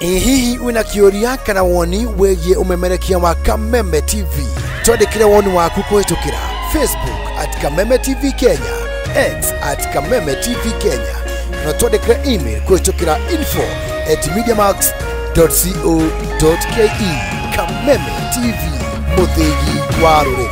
Ĩ hihi wĩna kĩũria kana woni wĩgiĩ ũmemerekia wa Kameme TV? Twandĩkĩre woni waku kũhĩtũkĩra Facebook @KamemeTV Kenya, X @KamemeTV Kenya, na twandĩkĩre email kũhĩtũkĩra info@mediamax.co.ke. Kameme TV, mũthĩgi wa rũrĩrĩ.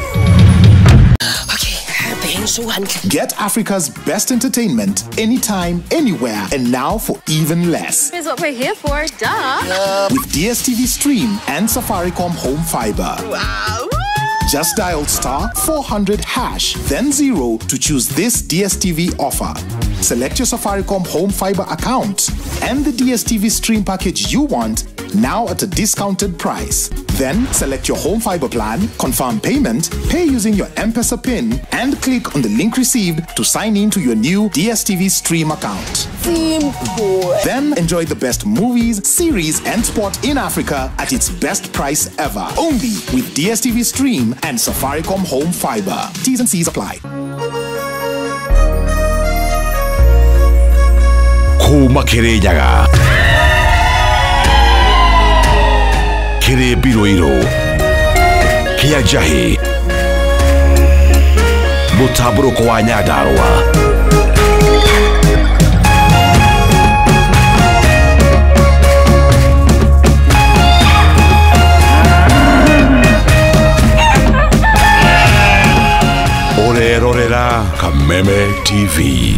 Get Africa's best entertainment anytime, anywhere, and now for even less. Is what we're here for, duh. With DSTV Stream and Safaricom Home Fiber. Wow. Just dial *400#, then 0 to choose this DSTV offer. Select your Safaricom Home Fiber account and the DSTV Stream package you want, now at a discounted price. Then select your Home Fiber plan, confirm payment, pay using your M-Pesa PIN, and click on the link received to sign in to your new DSTV Stream account. Simple. Then enjoy the best movies, series, and sport in Africa at its best price ever. Only with DSTV Stream and Safaricom Home Fiber. T's and C's apply. Kuma Kirinyaga, Kiri Biroiro, Kia Njahi, Mũtambũrũko wa Nyandarũa. Ũrerorera Kameme TV.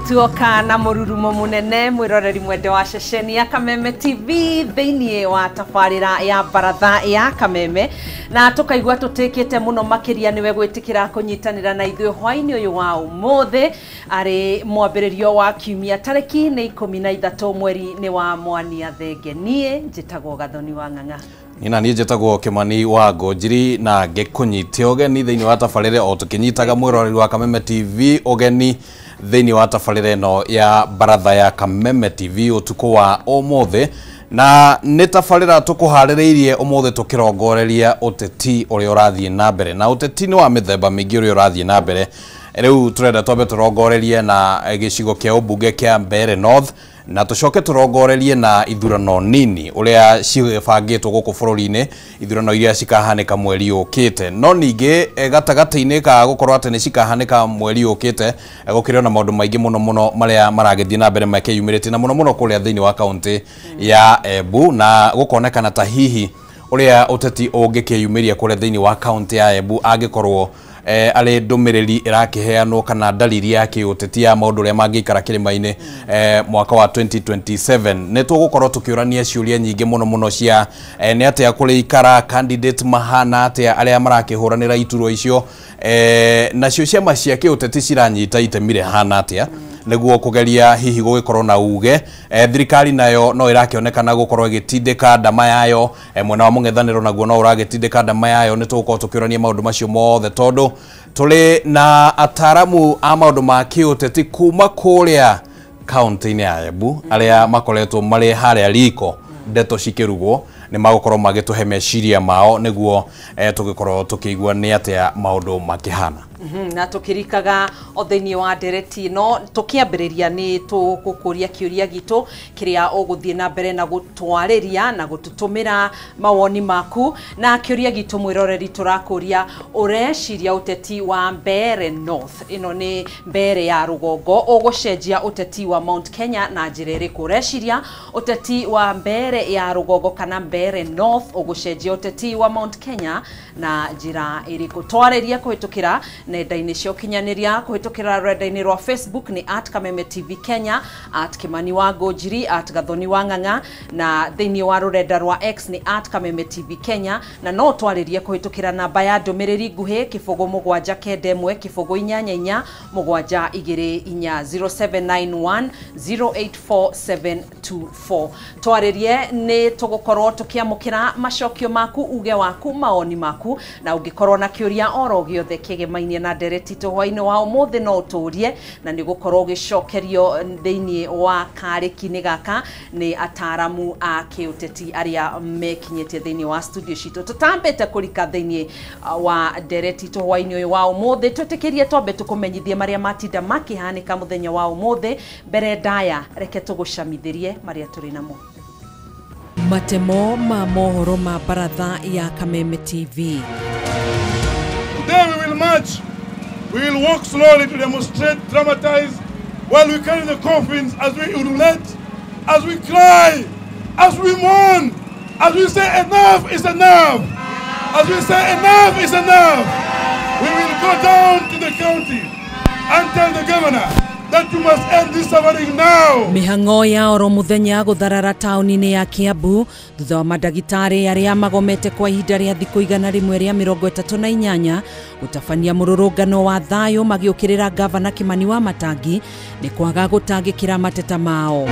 Tuoka na mururumo munene mwiroreri mwende wa ceceni ya Kameme TV thiini wa tabarira ya baratha ya Kameme, na tukaigua tutikite muno makiria niwe gwitikira kunyitanira na ithuĩ hwaini uyu wa umuthi ari mwambiririo wa kiumia tariki ni 13 mweri ni wa Mwania Thenge. Nie njitagwo Gathoni wa Ng'ang'a. Nina niĩ njĩtagwo Kimani wa Ngũnjiri na ngĩkũnyite ũgeni thĩinĩ wa tabarĩra o tũkĩnyitaga mwĩroreri wa Kameme TV ũgeni thĩinĩ wa tabarĩra ĩno ya baratha ya Kameme TV ũtukũ wa ũmũthĩ, na nĩ tabarĩra tũkũharĩrĩirie ũmũthĩ tũkĩrongoreria ũteti ũrĩa ũrathiĩ na mbere, na ũteti nĩ wa mĩthemba mĩingĩ ũrĩa ũrathiĩ na mbere. Rĩu tũrenda twambe tũrongorerie na gĩcigo kĩa ũmbunge kĩa Mbeere North, na tucoke turongorerie na ithurano nini uria cibangitwo guku bururi-ini, ithurano iria cikahanika mweri ukite. No ningi gatagati-ini ka gukorwo ati ni cikahanika mweri ukite, gukiri na maundu maingi muno muno maria maragithie na mbere makeyumiritie, na muno muno kuria thiini wa kaunti ya Embu, na gukonekana ta hihi uria uteti ungikiyumiria kuria thiini wa kaunti ya Embu angikorwo arĩ ndũmĩrĩri ĩrakĩheanwo kana dalili ya kĩũteti ya maũndũ ũrĩa mangĩikara kĩrĩma-inĩ mwaka wa 2027. Nĩ tũgũkorwo tũkĩũrania ciũria nyingĩ mũno mũno cia nĩ atĩa kũrĩikara, candidate mahana atĩa arĩa marakĩhũranĩra iturwa icio, nacio ciama cia kĩũteti ciranyita itemi rĩhana atĩa nĩguo kũgeria hihi gũgĩkorwo na uge. Thirikari nayo no ĩrakĩonekana gũkorwo ĩgĩtindĩka ndama yayo, mwena wa mũng'ethanĩro naguo no ũragĩtindĩka ndama yayo. Nĩ tũgũkorwo tũkĩũrania maũndũ macio mothe tondũ tũrĩ na ataramu a maũndũ ma kĩũteti kuma kũrĩa kaunti-inĩ ya Embu arĩa makoretwo marĩ harĩa riko ndeto cikĩrugwo, nĩ magũkorwo magĩtũhe meciria mao nĩguo tũgĩkorwo tũkĩigua nĩ atĩa maũndũ makĩhana. Na tukirikaga o thiini wa ndereti no tukiambiriria ni tugukuria kiuria gitu kiria uguthie na mbere na gutwariria na gututumira mawoni maku. Na kiuria gitu mwiroreri turakuria ureciria uteti wa Mbeere North, ino ni Mbeere ya rugongo, ugucenjia uteti wa Mount Kenya na njira iriku? Ureciria uteti wa Mbeere ya rugongo kana Mbeere Mbeere North ũgũcenjia ũteti wa Mount Kenya na njĩra ĩrĩkũ? Twarĩria kũhĩtũkĩra nenda-inĩ cia ũkinyanĩria, kũhĩtũkĩra rũrenda-inĩ rwa Facebook nĩ at Kameme TV Kenya, at Kimani wa Ngũnjiri, at Gathoni wa Ng'ang'a, na thĩinĩ wa rũrenda rwa X nĩ at Kameme TV Kenya, na no twarĩrie kũhĩtũkĩra namba ya ndũmĩrĩri nguhĩ 0 7 9 1 0 8 8 7 2 4 0791 084724. Twarĩrie nĩ tũgũkorwo tũkĩamũkĩra macokio maku, uge waku, maoni maku, na ũngĩkorwo na kĩũria oro gĩothe kĩgemainie na ndereti itũ hwainĩ wa ũmũthĩ no ũtũrie, na nĩ gũkorwo ũgĩcokerio thĩinĩ wa karĩki-inĩ gaka nĩ ataramu a kĩũteti arĩa mekinyĩtie thĩinĩ wa studio citũ. Tũtambĩte kũrika thĩinĩ wa ndereti itũ hwainĩ ũyũ wa ũmũthĩ, twĩtĩkĩrie twambe tũkũmenyithie marĩa matinda makĩhanĩka mũthenya wa ũmũthĩ. Mbere ndaya reke tũgũcamithĩrie marĩa tũrĩ namo. Matemo ma mohoro ma baratha ya Kameme TV. Today we will march, we will walk slowly to demonstrate, dramatize, while we carry the coffins, as we ululate, as we cry, as we mourn, as we say enough is enough, as we say enough is enough. We will go down to the county and tell the governor that you must end this suffering now. Mĩhang'o ya oro mũthenya gũtharara taũni-inĩ ya Kiambu thutha wa mandagĩtarĩ arĩa magomete kwa ihinda rĩa thikũ 138 gũtabania mũrũrũngano wa thayũ magĩũkĩrĩra gavana Kimani wa Matangi nĩ kwaga gũtangĩkĩra mateta mao.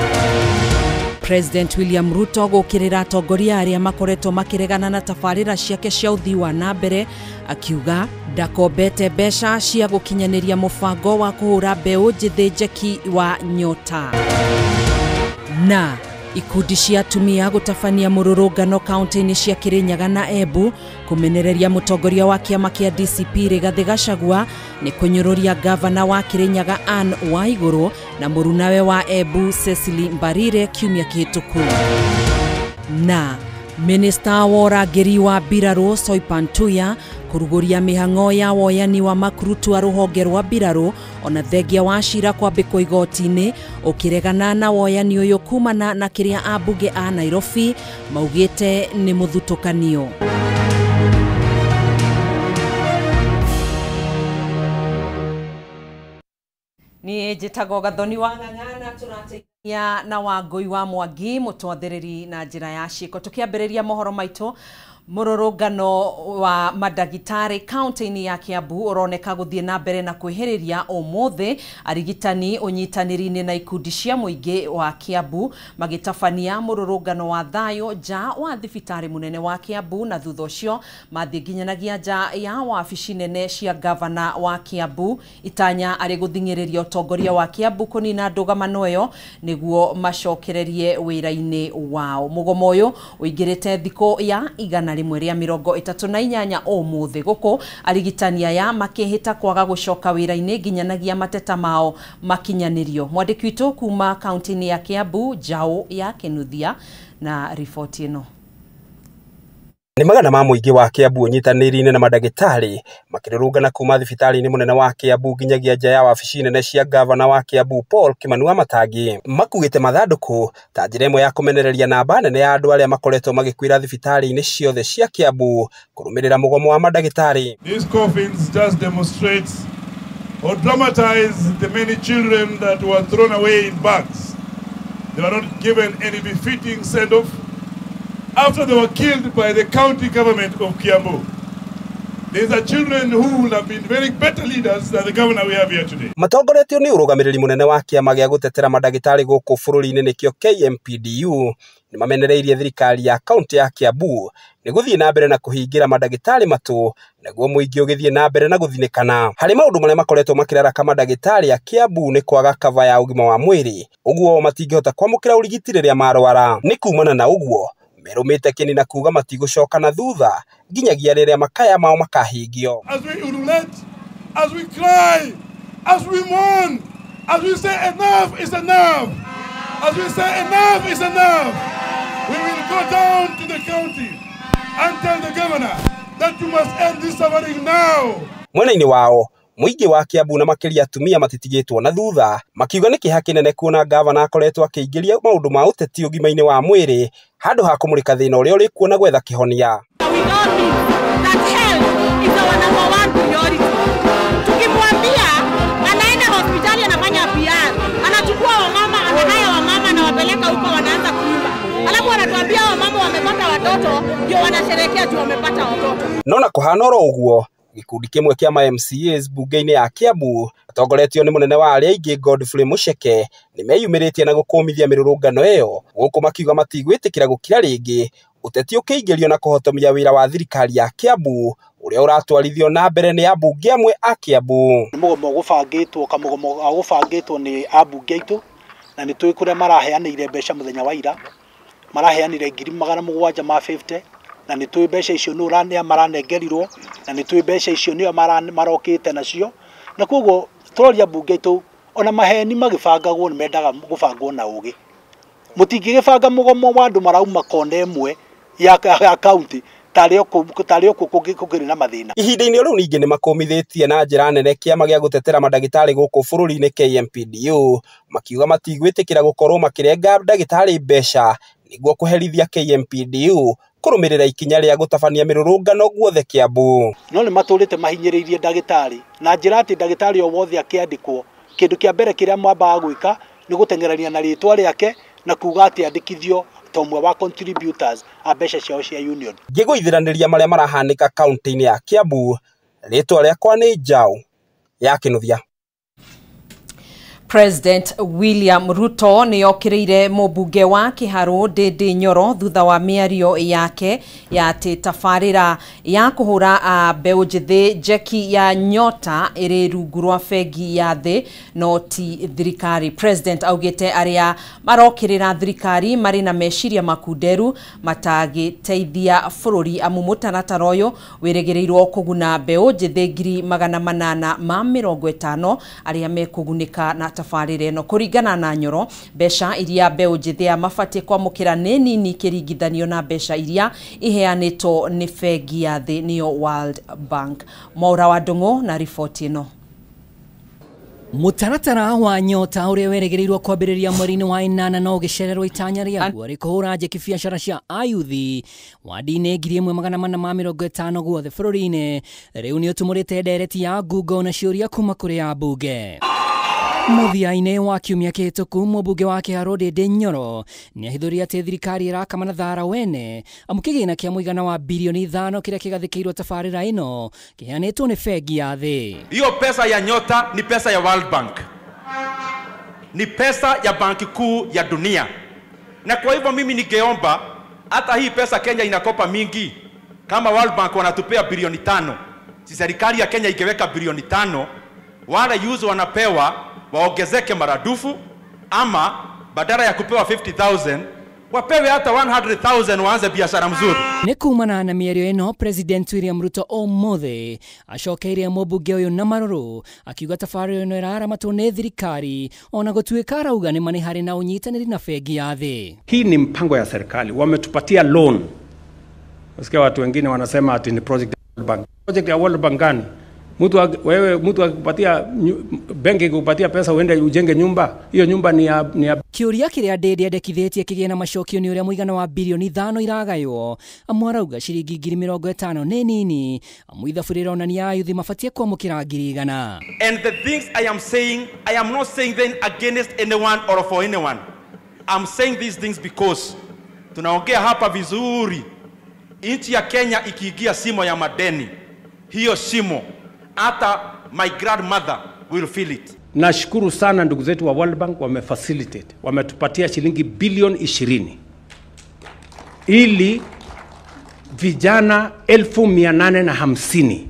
President William Ruto gũkĩrĩra atongoria arĩa makoretwo makĩregana na tabarĩra ciake cia ũthii wa na mbere, akiuga ndakombete mbeca cia gũkinyanĩria mũbango wa kũhũra mbeũ njĩthĩ njeki wa Nyota. Na ikundi cia atumia gũtabania mũrũrũngano kaunti-inĩ cia Kirinyaga na Embu kũmenereria mũtongoria wa kĩama kĩa DCP Rigathĩ Gachagua nĩ kũnyũrũria gavana wa Kirinyaga Anne Waigũrũ na mũrunawe wa Embu Cecily Mbarire kiumia kĩhĩtũku. Na Minista wa ũrangĩri wa mbirarũ Soipan Tuya kũrugũria mĩhang'o ya woyani wa makurutu a rũhonge rwa mbirarũ ona thengia wa cira kwambĩkwo igoti-inĩ ũkĩregana na woyani ũyũ kumana na kĩrĩa ambunge a Nairobi maugĩte nĩ mũthutũkanio. Niĩ njĩtagwo Gathoni wa Ng'ang'a na tũrateithania na Wangũi wa Mwangi mũtwathĩrĩri na njĩra ya ciĩko. Tũkĩambĩrĩria mohoro maitũ, mũrũrũngano wa mandagĩtarĩ kaunti-inĩ ya Kiambu ũroneka gũthiĩ na mbere na kwĩhĩrĩria ũmũthĩ, arigitani ũnyitanĩri-inĩ na ikundi cia mũingĩ wa Kiambu magĩtabania mũrũrũngano wa thayũ nja wa thibitarĩ mũnene wa Kiambu, na thutha ũcio mathiĩ nginyanagia nja ya wabici nene cia gavana wa Kiambu, itanya arĩ gũthing'ĩrĩria ũtongoria wa Kiambu kũnina ndũgamano ĩyo nĩguo macokererie wĩra-inĩ wao. Mũgomo ũyũ ũingĩrĩte thikũ ya 138 ũmũthĩ, gũkũ arigitani aya makĩhĩta kwaga gũcoka wĩra-inĩ nginyanagia mateta mao makinyanĩrio. Mwandĩki witũ kuma kaunti-inĩ ya Kiambu, Njaũ ya Kĩnuthia, na riboti ĩno. Nĩ magana ma mũingĩ wa Kiambu ũnyitanĩri-inĩ na mandagĩtarĩ makĩrũrũngana kuma thibitarĩ-inĩ mũnene wa Kiambu nginyagia nja ya wabici nene cia gavana wa Kiambu Paul Kimani wa Matangi makuĩte mathandũkũ ta njĩra ĩmwe ya kũmenereria namba nene ya andũ arĩa makoretwo magĩkuĩra thibitarĩ-inĩ ciothe cia Kiambu kũrũmĩrĩra mũgomo wa mandagĩtarĩ. These coffins just demonstrates or dramatize the many children that were thrown away in bags. They were not given any befitting send-off after they were killed by the county government of Kiambu. These are children who would have been very better leaders than the governor we have here today. Matongoretio nĩ ũrũgamĩrĩri mũnene wa kĩama gĩa gũtetera mandagĩtarĩ gũkũ bũrũri-inĩ nĩkĩo KMPDU nĩ mamenereirie thirikari ya kaunti ya Kiambu nĩ gũthiĩ na mbere na kũhingĩra mandagĩtarĩ matũ naguo mũingĩ ũgĩthiĩ na mbere na gũthinĩkana. Harĩ maũndũ marĩa makoretwo makĩraraka mandagĩtarĩ a Kiambu nĩ kwaga kava ya ũgima wa mwĩrĩ, ũguo matingĩhota kwamũkĩra ũrigiti rĩrĩa marwara. Nĩ kumana na ũguo merũmĩte kĩni na kuga matigũcoka na thutha nginyagia rĩrĩa makaya mao makahingio. As we ululate, as we cry, as we mourn, as we say enough is enough, as we say enough is enough, we will go down to the county and tell the governor that you must end this suffering now. Mwena-inĩ wao Mũingĩ wa Kiambu na makĩria atumia matitigĩtwo na thutha, makiuga nĩ kĩeha kĩnene kuona gavana akoretwo akĩingĩria maũndũ ma ũteti ũgima-inĩ wa mwĩrĩ handũ ha kũmũrĩka thĩna ũrĩa ũrĩ kuo na gwetha kĩhonia. Tukimwambia anaenda hospitali anafanya PR, anachukua wamama, anahaya wamama na wapeleka huko wanaanza kuimba. Alafu anatuambia wamama wamepata watoto ndio wanasherehekea juu wamepata watoto. Nona kuhana oro ũguo, gĩkundi kĩmwe kĩa ma MCAs bunge-inĩ ya Kiambu atongoretio nĩ mũnene wa arĩa aingĩ Godfrey Mucheke nĩmeyumĩrĩtie na gũkũmithia mĩrũrũngano ĩyo gũkũ makiuga matigwĩtĩkĩra gũkira rĩngĩ ũteti ũkĩingĩrio na kũhotomia wĩra wa thirikari ya Kiambu ũrĩa ũratwarithio na mbere nĩ ambunge amwe a Kiambu. Nĩ mũgomo gũbangĩtwo kamũgomo gũbangĩtwo nĩ ambunge aitũ na nĩ tũĩ kũrĩa maraheanĩire mbeca mũthenya wa ira, maraheanire 750,000 na nĩ tũĩ mbeca icio nĩ maranengerirwo na nĩ tũĩ mbeca icio nĩo marokĩte nacio, na koguo tũroria ambunge aitũ ona maheni magĩbangagwo nĩ mendaga gũbangwo na ũgĩ. Mũtingĩgĩbanga mũgomo wa andũ marauma kona ĩmwe ya kaunti tarĩ kũkĩrĩ na mathĩna. Ihinda-inĩ rĩu ningĩ nĩ makũmithĩtie na njĩra nene kĩama gĩa gũtetera mandagĩtarĩ gũkũ bũrũri-inĩ KMPDU, makiuga matigwĩtĩkĩra gũkorwo makĩrenga ndagĩtarĩ mbeca nĩguo kũherithia KMPDU kũrũmĩrĩra ikinya rĩa gũtabania mĩrũrũngano guothe Kiambu. No nĩ matũrĩte mahinyĩrĩirie ndagĩtarĩ na njĩra atĩ ndagĩtarĩ o wothe akĩandĩkwo kĩndũ kĩa mbere kĩrĩa mwambaga gwĩka nĩ gũteng'erania na rĩtwa rĩake na kuga atĩ andĩkithio ta ũmwe wa contributors a mbeca ciao cia union. Ngĩgũithiranĩria marĩa marahanĩka kaunti-inĩ ya Kiambu, rĩtwa rĩakwa nĩ Njaũ ya Kĩnuthia. President William Ruto nĩ okĩrĩire mũmbunge wa Kĩharũ Ndindi Nyoro thutha wa mĩario yake ya atĩ tabarĩra ya kũhũra mbeũ njĩthĩ njeki ya Nyota ĩrĩ rungu rwa bengi ya thĩ no ti thirikari. President augĩte arĩa marokĩrĩra thirikari marĩ na meciria makunderu matagĩteithia bũrũri amu mũtaratara ũyũ wĩrĩgĩrĩirwo kũguna mbeũ njĩthĩ 850 arĩa mekũgunĩka na tabarĩra ĩno. Kũringana na Nyoro, mbeca iria mbeũ njĩthĩ mabatiĩ kwamũkĩra nĩ nini kĩringithanio na mbeca iria iheanĩtwo nĩ bengi ya thĩ nĩyo World Bank. Mwaura wa Ndung'u na riboti ĩno. Mũtaratara wa Nyota ũrĩa werĩgĩrĩirwo kwambĩrĩria mweri-inĩ wa ĩnana no ũgĩcererwo itanya rĩaguo rĩkũhũra njeki biacara cia ayuthi wadi-inĩ 1450 guothe bũrũri-inĩ rĩu nĩ ũtumũrĩte ndereti ya ngungo na ciũria kuma kũrĩ ambunge. Mũthia-inĩ wa kiumia kĩhĩtũku mũmbunge wa Kĩharũ Ndindi Nyoro nĩahithũria atĩ thirikari ĩrakama na thara wene amu kĩgĩna kĩa mũigana wa bilioni 5 kĩrĩa kĩgathĩkĩirwo tabarĩra ĩno kĩheanĩtwo nĩ bengi ya thĩ. Hiyo pesa ya Nyota ni pesa ya World Bank, ni pesa ya Banki Kuu ya Dunia, na kwa hivyo mimi ningeomba hata hii pesa Kenya inakopa mingi, kama World Bank wanatupea bilioni 5, si serikali ya Kenya ingeweka bilioni 5, wale yuzo wanapewa waongezeke maradufu, ama badala ya kupewa 50,000 wapewe hata 100,000 waanze biashara mzuri. Nĩ kumana na mĩario ĩno President William Ruto ũmũthĩ acokeirie mũmbunge ũyũ na marũrũ akiuga tabarĩra ĩno ĩraramatwo nĩ thirikari ona gũtuĩka arauga nĩ ma harĩ na ũnyitanĩri na bengi ya thĩ. Hii ni mpango ya serikali, wametupatia loan. Nasikia watu wengine wanasema ati ni project ya World Bank. Project ya World Bank gani? Mtu wewe mtu akikupatia benki kupatia pesa uende ujenge nyumba, hiyo nyumba ni ya Kĩũria kĩrĩa Ndindi endekithĩtie kĩgĩe na macokio nĩ ũrĩa mũigana wa bilioni 5 iragaywo amu arauga ciringi 50,000 nĩ nini amu ithabu rĩronania ayuthi mabatiĩ kwamũkĩra 100,000. And the things I am saying, I am not saying them against anyone or for anyone. I'm saying these things because tunaongea hapa vizuri. Nchi ya Kenya ikiingia shimo ya madeni, hiyo shimo hata my grandmother will feel it. Nashukuru sana ndugu zetu wa World Bank wamefacilitate, wametupatia shilingi bilioni 20 ili vijana 850,000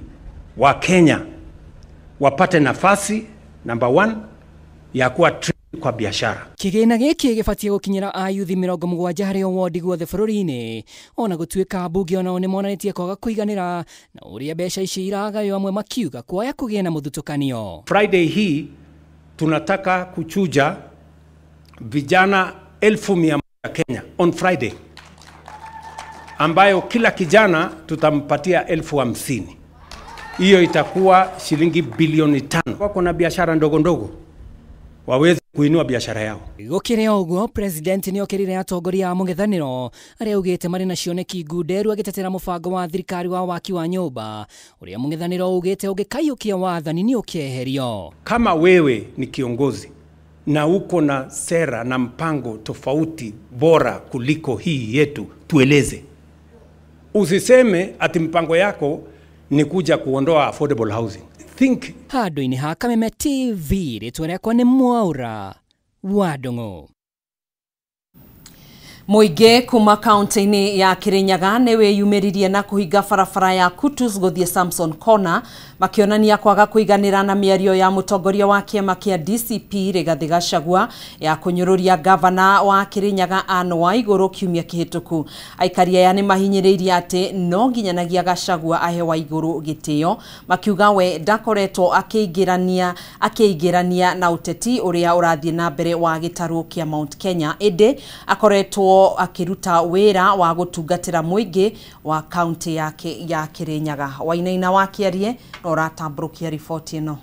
wa Kenya wapate nafasi number 1 ya kuwa kwa biashara. Kĩgĩna gĩkĩ gĩbatiĩ gũkinyĩra ayuthi 70 harĩ o wodi guothe bũrũri-inĩ ona gũtuĩka ambunge onao nĩmonanĩtie kwaga kũiganĩra na ũrĩa mbeca ici iragaywo amwe makiuga kwaya kũgĩa na mũthutũkanio. Friday hii tunataka kuchuja vijana 100,000 Kenya on Friday, ambayo kila kijana tutampatia 50,000. Hiyo itakuwa shilingi bilioni 5. Wako na biashara ndogo ndogo waweze kuinua biashara yao. Gũkĩrĩ o ũguo, president nĩokĩrĩire atongoria a mũng'ethanĩro arĩa augĩte marĩ na cioneki ngunderu agĩtetera mũbango wa thirikari wa waki wa nyũmba ũrĩa mũng'ethanĩro ugĩte ũngĩkaiyũkia wathani nĩ ũkeherio. Kama wewe ni kiongozi na uko na sera na mpango tofauti bora kuliko hii yetu, tueleze. Usiseme ati mpango yako ni kuja kuondoa affordable housing. Think. Handũ-inĩ ha Kameme TV, rĩtwa rĩakwa nĩ Mwaura wa Ndung'u. Mũingĩ kuma kaunti-inĩ ya Kirinyaga nĩ wĩyumĩririe na kũhinga barabara ya Kutus gũthiĩ Samson Corner makĩonania kwaga kũiganĩra na mĩario ya mũtongoria wa kĩama kĩa DCP Rigathĩ Gachagua ya kũnyũrũria gavana wa Kirinyaga Anne Waigũrũ kiumia kĩhĩtũku. Aikari aya nĩ mahinyĩrĩirie atĩ no nginyanagia Gachagua ahe Waigũrũ gĩtĩo, makiuga we ndakoretwo akĩingĩrania na ũteti ũrĩa ũrathiĩ na mbere wa gĩtarũ kĩa Mount Kenya, ĩndĩ akoretwo akiruta wira wa gutungatira muingi wa kaunti yake ya Kirinyaga. Wainaina wa Kiarie no ratambũrũkia riboti ĩno.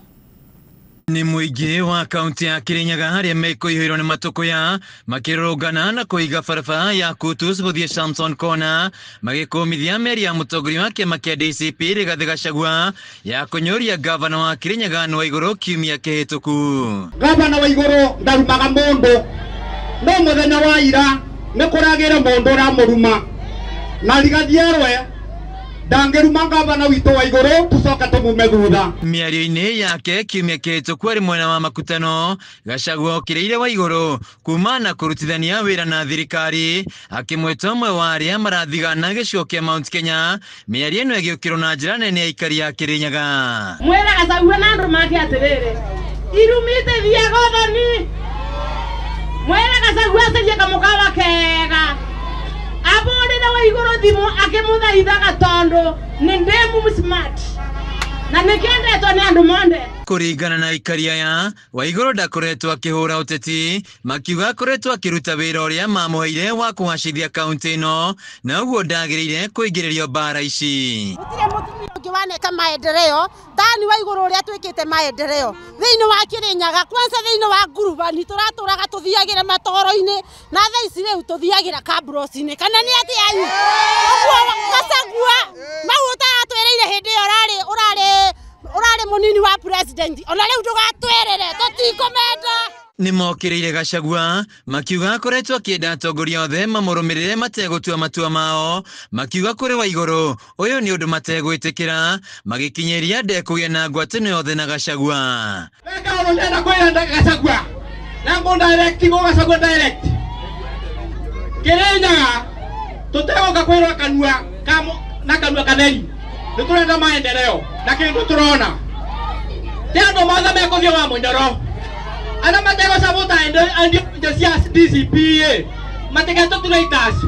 Nĩ mũingĩ wa kaunti ya Kirinyaga harĩa mekũihũirwo nĩ matũkũya makĩrũrũngana na kũiga barabara ya Kutus gũthiĩ Samson Corner magĩkũmithia mĩario ya mũtongoria wa kĩama kĩa DCP Rigathĩ Gachagua ya kũnyũria gavana wa Kirinyaga Anne Waigũrũ kiumia kĩhĩtũku. Gavana Waigũrũ ndarumaga mũndũ no mũthenya wa ira nĩ kũragĩre mũndũ ũramũruma na Rigathĩ erwe ndangĩruma gavana witũ Waigũrũ tũcoke tũmume thutha. Mĩario-inĩ yake kiumia kĩhĩtũku arĩ mwena wa makutano, Gachagua okĩrĩire Waigũrũ kuma na kũrutithania wĩra na thirikari akĩmwĩta ũmwe wa arĩa marathigana gĩcigo kĩa Mount Kenya. Mĩario ĩno ĩgĩũkĩrwo na njĩra nene ya aikari a Kirinyaga. Mwĩra Gachagua na andũ make atĩrĩrĩ, irumĩte thiaga ũthoni. Mwĩra Gachagua acarie kamũkawa kega abũrĩre Waigũrũ thimũ akĩmũthaithaga tondũ nĩ ndĩ smart na nĩkĩendetwo nĩ andũ monde. Kũringana na aikari aya, Waigũrũ ndakoretwo akĩhũra ũteti, makiuga akoretwo akĩruta wĩra ũrĩa mamũheire wa kũgacĩrithia kaunti ĩno na ũguo ndagĩrĩire kũingĩrĩrio mbara ici. Gũtirĩ mũtumia ũngĩ waneka maendeleo tani Waigũrũ ũrĩa twĩkĩte maendeleo thĩinĩ wa Kirinyaga, kwanza thĩinĩ wa ngurubani tũratũraga tũthiagĩra matoro-inĩ na thaa ici rĩu tũthiagĩra kabros-inĩ kana nĩ atĩ ayu. Ũguo Gachagua mau ũtaratwĩrĩire hĩndĩ ĩyo ũrarĩ mũnini wa president ona rĩu ndũgatwĩrĩre tũtikũmenda. Nĩmokĩrĩire Gachagua makiuga akoretwo akĩenda atongoria othe mamũrũmĩrĩre mategũtua matua mao, makiuga kũrĩ Waigũrũ ũyũ nĩ ũndũ mategwĩtĩkĩra, magĩkinyĩria ndekũgĩa na ngwatanĩro yothe na Gachagua. Kaũndũ ndĩrenda kwĩra Gachagua na ngũ direct go Gachagua direct Kirinyaga tũtegũka kwĩrwo kanua na kanua katheri nĩ tũrenda maendeleo na kĩndũ tũrona ti andũ mothe mekũthiĩ wa mũnyoro arĩa mategũcabuta ndio cia DCP matigetũturaitasi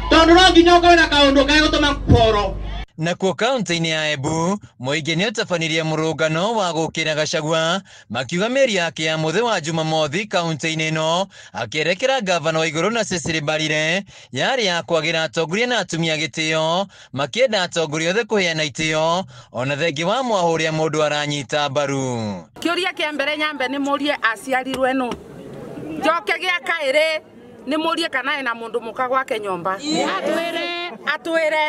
tondũ no nginya ũkorwo na kaũndũ gegũtũma kũhoro. Nakuo kaunti-inĩ ya Embu, mũingĩ nĩũtabanirie mũrũngano wa gũkĩra Gachagua makiuga mĩario yake ya mũthĩ wa Jumamothi kaunti-inĩ ĩno akĩerekera gavana Waigũrũ na Cecily Mbarire yarĩ ya kwagĩra atongoria na atumia gĩtĩo, makĩenda atongoria othe kũheana itĩo ona thengia wa mwahũ ũrĩa mũndũ aranyita mbaru. Kĩũria kĩa mbere nyambe nĩ mũrie aciarirwe nũ, njoke gĩa kaĩrĩ nĩ mũrie kana ena mũndũ mũka gwake nyũmba atwĩre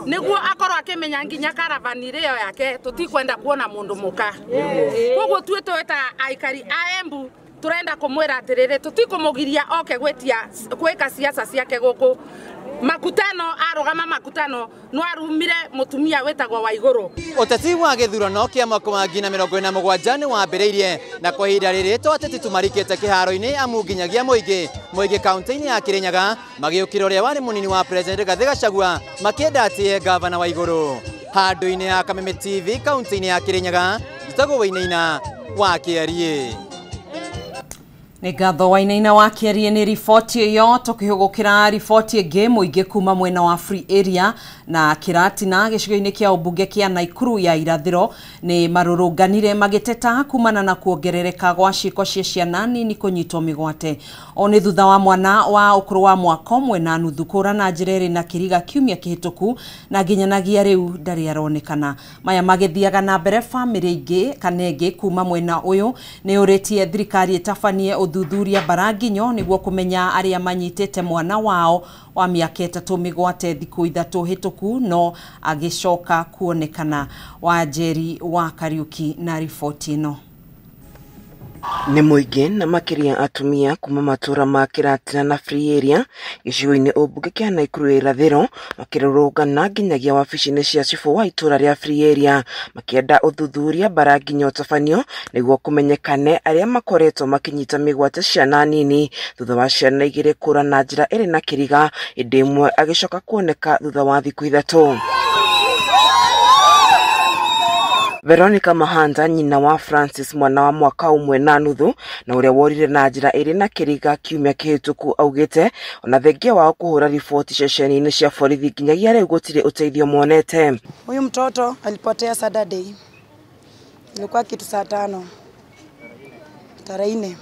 nĩguo akorwo akĩmenya nginya karavani ĩyo yake tũtikwenda kuona mũndũ mũka. Koguo tuĩ twĩta aikari a Embu tũrenda kũmwĩra atĩrĩrĩ tũtikũmũgiria oke gwĩtia gwĩka siasa ciake gũkũ makutano arũgama makutano no arumire mũtumia wĩtagwo Waigũrũ. Ũteti wa gĩthurano kĩa mwaka wa 2047 nĩ wambĩrĩirie na kwa ihinda rĩrĩ to ateti tũmarikĩte kĩharo-inĩ amu nginyagia mũingĩ kaunti-inĩ ya Kirinyaga magĩũkĩra ũrĩa warĩ mũnini wa president Rigathĩ Gachagua makĩenda atĩe gavana Waigũrũ. Handũ-inĩ ha Kameme TV kaunti-inĩ ya Kirinyaga njĩtagwo Wainaina wa Kĩariĩ. Nĩ ngatho Wainaina wa kĩarie nĩ riboti ĩyo. Tũkĩhũgũkĩra riboti ĩngĩ, mũingĩ kuma mwena wa Free Area na Kĩratina gĩcigo-inĩ kĩa ũmbunge kĩa Naikuru ya irathĩro nĩ marũrũnganire magĩteta kumana na kuongerereka gwa ciĩko cia ciana nini kũnyitwo mĩgwate. O nĩ thutha wa mwana wa ũkũrũ wa mwaka 1.5 kũra na njĩra ĩrĩ na kĩriga kiumia kĩhĩtũku na nginyanagia rĩu ndarĩ aronekana. Maya magĩthiaga na mbere, bamĩrĩ ingĩ kana ĩngĩ kuma mwena ũyũ nĩ ũrĩtie thirikari ĩtabanie ũthuthuria baranginyo nĩguo kũmenya arĩa manyitĩte mwana wao wa mĩaka 3 mĩgwate thikũ 3 hĩtũku no agĩcoka kuonekana. Wanjeri wa Kariuki na riboti ĩno. Nĩ mũingĩ na makĩria atumia kuma matũra ma Kĩratina na Free Area gĩcigo-inĩ ũmbunge kĩa Naikuru ya irathĩro makĩrũrũngana nginyagia wabici-inĩ cia cibũ wa itũra rĩa Free Area makĩenda ũthuthuria baranginyo ũtabanio nĩguo kũmenyekane arĩa makoretwo makĩnyita mĩgwate ciana nini thutha wa ciana 2 kũra na njĩra ĩrĩ na kĩriga, ĩndĩ ĩmwe agĩcoka kuoneka thutha wa thikũ 3. Veronica Mahanda, nyina wa Francis mwana wa mwaka 1.5 na ũrĩa worire na njĩra ĩrĩ na kĩriga kiumia kĩhĩtũku, augĩte ona thengia wao kũhũra riboti ceceni-inĩ cia borithi nginyagia rĩu gũtirĩ ũteithio monete. Huyu mtoto alipotea Saturday, ilikuwa kitu saa 5 tarehe 4.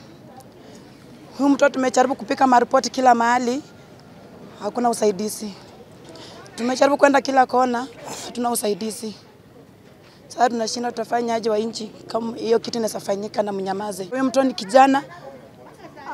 Huyu mtoto tumejaribu kupika maripoti kila mahali, hakuna usaidizi. Tumejaribu kwenda kila kona, hatuna usaidizi. Sasa tunashinda tutafanya aje wa nchi kama hiyo kitu inasafanyika na mnyamaze. Huyo mtoto ni kijana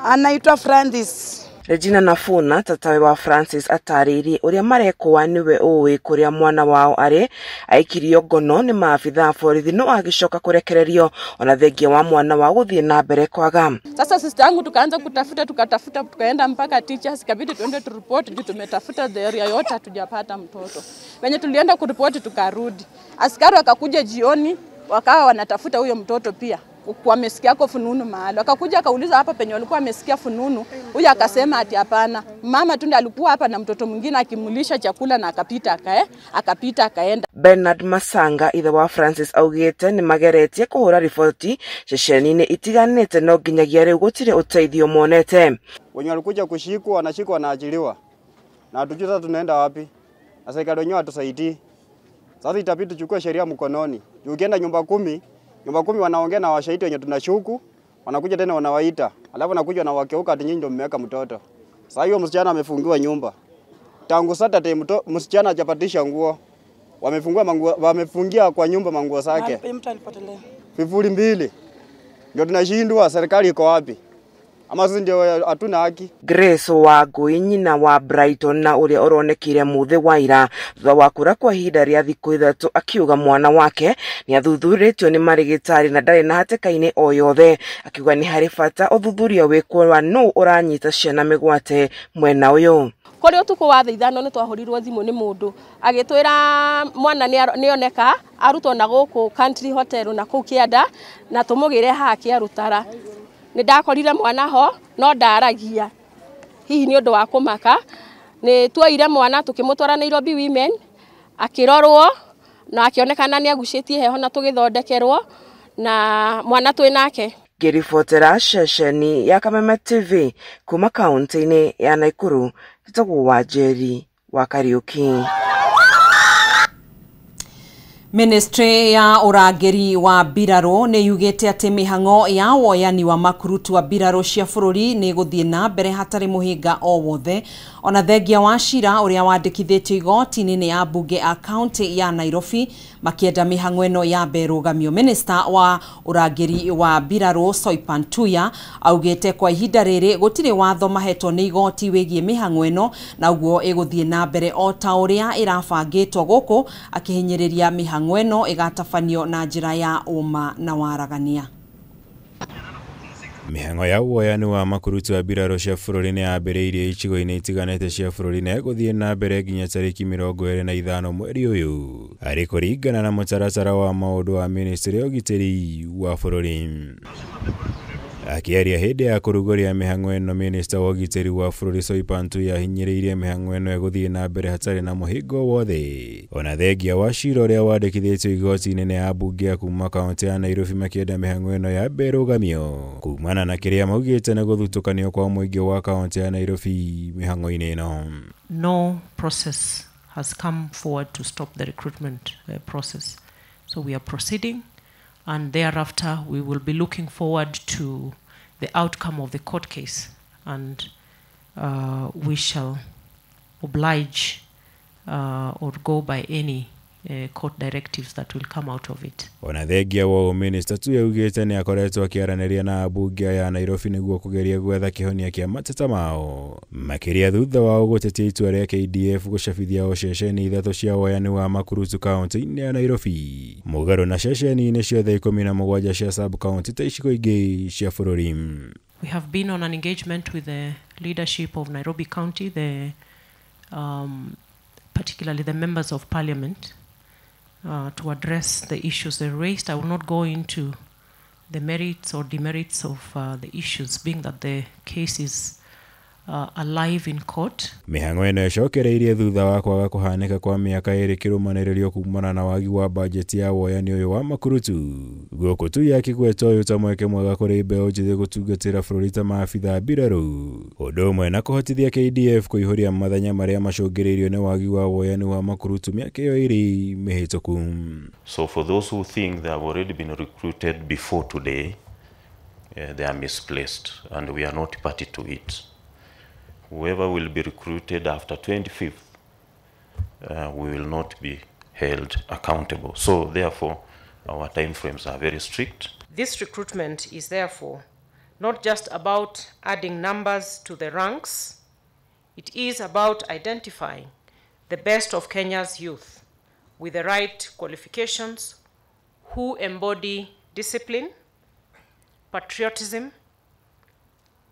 anaitwa Francis. Regina Nafuna tatawe wa Francis atarĩirie ũrĩa marekwo nĩwe ũĩ kũrĩa mwana wao arĩ aikirio ngono nĩ maabithaa borithi no agĩcoka kũrekererio ona thengia wa mwana wao gũthiĩ na mbere kwaga. Sasa sister yangu tukaanza kutafuta, tukatafuta, tukaenda mpaka teachers, ikabidi tuende turipoti juu tumetafuta the area yote hatujapata mtoto. Wenye tulienda kuripoti tukarudi. Askari wakakuja jioni wakawa wanatafuta huyo mtoto pia. Wamesikia kwa fununu mahali. Wakakuja akauliza hapa penye walikuwa wamesikia fununu. Huyu akasema ati hapana. Mama tu ndiye alikuwa hapa na mtoto mwingine akimulisha chakula na akapita akapita akaenda. Bernard Masanga ithe wa Francis augite ni mageretie kuhura riboti ceceni-inĩ itiganĩte no nginyagia rĩu gũtirĩ ũteithio monete. Wenye walikuja kushikwa wanashikwa wanaachiliwa. Na hatujui sasa tunaenda wapi. Na serikali wenyewe hatusaidii. Sasa itabidi tuchukue sheria mkononi. Ukienda nyumba 10, nyumba 10 wanaongea na washahidi wenye tunashuku, wanakuja tena wanawaita. Alafu wanakuja na wakeuka ati nyinyi ndio mmeweka mtoto. Sasa hiyo msichana amefungiwa nyumba. Tangu Saturday msichana hajapatisha nguo. Wamefungia manguo, wamefungia kwa nyumba manguo zake. Vifuli 2. Ndio tunashindwa, serikali iko wapi? Ama sisi ndio hatuna haki. Grace Wangui nyina wa Brighton na ũrĩa ũronekire mũthĩ wa ira thutha wa kũra kwa ihinda rĩa thikũ 3 akiuga mwana wake nĩ athuthurĩtio nĩ marĩgĩtarĩ na ndarĩ na hatĩka-inĩ o yothe, akiuga nĩ harĩ bata ũthuthuria wĩkwo wa nũ ũranyita ciana mĩgwate mwena ũyũ. Kũrĩ ũtukũ wa thaa 5 nĩ twahũrirwo thimũ nĩ mũndũ agĩtwĩra mwana nĩoneka arutwo na gũkũ Country Hotel na kũu Kĩanda na tũmũgĩre haha Kĩarũtara. Nĩ ndakorire mwana ho no ndaragia hihi nĩ ũndũ wa kũmaka. Nĩ tuoire mwana tũkĩmũtwara Nairobi Women akĩrorwo na akĩonekana nĩ agucĩtie heho na tũgĩthondekerwo na mwana twĩ nake. Ngĩribotera ceceni ya Kameme TV kuma kaunti-inĩ ya Naikuru, njĩtagwo Wanjeri wa Kariuki. Ministry ya ũrangĩri wa mbirarũ nĩ yugĩte atĩ mĩhang'o ya woyani wa makurutu wa mbirarũ cia bũrũri nĩ gũthiĩ na mbere hatarĩ mũhĩnga o wothe ona thengia wa cira ũrĩa wandĩkithĩtio igoti-inĩ nĩ ambunge a kaunti ya Nairobi makĩenda mĩhang'o ĩno yambe ĩrũgamio. Minister wa ũrangĩri wa mbirarũ Soipan Tuya augĩte kwa ihinda rĩrĩ gũtirĩ watho mahetwo nĩ igoti wĩgiĩ mĩhang'o ĩno na ũguo ĩgũthiĩ na mbere o ta ũrĩa ĩrabangĩtwo gũkũ akĩhinyĩrĩria mĩhang'o ĩno ĩgatabanio na njĩra ya ũma na waragania. Mĩhang'o ya woyani wa makurutu wa mbirarũ cia bũrũri nĩ yambĩrĩirie icigo-inĩ itiganĩte cia bũrũri na ĩgũthiĩ na mbere nginya tarĩki 25 mweri ũyũ arĩ kũringana na mũtaratara wa maũndũ wa ministry ya ũgitĩri wa bũrũri. Akĩaria hĩndĩ ya kũrugũria mĩhang'o ĩno, minista wa ũgitĩri wa bũrũri Soipan Tuya ahinyĩrĩirie mĩhang'o ĩno ĩgũthiĩ na mbere hatarĩ na mũhĩnga o wothe. Ona thengia wa cira ũrĩa wandĩkithĩtio igoti-inĩ nĩ ambunge a kuma kaũntĩ ya Nairobi makĩenda mĩhang'o ĩno yambe ĩrũgamio kumana na kĩrĩa maugĩte nĩ gũthutũkanio kwa mũingĩ wa kaũntĩ ya Nairobi mĩhang'o-inĩ ĩno. No process has come forward to stop the recruitment process. So we are proceeding, and thereafter we will be looking forward to the outcome of the court case, and we shall oblige or go by any court directives that will come out of it. Ona thengia wa minista tu yaugĩte nĩ akoretwo akĩaranĩria na ambunge aya a Nairobi nĩguo kũgeria gwetha kĩhonia kĩa mateta mao, makĩria thutha wao gũtetia itua rĩa KDF gũcabithia o ceceni 3 cia woyani wa makurutu kaũntĩ-inĩ ya Nairobi, mũgarũ na ceceni-inĩ ciothe 17 cia sub county ta icigo ingĩ cia bũrũri. We have been on an engagement with the leadership of Nairobi County, the particularly the members of parliament, to address the issues they raised. I will not go into the merits or demerits of the issues, being that the case is alive in court. Mĩhang'o ĩno ĩcokereirie thutha wa kwaga kũhanĩka kwa mĩaka 2 kĩrũmanĩrĩrio kumana na wagi wa bajeti ya woyani ũyũ wa makurutu. Gũkũ tu yakĩgweta ũyũ ta mweke mwega kũrĩ mbeũ njĩthĩ gũtungatĩra bũrũri ta maabitha mbirarũ, ũndũ ũmwe na kũhotithia KDF kũihũria mathanya marĩa macũngĩrĩirio nĩ wagi wa woyani wa makurutu mĩaka ĩyo 2 mĩhĩtũku. So for those who think they have already been recruited before today, they are misplaced and we are not party to it. Whoever will be recruited after 25th, we will not be held accountable. So therefore, our timeframes are very strict. This recruitment is therefore not just about adding numbers to the ranks. It is about identifying the best of Kenya's youth with the right qualifications, who embody discipline, patriotism,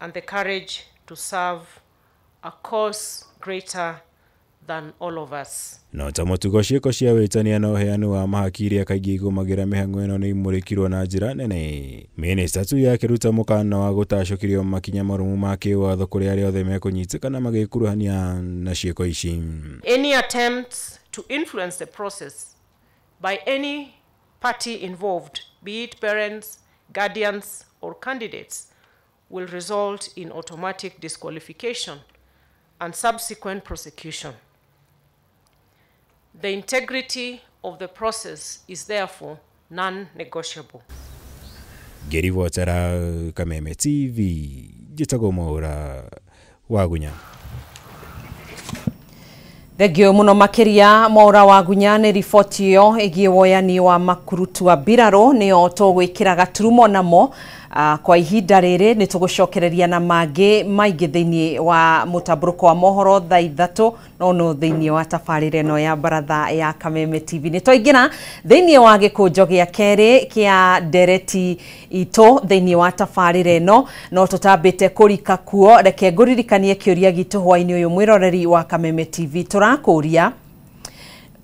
and the courage to serve a cause greater than all of us. No ta mũtugo ciĩko cia wĩtania na ũheani wa mahaki iria kaingĩ igũmagĩra mĩhang'o ĩno nĩ imũrĩkirwo na njĩra nene. Minista tu yakĩruta mũkana wa gũtacũkĩrio makinya marũmu ma kĩwatho kũrĩ arĩa othe mekũnyitĩkana magĩkuruhania na ciĩko ici. Any attempts to influence the process by any party involved, be it parents, guardians, or candidates, will result in automatic disqualification and subsequent prosecution. The integrity of the process is therefore non-negotiable. Ngĩribotera Kameme TV, njĩtagwo Mwaũra Wagunya. Thengio muno makiria Mwaũra Wagunya nĩ riboti ĩyo ĩgiĩ woyani wa makurutu wa mbirarũ nĩyo tũgwĩkĩra gaturumo namo kwa ihinda rĩrĩ. Nĩ tũgũcokereria na mangĩ maingĩ thĩinĩ wa mũtambũrũko wa mohoro thaa 3 no thĩinĩ wa tabarĩra ĩno ya baratha ya Kameme TV. Nĩ twaingĩra thĩinĩ wa gĩkũnjo gĩa kerĩ kĩa ndereti itũ thĩinĩ wa tabarĩra ĩno, no tũtambĩte kũrika kuo. Reke ngũririkanie kĩũria gitũ hwainĩ ũyũ mwĩroreri wa Kameme TV. Tũrakũria,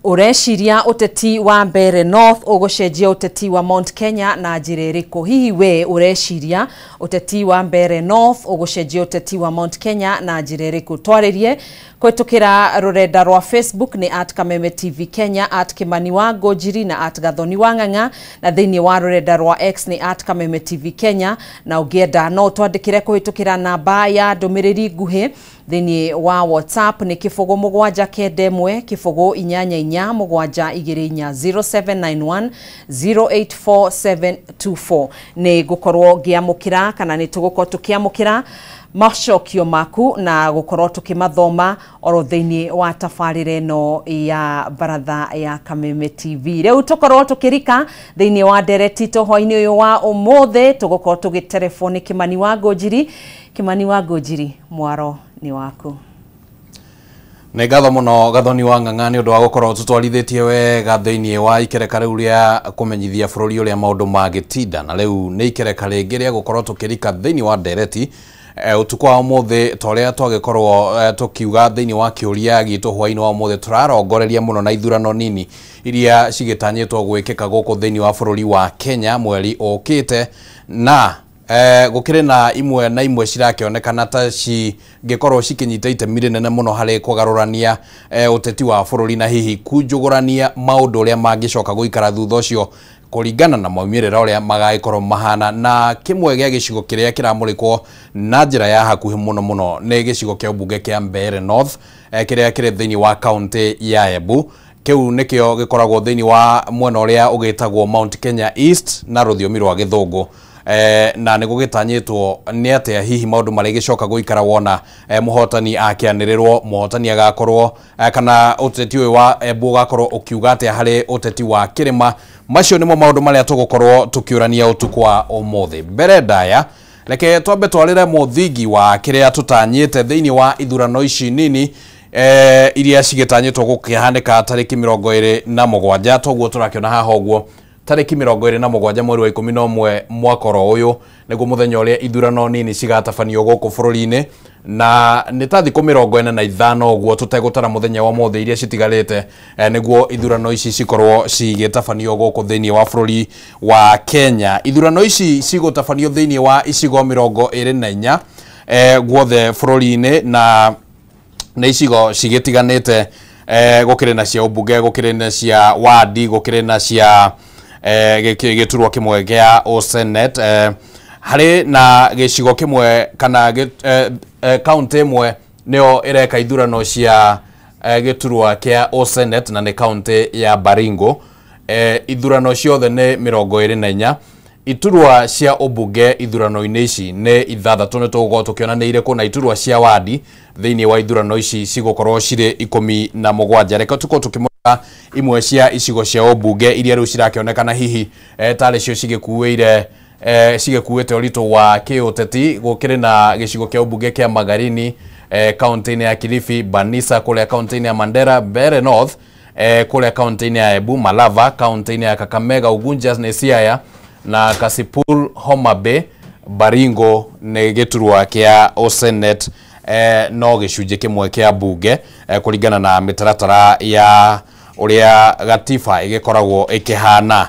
ũreciria ũteti wa Mbeere North ũgũcenjia ũteti wa Mount Kenya na njĩra ĩrĩkũ? Hihi we ũreciria ũteti wa Mbeere North ũgũcenjia ũteti wa Mount Kenya na njĩra ĩrĩkũ? Twarĩrie kũhĩtũkĩra rũrenda rwa Facebook nĩ @Kameme TV Kenya, @Kimani wa Ngũnjiri na @Gathoni wa Ng'ang'a, na thĩinĩ wa rũrenda rwa X nĩ @Kameme TV Kenya. Na ũngĩenda no twandĩkĩre kũhĩtũkĩra namba ya ndũmĩrĩri nguhĩ thĩinĩ wa WhatsApp nĩ 0 7 9 1 0 8 8 7 2 4 0791 084724. Nĩ ngũkorwo ngĩamũkĩra kana nĩ tũgũkorwo tũkĩamũkĩra macokio maku na gũkorwo tũkĩmathoma oro thĩinĩ wa tabarĩra ĩno ya baratha ya Kameme TV. Rĩu tũkorwo tũkĩrika thĩinĩ wa ndereti hwainĩ ũyũ wa ũmũthĩ, tũgũkorwo tũgĩtereboni Kimani wa Ngũnjiri. Kimani wa Ngũnjiri, mwaro nĩ waku. Nĩ ngatho mũno Gathoni wa Ng'ang'a nĩ ũndũ wa gũkorwo tũtwarithĩtie wega thĩinĩ wa ikereka rĩu rĩa kũmenyithia bũrũri ũrĩa maũndũ magĩtinda, na rĩu nĩ ikereka rĩngĩ rĩa gũkorwo tũkĩrika thĩinĩ wa ndereti ũtukũ wa ũmũthĩ. Ta ũrĩa twagĩkorwo tũkiuga thĩinĩ wa kĩũria gitũ hwainĩ wa ũmũthĩ, tũrarongoreria mũno na ithurano nini iria cigĩtanyĩtwo gwĩkĩka gũkũ thĩinĩ wa bũrũri wa Kenya mweri ũkĩte, na Gũkĩrĩ na imwe na imwe cirakĩonekana ta cingĩkorwo cikĩnyita itemi rĩnene mũno harĩ kũgarũrania ũteti wa bũrũri na hihi kunjugũrania maũndũ ũrĩa mangĩcoka gũikara thutha ũcio kũringana na maumĩrĩra ũrĩa magagĩkorwo mahana. Na kĩmwe gĩa gĩcigo kĩrĩa kĩramũrĩkwo na njĩra ya hakuhĩ mũno mũno nĩ gĩcigo kĩa ũmbunge kĩa Mbeere North, kĩrĩa kĩrĩ thĩinĩ wa kaũntĩ ya Embu. Kĩu nĩkĩo gĩkoragwo thĩinĩ wa mwena ũrĩa ũgĩtagwo Mount Kenya East na rũthiomi rwa gĩthũngũ. Na nĩ gũgĩtanyĩtwo nĩ atĩa hihi maũndũ marĩgĩcoka gũikara wona mũhotani akĩanĩrĩrwo, mũhotani agakorwo kana ũteti ũyũ wa Embu ũgakorwo ũkiuga atĩa harĩ ũteti wa kĩrĩma. Macio nĩmo maũndũ marĩa tũgũkorwo tũkĩũrania ũtukũ wa ũmũthĩ. Mbere ndaya reke twambe twarĩre mũthingi wa kĩrĩa tũtanyĩte thĩinĩ wa ithurano ici nini iria cigĩtanyĩtwo gũkĩhanĩka tarĩki 27, toguo tũrakĩona haha ũguo tarĩki 27 mweri wa 11 mwaka oro ũyũ nĩguo mũthenya ũrĩa ithurano nini cigatabanio gũkũ bũrũri-inĩ, na nĩ ta thikũ 45 ũguo tũtegũtara mũthenya wa ũmũthĩ iria citigarĩte nĩguo ithurano ici cikorwo cigĩtabanio gũkũ thĩinĩ wa bũrũri wa Kenya. Ithurano ici cigũtabanio thĩinĩ wa icigo 24 guothe bũrũri-inĩ, na nĩ icigo cigĩtiganĩte, gũkĩrĩ na cia ũmbunge, gũkĩrĩ na cia wadi, gũkĩrĩ na cia gĩturwa kĩmwe gĩa ũsenate. Harĩ na gĩcigo kĩmwe kana kaũntĩ ĩmwe nĩyo ĩreka ithurano cia gĩturwa kĩa ũsenate na nĩ kaũntĩ ya Baringo. Ithurano ciothe nĩ 24. Iturwa cia ũmbunge ithurano-inĩ ici nĩ 6, nĩ tũgũkorwo tũkĩona nĩ irĩkũ, na iturwa cia wadi thĩinĩ wa ithurano ici cigũkorwo cirĩ 17. Reke tũkorwo tũkĩmũrĩka imwe cia icigo cia ũmbunge iria rĩu cirakĩonekana hihi tarĩ cio cigĩkuĩire cigĩkuĩte ũritũ wa kĩũteti. Gũkĩrĩ na gĩcigo kĩa ũmbunge kĩa Magarini kaũntĩ-inĩ ya Kilifi, Banisa kũrĩa kaũntĩ-inĩ ya Mandera, Mbeere North kũrĩa kaũntĩ-inĩ ya Embu, Malava kaũntĩ-inĩ ya Kakamega, Ugunja nĩ Siaya na Kasipul, Homa Bay, Baringo nĩ gĩturwa kĩa ũsenate no gĩcunjĩ kĩmwe kĩa mbunge kũringana na mĩtaratara ya ũrĩa gatiba ĩgĩkoragwo ĩkĩhana.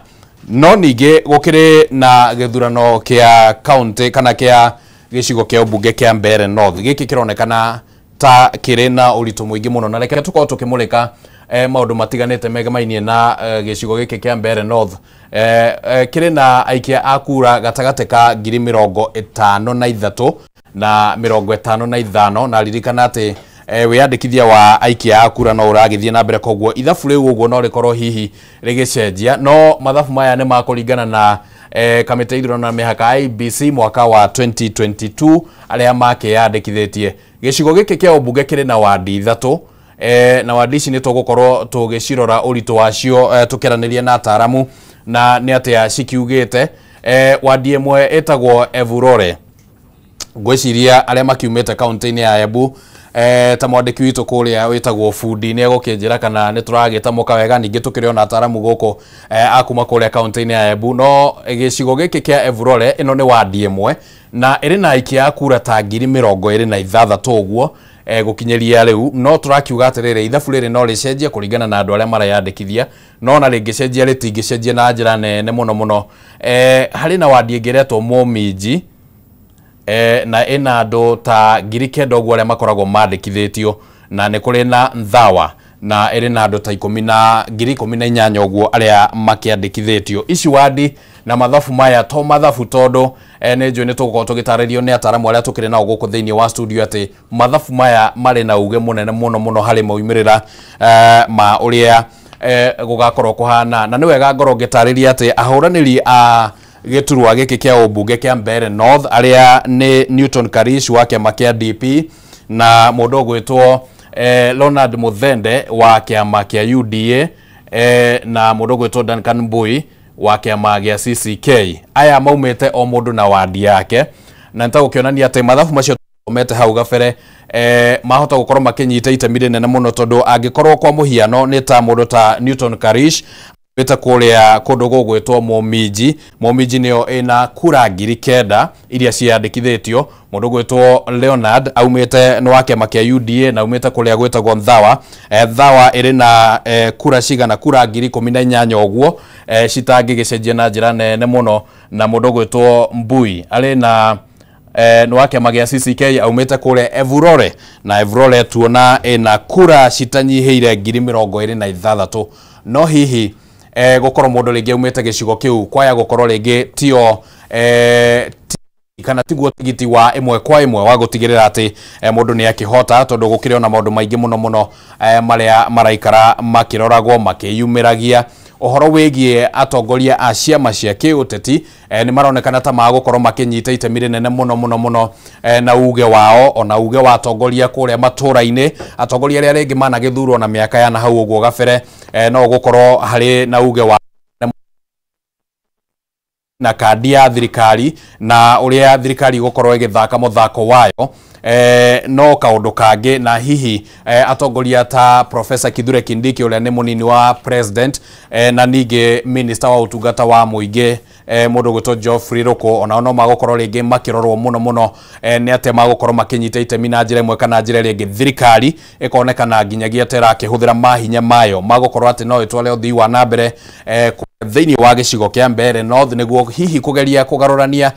No ningĩ gũkĩrĩ na gĩthurano kĩa kaũntĩ kana kĩa gĩcigo kĩa ũmbunge kĩa Mbeere North. Gĩkĩ kĩronekana ta kĩrĩ na ũritũ mũingĩ mũno, na reke tũkorwo tũkĩmũrĩka maũndũ matiganĩte megemainie na gĩcigo gĩkĩ kĩa Mbeere North. Kĩrĩ na aikia a kura gatagatĩ ka 53,000 na 55, na ririkana atĩ wĩyandĩkithia wa aikia a kura no ũragĩthiĩ na mbere, koguo ithabu rĩu ũguo no rĩkorwo hihi rĩgĩcenjia, no mathabu maya nĩ makũringana na kamĩtĩ ya ithurano na mĩhaka IEBC mwaka wa 2022 arĩa makĩyandĩkithĩtie. Gĩcigo gĩkĩ kĩa ũmbunge kĩrĩ na wadi 3, na wadi ici nĩ tũgũkorwo tũgĩcirora ũritũ wacio tũkĩaranĩria na ataaramu na nĩ atĩa cikiugĩte. Wadi ĩmwe ĩtagwo Evurore, ngwĩciria arĩa makiumĩte kaũntĩ-inĩ ya Embu ta mwandĩki witũ kũrĩa wĩtagwo Bundi nĩ egũkĩnjĩra kana nĩ tũragĩtamũka wega. Ningĩ tũkĩrĩ ona ataaramu gũkũ akuma kũrĩa kaũntĩ-inĩ ya Embu. No gĩcigo gĩkĩ kĩa Evurore ĩno nĩ wadi ĩmwe na ĩrĩ na aikia a kura ta 26,000 ũguo gũkinyĩria rĩu. No tũrakiuga atĩrĩrĩ, ithabu rĩrĩ no rĩcenjie kũringana na andũ arĩa mareyandĩkithia, no na rĩngĩcenjia rĩtingĩcenjia na njĩra nene mũno mũno. Harĩ na wadi ĩngĩ ĩretwo Mũminji na ĩna andũ ta 9,000 ũguo arĩa makoragwo mandĩkithĩtio, na nĩ kũrĩ na Nthawa na ĩrĩ na andũ ta 18,000 ũguo arĩa makĩandĩkithĩtio. Ici wadi na mathabu maya to mathabu, tondũ nĩ njũĩ nĩ tũgũkorwo tũgĩtarĩrio nĩ ataaramu arĩa tũkĩrĩ nao gũkũ thĩinĩ wa studio atĩ mathabu maya marĩ na uge mũnene mũno mũno harĩ maumĩrĩra ma ũrĩa gũgakorwo kũhana. Na nĩ wega ngorwo ngĩtarĩria atĩ ahũranĩri a gĩturwa gĩkĩ kĩa ũmbunge kĩa Mbeere North arĩa nĩ Newton Karish wa kĩama kĩa DP na mũndũ ũgwĩtwo Leonard Muthende wa kĩama kĩa UDA na mũndũ ũgwĩtwo Duncan Mbui wa kĩama gĩa CCK. Aya maumĩte o mũndũ na wadi yake, na nĩtagũkĩonania atĩ mathabu macio mete hau gabere mahota gũkorwo makĩnyita itemi rĩnene mũno, tondũ angĩkorwo kwa mũhiano nĩ ta mũndũ ta Newton Karish Aumĩte kũrĩa kũndũ gũgwĩtwo Mũminji. Mũminji nĩyo ĩna kura 9,000 iria ciandĩkithĩtio. Mũndũ gwĩtwo Leonard aumĩte nĩ wa kĩama kĩa UDA na aumĩte kũrĩa gwĩtagwo Nthawa. Thawa ĩrĩ na kura cigana? Kura 18,000 ũguo, citangĩgĩcenjia na njĩra nene mũno. Na mũndũ gwĩtwo Mbui arĩ na nĩ wa kĩama gĩa CCK, aumĩte kũrĩa Evurore, na Evurore tuona ĩna kura citanyihĩire 26,000. No hihi gũkorwo mũndũ rĩngĩ aumĩte gĩcigo kĩu kwaya gũkorwo rĩngĩ tio kana tiguo tigiti wa ĩmwe kwa ĩmwe wa gũtigĩrĩra atĩ mũndũ nĩ akĩhota, tondũ gũkĩrĩ ona maũndũ maingĩ mũno mũno marĩa maraikara makĩroragwo makĩyumĩragia ũhoro wĩgiĩ atongoria a ciama cia kĩũteti. Nĩ maronekana ta magũkorwo makĩnyita itemi rĩnene mũno mũno mũno, na uge wao ona uge wa atongoria kũrĩa matũra-inĩ, atongoria arĩa rĩngĩ managĩthurwo na mĩaka ya na hau ũguo gabere, no gũkorwo harĩ na uge wa na kandi ya thirikari na ũrĩa thirikari ĩgũkorwo ĩgĩthaka mũthako wayo. No kaũndũ kangĩ, na hihi atongoria ta Professor Kithure Kindiki, ũrĩa nĩ mũnini wa president, na ningĩ minister wa ũtungata wa mũingĩ, mũndũ gwĩtwo Geoffrey Ruku, onao no magũkorwo rĩngĩ makĩrorwo mũno mũno, nĩ atĩa magũkorwo makĩnyita itemi na njĩra ĩmwe kana njĩra ĩrĩa ĩngĩ. Thirikari ĩkonekana nginyagia ta ĩrakĩhũthĩra mahinya mayo magũkorwo atĩ no ĩtware ũthii wa na mbere thĩinĩ wa gĩcigo kĩa Mbeere North, nĩguo hihi kũgeria kũgarũrania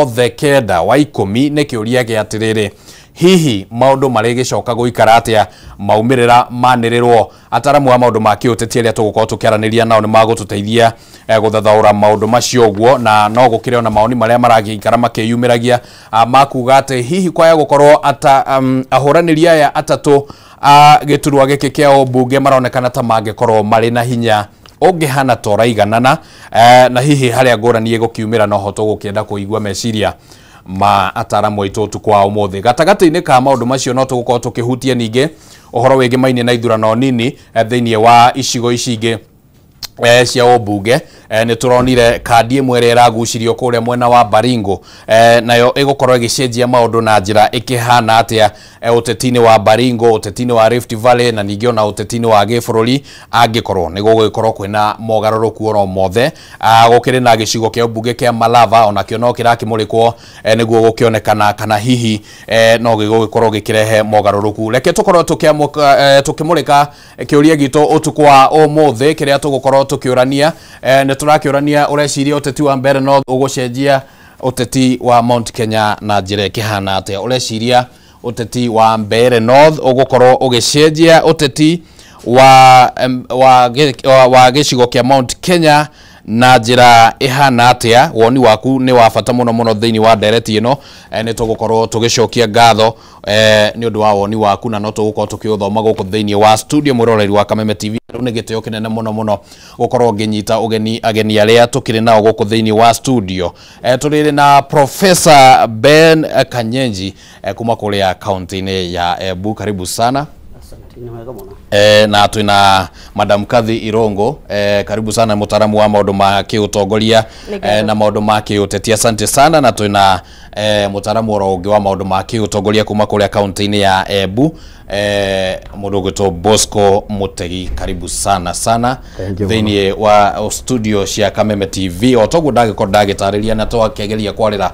othe 9 wa 10. Nĩ kĩũria gĩa atĩrĩrĩ, hihi maũndũ marĩgĩcoka gũikara atĩa maumĩrĩra manĩrĩrwo? Ataramu a maũndũ ma kĩũteti arĩa tũgũkorwo tũkĩaranĩria nao nĩ magũtũteithia gũthathaũra maũndũ macio ũguo, na no gũkĩrĩ ona maoni marĩa maragĩikara makĩyumĩragia, makuga atĩ hihi kwaya gũkorwo ahũranĩri aya atatũ a gĩturwa gĩkĩ kĩa ũmbunge maronekana ta mangĩkorwo marĩ na hinya ũngĩhana ta ũraiganana, na hihi harĩa ngũrani ĩgũkiumĩra. No ho tũgũkĩenda kũigua meciria ma ataramu aitũ ũtukũ wa ũmũthĩ. Gatagatĩ-inĩ ka maũndũ macio, no tũgũkorwo tũkĩhutia ningĩ ũhoro wĩgĩmainie na ithurano nini thĩinĩ wa icigo ici ingĩ cia ũmbunge. Nĩ tũronire kandi ĩmwe ĩrĩa ĩragucirio kũrĩa mwena wa Baringo, nayo ĩgũkorwo ĩgĩcenjia maũndũ na njĩra ĩkĩhana atĩa ũteti-inĩ wa Baringo, ũteti-inĩ wa Rift Valley, na ningĩ ona ũteti-inĩ wa gĩbũrũri, angĩkorwo nĩ gũgũgĩkorwo kwĩna mogarũrũku oro mothe. Gũkĩrĩ na gĩcigo kĩa ũmbunge kĩa Malava, onakĩo no kĩrakĩmũrĩkwo, nĩguo gũkĩonekana kana hihi no gĩgũgĩkorwo gĩkĩrehe mogarũrũku. Reke tũkorwo tũkĩmũrĩka kĩũria gitũ ũtukũ wa ũmũthĩ kĩrĩa tũgũkorwo tũkĩũrania. Nĩ tũrakĩũrania, ũreciria ũteti wa Mbeere North ũgũcenjia ũteti wa Mount Kenya na njĩra ĩkĩhana atĩa? Ũreciria ũteti wa Mbeere North ũgũkorwo ũgĩcenjia ũteti wa gĩcigo kĩa Mount Kenya na njĩra ĩhana atĩa? Woni waku nĩ wa bata mũno mũno thĩinĩ wa ndereti ĩno. Nĩ tũgũkorwo tũgĩcokia ngatho nĩ ũndũ wa woni waku, na no tũgũkorwo tũkĩũthoma gũkũ thĩinĩ wa studio. Mwĩroreri wa Kameme TV, rĩu nĩ gĩtĩo kĩnene mũno mũno gũkorwo ngĩnyita ũgeni ageni arĩa tũkĩrĩ nao gũkũ thĩinĩ wa studio. Tũrĩ na Professor Ben Kanyenji kuma kũrĩa kaunti-inĩ ya Embu, karibu sana. Na twina Madam Kathy Irongo, karibu sana, mutaalamu wa maundu ma kiutongoria na maundu ma kiuteti, asante sana. Na twina mutaalamu oro ungi wa maundu ma kiutongoria kuma kuria kaunti-inĩ ya Embu, mundu ugwitwo Bosco Mutegi, karibu sana sana thiini wa studio cia Kameme TV. O toguo ndagikorwo ndagitariria na twakigeria kwarira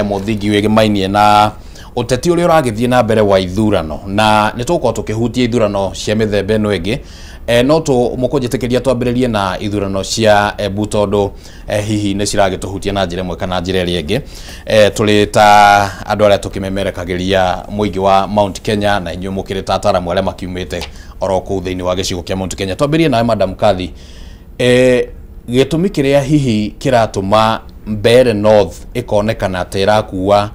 muthingi wigimainie na uteti uria uragithie na mbere wa ithurano, na nĩ tũgũkorwo tũkĩhutia ithurano cia mĩthemba ĩno ĩngĩ, no mũkũnjĩtĩkĩria twambĩrĩrie na ithurano cia Embu, tondũ hihi nĩ ciragĩtũhutia na njĩra ĩmwe kana njĩra ĩrĩa ĩngĩ, tũrĩ ta andũ arĩa tũkĩmemerekagĩria mũingĩ wa Mount Kenya, na inyuĩ mũkĩrĩ ta ataramu arĩa makiumĩte oro kũu thĩinĩ wa gĩcigo kĩa Mount Kenya. Twambĩrĩrie nawe, Madam Kathy, gĩtũmi kĩrĩa hihi kĩratũma Mbeere North ĩkonekana ta ĩrakua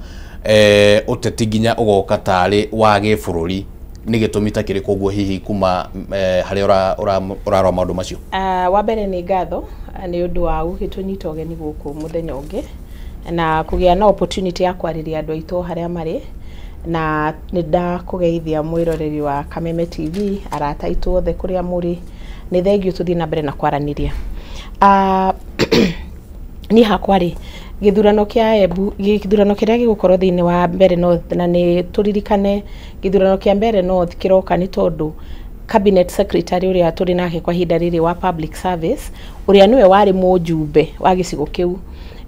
ũteti nginya ũgoka tarĩ wa gĩbũrũri, nĩ gĩtũmi ta kĩrĩkũ ũguo hihi kuma harĩa ũrarora maũndũ macio? Wa mbere nĩ ngatho nĩ ũndũ wa gũgĩtũnyita ũgeni gũkũ mũthenya ũngĩ na kũgĩa na opportunity ya kwarĩria andũ aitũ harĩa marĩ, na nĩ ndakũgeithia mwĩroreri wa Kameme TV, arata aitũ othe kũrĩa mũrĩ, nĩ thengiũ tũthiĩ na mbere na kwaranĩria. Niĩ hakwa rĩ, gĩthurano kĩa Embu, gĩthurano kĩrĩa gĩgũkorwo thĩinĩ wa Mbeere North, na nĩ tũririkane gĩthurano kĩa Mbeere North kĩroka nĩ tondũ cabinet secretary ũrĩa tũrĩ nake kwa ihinda rĩrĩ wa public service, ũrĩa nĩwe warĩ mũjumbe wa gĩcigo kĩu,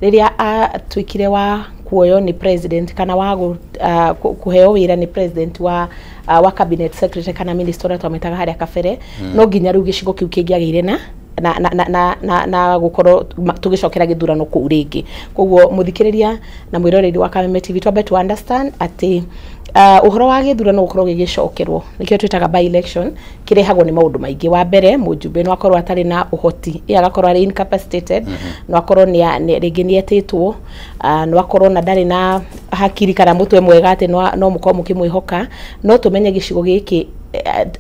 rĩrĩa atuĩkire wa kuoywo nĩ president kana wa kũheo wĩra nĩ president wa cabinet secretary kana minister ũrĩa twamwĩtaga harĩa kabere, no nginya rĩu gĩcigo kĩu kĩngĩagĩire na gũkorwo tũgĩcokera gĩthurano kũu rĩngĩ. Koguo mũthikĩrĩria na mwĩroreri wa Kameme TV, twambe to understand atĩ ũhoro wa gĩthurano gũkorwo gĩgĩcokerwo, nĩkĩo twĩtaga by election, kĩrehagwo nĩ maũndũ maingĩ. Wa mbere, mũjumbe no akorwo atarĩ na ũhoti, ĩ agakorwo arĩ incapacitated, no akorwo rĩngĩ nĩ etĩtwo, no akorwo na ndarĩ na hakiri kana mũtwe mwega atĩ no mũkorwo mũkĩmwĩhoka. No tũmenye gĩcigo gĩkĩ,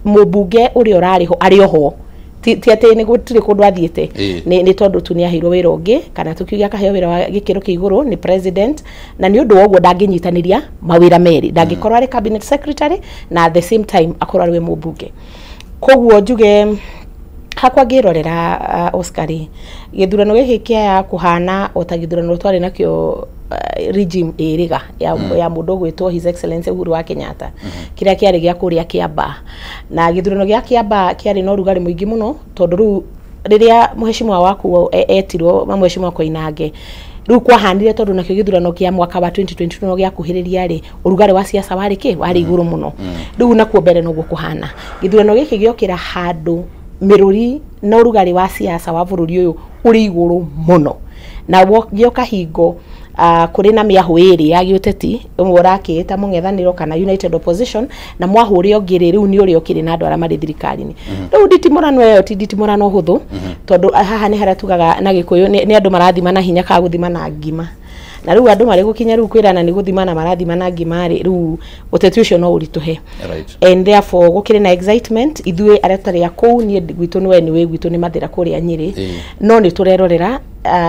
mũmbunge ũrĩa ũrarĩ ho arĩ oho, ti atĩ nĩ gũtirĩ kũndũ athiĩte, nĩ tondũ tu nĩ aheirwo wĩra ũngĩ, kana tũkiuge akaheo wĩra wa gĩkĩro kĩa igũrũ nĩ president, na nĩ ũndũ wa ũguo ndangĩnyitanĩria mawĩra merĩ, ndangĩkorwo arĩ cabinet secretary na at the same time akorwo arĩ we mũmbunge. Koguo njuge hakwa ngĩrorera, Oscar rĩ, gĩthurano gĩkĩ kĩaya kũhana o ta gĩthurano twarĩ nakĩo regime ĩrĩga ya mũndũ ũgwĩtwo His Excellency Uhuru wa Kenyatta, kĩrĩa kĩarĩ gĩa kũrĩa Kĩambaa. Na gĩthurano gĩa Kĩambaa kĩarĩ na ũrugarĩ mũingĩ mũno, tondũ rĩu rĩrĩa mheshimiwa waku etirwo, mheshimiwa Koinange, rĩu kwahanire tondũ nakĩo gĩthurano kĩa mwaka wa 2022 no gĩakuhĩrĩria rĩ, ũrugarĩ wa siasa warĩ kĩ warĩ igũrũ mũno. Rĩu nakuo mbere noguo kũhana, gĩthurano gĩkĩ gĩokĩra handũ mĩrũri na ũrugarĩ wa siasa wa bũrũri ũyũ ũrĩ igũrũ mũno, na gĩoka hingo kũrĩ na mĩahũ ĩrĩ ya gĩũteti, ũmwe ũrakĩĩta mũng'ethanĩro kana United Opposition, na mwahũ ũrĩa ũngĩ rĩ, rĩu nĩ ũrĩa ũkĩrĩ na andũ arĩa marĩ thirikari-inĩ. Rĩu nditimũrano ĩyo ti nditimũrano hũthũ, tondũ haha nĩ harĩa tugaga na Gĩkũyũ nĩ andũ marathima na hinya kana gũthima na ngima. Na rĩu andũ marĩ gũkinya rĩu kwĩrana nĩ gũthima na marathima na ngima rĩ, rĩu ũteti ũcio no ũritũhe. And therefore gũkĩrĩ na excitement. Ithuĩ arĩa tũtarĩ a kũu, niĩ gwitũ nĩ we nĩ gwitũ nĩ Mathĩra kũrĩa Nyĩrĩ, no nĩ tũrerorera,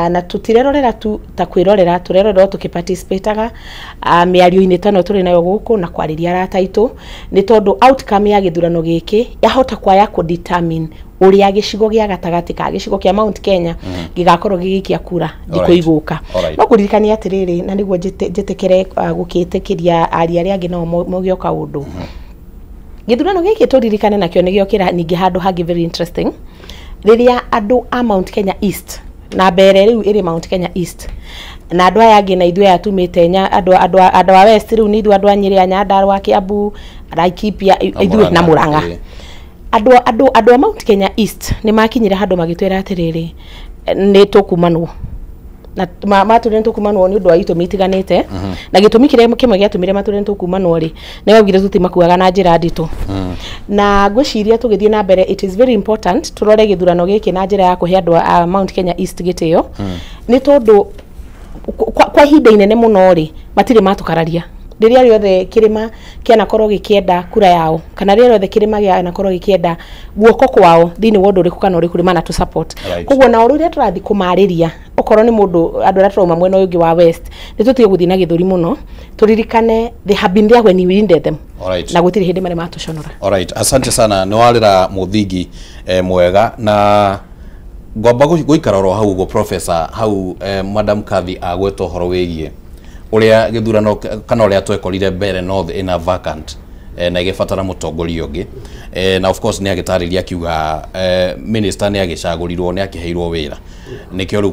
na tũtirerorera tu ta kwĩrorera, tũrerorera o tũkĩparticipataga mĩario-inĩ ta ĩno tũrĩ nayo gũkũ na kwarĩria arata aitũ, nĩ tondũ outcome ya gĩthurano gĩkĩ yahota kwaya kũ-determine ũrĩa gĩcigo gĩa gatagatĩ ka gĩcigo kĩa Mount Kenya gĩgakorwo gĩgĩikia kura thikũ igũka. No kũririkania atĩrĩrĩ, na nĩguo njĩtĩkĩre gũkĩtĩkĩria aria arĩa angĩ nao moge o kaũndũ, gĩthurano gĩkĩ tũririkane nakĩo nĩ gĩokĩra ningĩ handũ hangĩ very interesting, rĩrĩa andũ a Mount Kenya East, na mbere rĩu ĩrĩ Mount Kenya East, na andũ aya angĩ na ithuĩ aya tumĩte andũ a West, rĩu nĩ ithuĩ andũ a Nyĩrĩ, a Nyandarua, Kiambu, Laikipia, ithuĩ na Murang'a. Andũ a Mount Kenya East nĩ makinyire handũ magĩtwĩra atĩrĩrĩ, nĩ tũkumanwo na matũrire nĩ tũkumanwo nĩ ũndũ wa itũmi itiganĩte. Na gĩtũmi kĩrĩa kĩmwe gĩatũmire matũrire nĩ tũkumanwo rĩ, nĩ maugire tũtimakuaga na njĩra nditũ. Na ngwĩciria tũgĩthiĩ na mbere, it is very important tũrore gĩthurano gĩkĩ na njĩra ya kũhe andũ a Mount Kenya East gĩtĩo, nĩ tondũ kwa ihinda inene mũno rĩ, matirĩ matũkararia. Rĩrĩa rĩothe kĩrĩma kĩanakorwo gĩkĩenda kura yao, kana rĩrĩa rĩothe kĩrĩma gĩanakorwo gĩkĩenda guoko kwao thĩinĩ wa ũndũ ũrĩkũ kana ũrĩkũ, rĩ mana tũ support. Koguo na ũrĩa tũrathiĩ kũmarĩria, okorwo nĩ mũndũ andũ arĩa tũrauma mwena ũyũ ũngĩ wa West, nĩ tũtige gũthiĩ na gĩthũri mũno, tũririkane they have been there when we needed them, na gũtirĩ hĩndĩ marĩ matũconora. Alright, asante sana, nĩ warĩra mũthingi mwega, na ngwamba gũikara oro hau ũguo, professor, hau Madam Kathy agweta ũhoro wĩgiĩ ũrĩa gĩthurano kana ũrĩa twekorire mbere North ĩna vacant, na ĩgĩbatara mũtongoria ũngĩ, na of course nĩ agĩtarĩria akiuga minister nĩ agĩcagũrirwo, nĩ akĩheirwo wĩra, nĩkĩo rĩu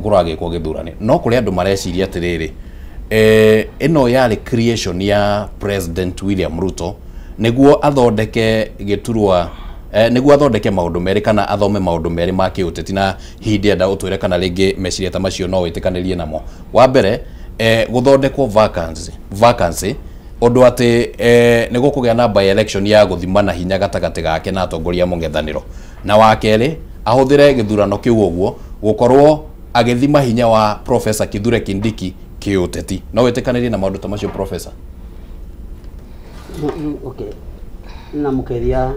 kũragĩkwo gĩthurano. No kũrĩ andũ mareciria atĩrĩrĩ, ĩno yarĩ creation ya President William Ruto nĩguo athondeke gĩturwa, nĩguo athondeke maũndũ merĩ kana athome maũndũ merĩ ma kĩũteti, na hihi ndĩrenda ũtwĩre kana rĩngĩ meciria ta macio no wĩtĩkanĩrie namo. Wa mbere, gũthondekwo vacancy ũndũ atĩ nĩ gũkũgĩa na by election ya gũthima na hinya gatagatĩ gake na atongoria mũng'ethanĩro, na wa kerĩ, ahũthĩre gĩthurano kĩu ũguo gũkorwo agĩthima hinya wa Professor Kithure Kindiki kĩũteti. No wĩtĩkanĩrie na maũndũ ta macio, professor? Okay, na mũkeria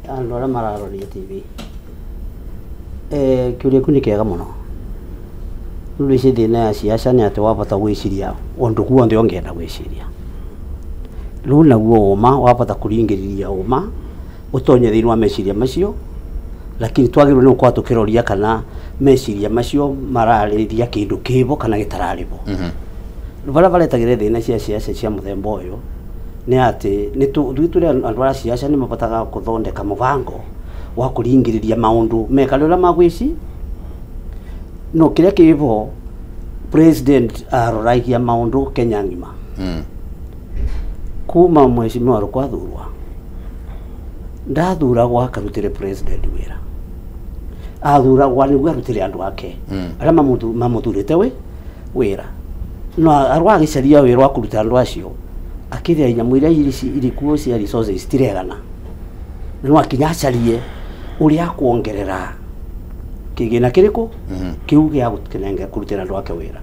andũ arĩa mararoria TV, kĩũria kĩu nĩ kĩega mũno. Rĩu ici thĩna ya ciaca nĩ atĩ wabata gwĩciria ũndũ guothe ũngĩenda gwĩciria, rĩu naguo ũma wabata kũringĩrĩria ũma ũtonye thĩinĩ wa meciria macio, lakini twagĩrĩirwo nĩ gũkorwo tũkĩroria kana meciria macio mararĩria kĩndũ kĩbo kana gĩtararĩ bo. Rĩu barĩa baretagĩre thĩna cia ciaca cia mũthemba ũyũ Nĩ atĩ nĩ tũrĩ andũ a ciaca nĩ mabataga gũthondeka mũbango wa kũringĩrĩria maũndũ mekale ũrĩa magwĩci no kĩrĩa kĩbo president aroragia maũndũ Kenya ng'ima. Kuma mheshimiwa Ruku athurwa ndathuragwo akarutĩre president wĩra, athuragwo nĩguo arutĩre andũ ake arĩa mamũthurĩte we wĩra, no arwa agĩcaria wĩra wa kũruta andũ acio akĩrĩa nyamũ iria irĩ kuo cia resources citiregana, no akinya acarie ũrĩa akuongerera kĩgĩna kĩrĩkũ kĩu gĩa gũkinenga kũrutĩra andũ ake wĩra.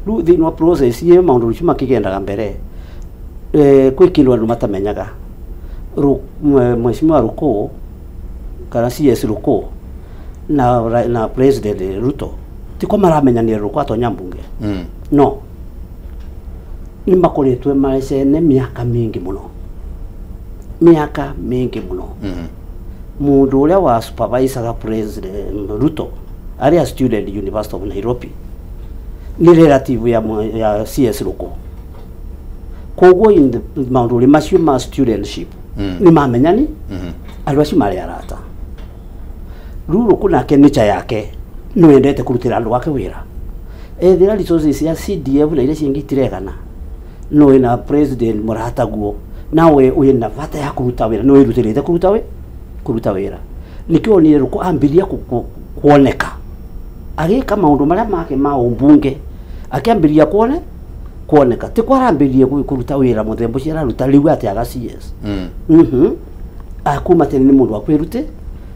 Rĩu thĩinĩ wa process ĩyo maũndũ macio makĩgendaga mbere, kwĩ kĩndũ andũ matamenyaga. Mheshimiwa Ruku kana CS Ruku na President Ruto tiko maramenyanire Ruku atonya mbunge. No nĩ makoretwe marecene mĩaka mĩingĩ mũno, mĩaka mĩingĩ mũno. Mũndũ ũrĩa wa supervisoraga President Ruto arĩa student University of Nairobi nĩ relative ya CS Ruku, koguo in the maũndũ macio ma studentship nĩ mamenyani andũ acio marĩ arata. Rĩu Ruku nake nature yake nĩ wendete kũrutĩra andũ ake wĩra, ethĩra resources cia CDF na iria cingĩ itiregana, no wĩna president mũrataguo nawe wĩna bata ya kũruta wĩra, nĩ wĩrutĩrĩte kũruta wĩra. Nĩkĩo onire Ruku ambĩrĩria kuoneka agĩka maũndũ marĩa make ma ũmbunge, akĩambĩrĩria kuoneka ti kwarambĩrĩrie kũruta wĩra mũthemba ũcio araruta rĩu atĩ aga CS. Akuma tene nĩ mũndũ wa kwĩrutĩra,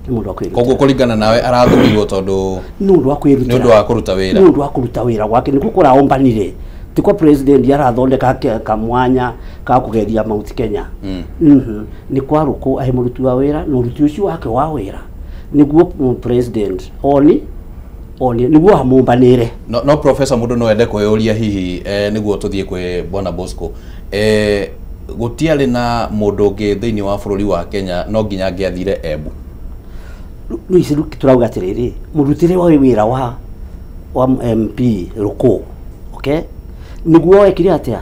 nĩ mũndũ wa kwĩrutĩra. Koguo kũringana nawe arathurirwo tondũ nĩ ũndũ wa kwĩrutĩra, nĩ ũndũ wa kũruta wĩra, nĩ ũndũ wa kũruta wĩra gwake nĩkuo kũraombanire. Ti kwa president arathondeka kamwanya ka kũgeria Mount Kenya. Nĩ kwa Ruku ahe mũruti wa wĩra, na ũruti ũcio wake wa wĩra nĩguo president oni nĩguo amũmbanĩre. No professor mũndũ no ende kwĩyũria hihi nĩguo tũthiĩ kwĩ Bwana Bosco, gũtiarĩ na mũndũ ũngĩ thĩinĩ wa bũrũri wa Kenya no nginya angĩathire Embu? Rĩu ici tũrauga atĩrĩrĩ, mũrutĩre wa wĩra wa MP Ruku, okay, nĩguo ekire atĩa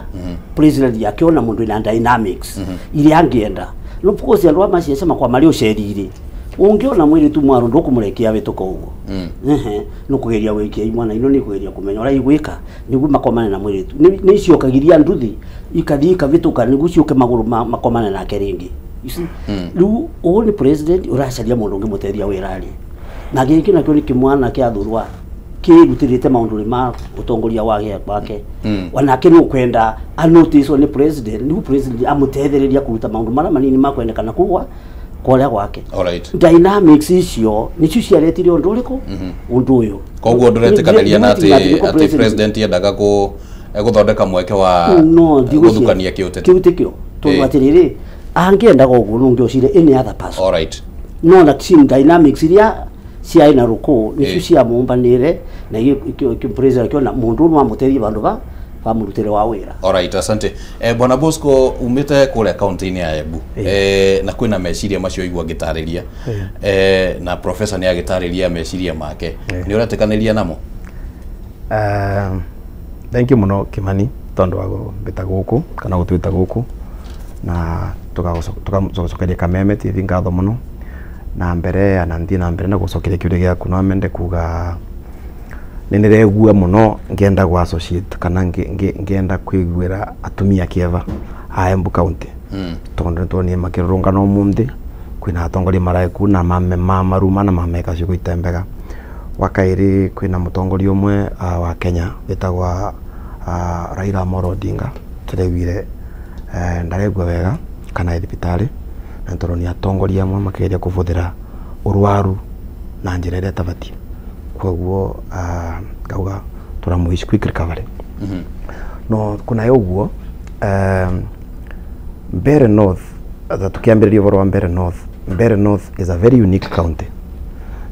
president akĩona mũndũ ina dynamics iria angĩenda. No of course andũ a maciaca makwa marĩ ũceri-rĩ, ũngĩona mwĩrĩtu mwarũ ndũkũmũrekia wĩtũka ũguo, nĩkũgeria gwĩkia imwana ino, nĩkũgeria kũmenya ũrĩa igwĩka nĩguo makomane na mwĩrĩtu. Nĩ iciokagiria nduthi ikathiĩ ikavĩtũka nĩguo ciũke magũrũ makomane nake rĩngĩ. Rĩu ũũ nĩ president ũracaria mũndũ ũngĩmũteithia wĩra-rĩ, na gĩkĩ nakĩo nĩ kĩmwana kĩathurwa kĩrutĩrĩte maũndũ ma ũtongoria wake, onake nĩ ũkwenda anoticwo nĩ president nĩguo president amũteithĩrĩria kũruta maũndũ marĩa manini makwendekana kũgwa kũrĩa gwake. Dynamics icio nĩcio ciaretire ũndũ ũrĩkũ ũndũ ũyũ. Koguo ndũretĩkanĩria na atĩ president endaga gũthondeka mweke wa gũthukania kĩũteti? Kĩu tikĩo tondũ atĩrĩrĩ, angĩendaga ũguo no ũngĩocire any other person. No na team dynamics iria ciarĩ na Ruku nĩcio ciamũmbanĩre na president akĩona mũndũ no amũteithie vandũ va bamũrutĩre wa wĩra. Alright, asante. Bwana Bosco, umĩte kũrĩa kaunti-inĩ ya Embu, na kwĩna meciria macio igua ngĩtarĩria, na professor nĩ agĩtarĩria meciria make, nĩ ũretĩkanĩria namo? Thank you mũno Kimani tondũ wa gũmbĩta gũkũ kana gũtwĩta gũkũ na tũgagũcokeria Kameme TV ngatho mũno, na mbere na nthiĩ na mbere na gũcokeria kĩũria gĩaku no mende kuga nĩ ndĩregua mũno ngĩenda gũ associate kana ngĩenda kwĩguĩra atumia kĩeva a Embu County, tondũ nĩtuonire makĩrũrũngana ũmũthĩ, kwĩna atongoria maraĩ na mamaruma na mameka ciugo itembega. Wa kaĩrĩ kwĩna mũtongoria ũmwe wa Kenya wĩtagwo Raila Amolo Odinga, tũraiguire ndaregua wega kana thibitarĩ, na tũronire atongoria amwe makĩgeria kũbũthĩra ũrwaru na njĩra ĩrĩa ĩtabatiĩ, koguo ngauga tũramũwish quick recovery. No kuna ũguo Mbeere North, tukiambĩrĩria ũhoro wa Mbeere North, Mbeere North is a very unique county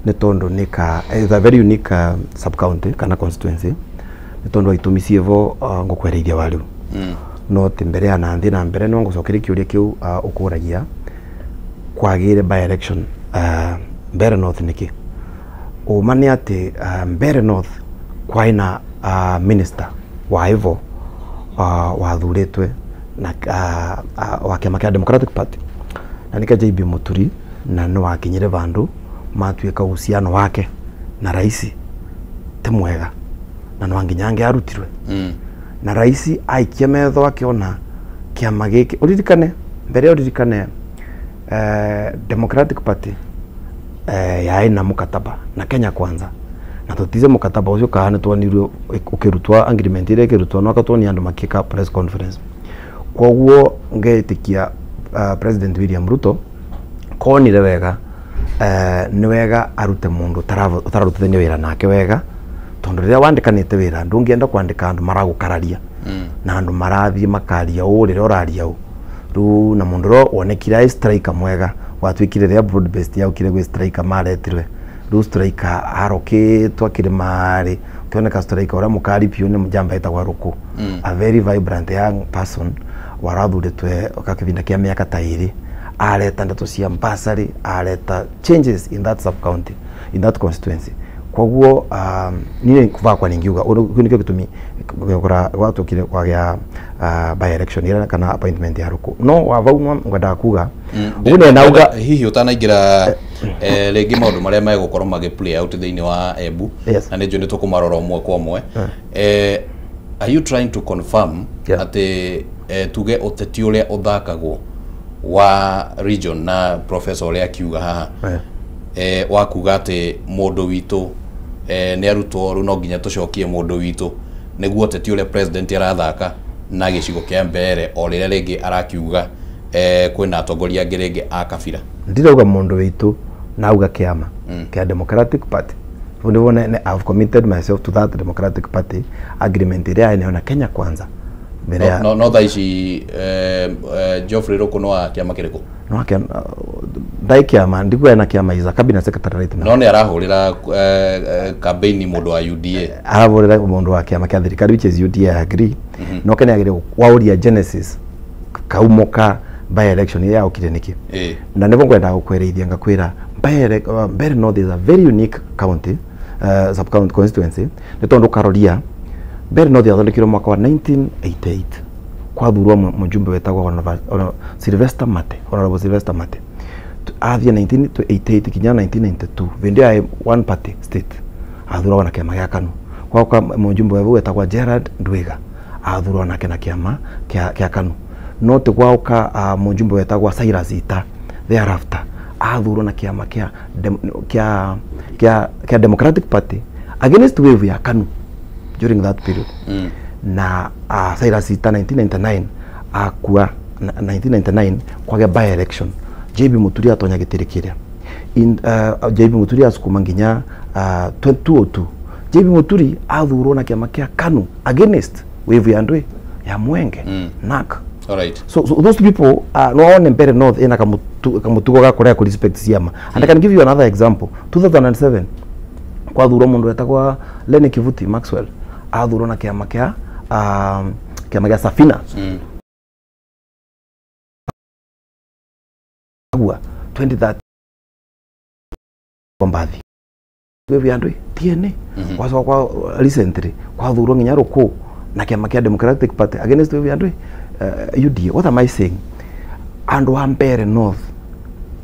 nĩ tondũ nĩ ka is a very unique sub county kana constituency nĩ tondũ wa itũmi ciĩvo ngũkwereirie wa rĩu. No ti mbere ya na nthĩ na mbere no ngũcokerie kĩũria kĩu ũkũragia kwagĩire by election Mbeere North nĩkĩ? Ũma nĩ atĩ Mbeere North kwaĩ na minister wa ivo wathurĩtwe na wa kiama kia Democratic Party na nika JB Muturi na no wakinyire vandu matuika uhusiano wake na raisi ti mwega na no nginyange arutirwe. Na raisi aikie metho akiona kiama giki uririkane mbere uririkane Democratic Party yaai na mukataba na Kenya Kwanza na tutize mukataba ucio kana twonirwe ukirutwa agreement ile ikirutwa no akatwonia andu makika press conference. Koguo ngetikia President William Ruto konire wega ni wega arute mundu utararutithania wira nake wega tondu riria wandikanite wira ndungienda kwandika andu maragukararia na andu marathie makaria uu riria uraria uu riu na mundu ro wonekire ai striker mwega watuikire ria broad based yaukire gwi striker maretirwe riu striker arokitwo akiri ukioneka striker uria mukari piu ni mjamba etagwa Ruku. A very vibrant young person warathuritwe kakivinda kia miaka ta iri areta ndeto cia bursary areta changes in that sub county in that constituency. Koguo nini kuvakwa ningiuga kiu nikio gitumi gukora gwatukire kwagia by election ira kana appointment ya Ruku no wavau no ngwendaga kuga uguo nauga hihi utanaingira ringi maundu maria megukorwo magi play out thiini wa Embu na ni njui ni tukumarora umwe kwa umwe. Are you trying to confirm ati tuge uteti uria uthakagwo wa region na professor uria akiuga haha wa kuga ati mundu witu ni arutwo riu no nginya tucokie mundu witu niguo uteti uria president arathaka na gicigo kia mbere o riria ringi arakiuga kwina atongoria angi ringi a kabira. Ndirauga mundu witu nauga kiama kia Democratic Party. I've committed myself to that Democratic Party agreement iria na Kenya Kwanza. No no thaa ici Geoffrey Ruku no wa kiama kiriku? No kia ndai kiama ndikuwa na kiama is a cabinet secretary right now. No ni arahurira campaign mundu wa UDA. Arahurira mundu wa kiama kia thirikari which is UDA, I agree. No kenya agire wauria genesis kaumo ka by election ya ukire niki. Na nivo ngwenda gukwereithia ngakwira Mbeere North is a very unique county sub county constituency ni tondu karoria Mbeere North yathondekirwo mwaka wa 1988 kwathurwo mujumbe wetagwo Sylvester Mate, Honorable Sylvester Mate athie 1988 kinya 1992 vindi ya one party state athurwo na kiama gia KANU kwa mujumbe wetagwo Gerard Ndwiga athurwo nake na kiama kia KANU no te gwauka mujumbe wetagwo Cyrus Ita thereafter athurwo na kiama kia Democratic Party against wave ya KANU during that period. Na Cyrus Ita 1999 akua 1999 kwage by election JB Muturi atonya gitiri kiria in JB Muturi asukuma nginya 2002 JB Muturi athurwo na kiama kia KANU against wave ya ndui ya Mwenge NAC. All right. So those people no one Mbeere North ina kamutugo ga kurea ku respect ciama. And I can give you another example. 2007 kwathurwo mundu wetagwa Lenny Kivuti Maxwell athurwo na kiama kia kiama kia Safina. Agua 2030 Mbathi wewe andwe TNA kwacoka kwa recently kwathurwo nginya Ruku na kiama kia Democratic Party against wewe andwe UDA. What am I saying? Andu wa Mbeere North.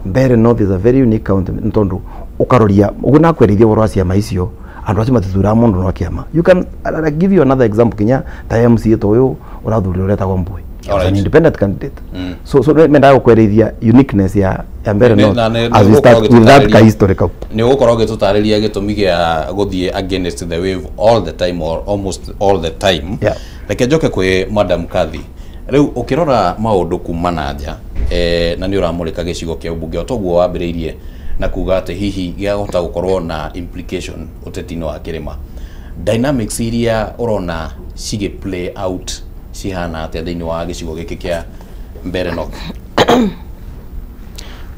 Mbeere North is a very unique county ntondu ukaroria ugu nakwerithia uhoro wa ciama icio andu acio matithuraga mundu no kiama. You can I give you another example kinya ta MCA to uyu urathurirwo uretagwo Mbui. As an independent candidate. So mendaga gukwerithia uniqueness ya Mbeere North as we start with that ka historical. Ni ugukorwo ugitutariria gitumi gia guthie against the wave all the time or almost all the time. Reke njoke kwi Madam Kathy. Riu ukirora maundu kuma na nja na ni uramurika gicigo kia ubunge otoguo wambiriirie na kuga ati hihi giahota gukorwo na implication uteti-inĩ wa kirima dynamics iria urona cigi play out cihana atia thiini wa gicigo giki kia Mbeere North?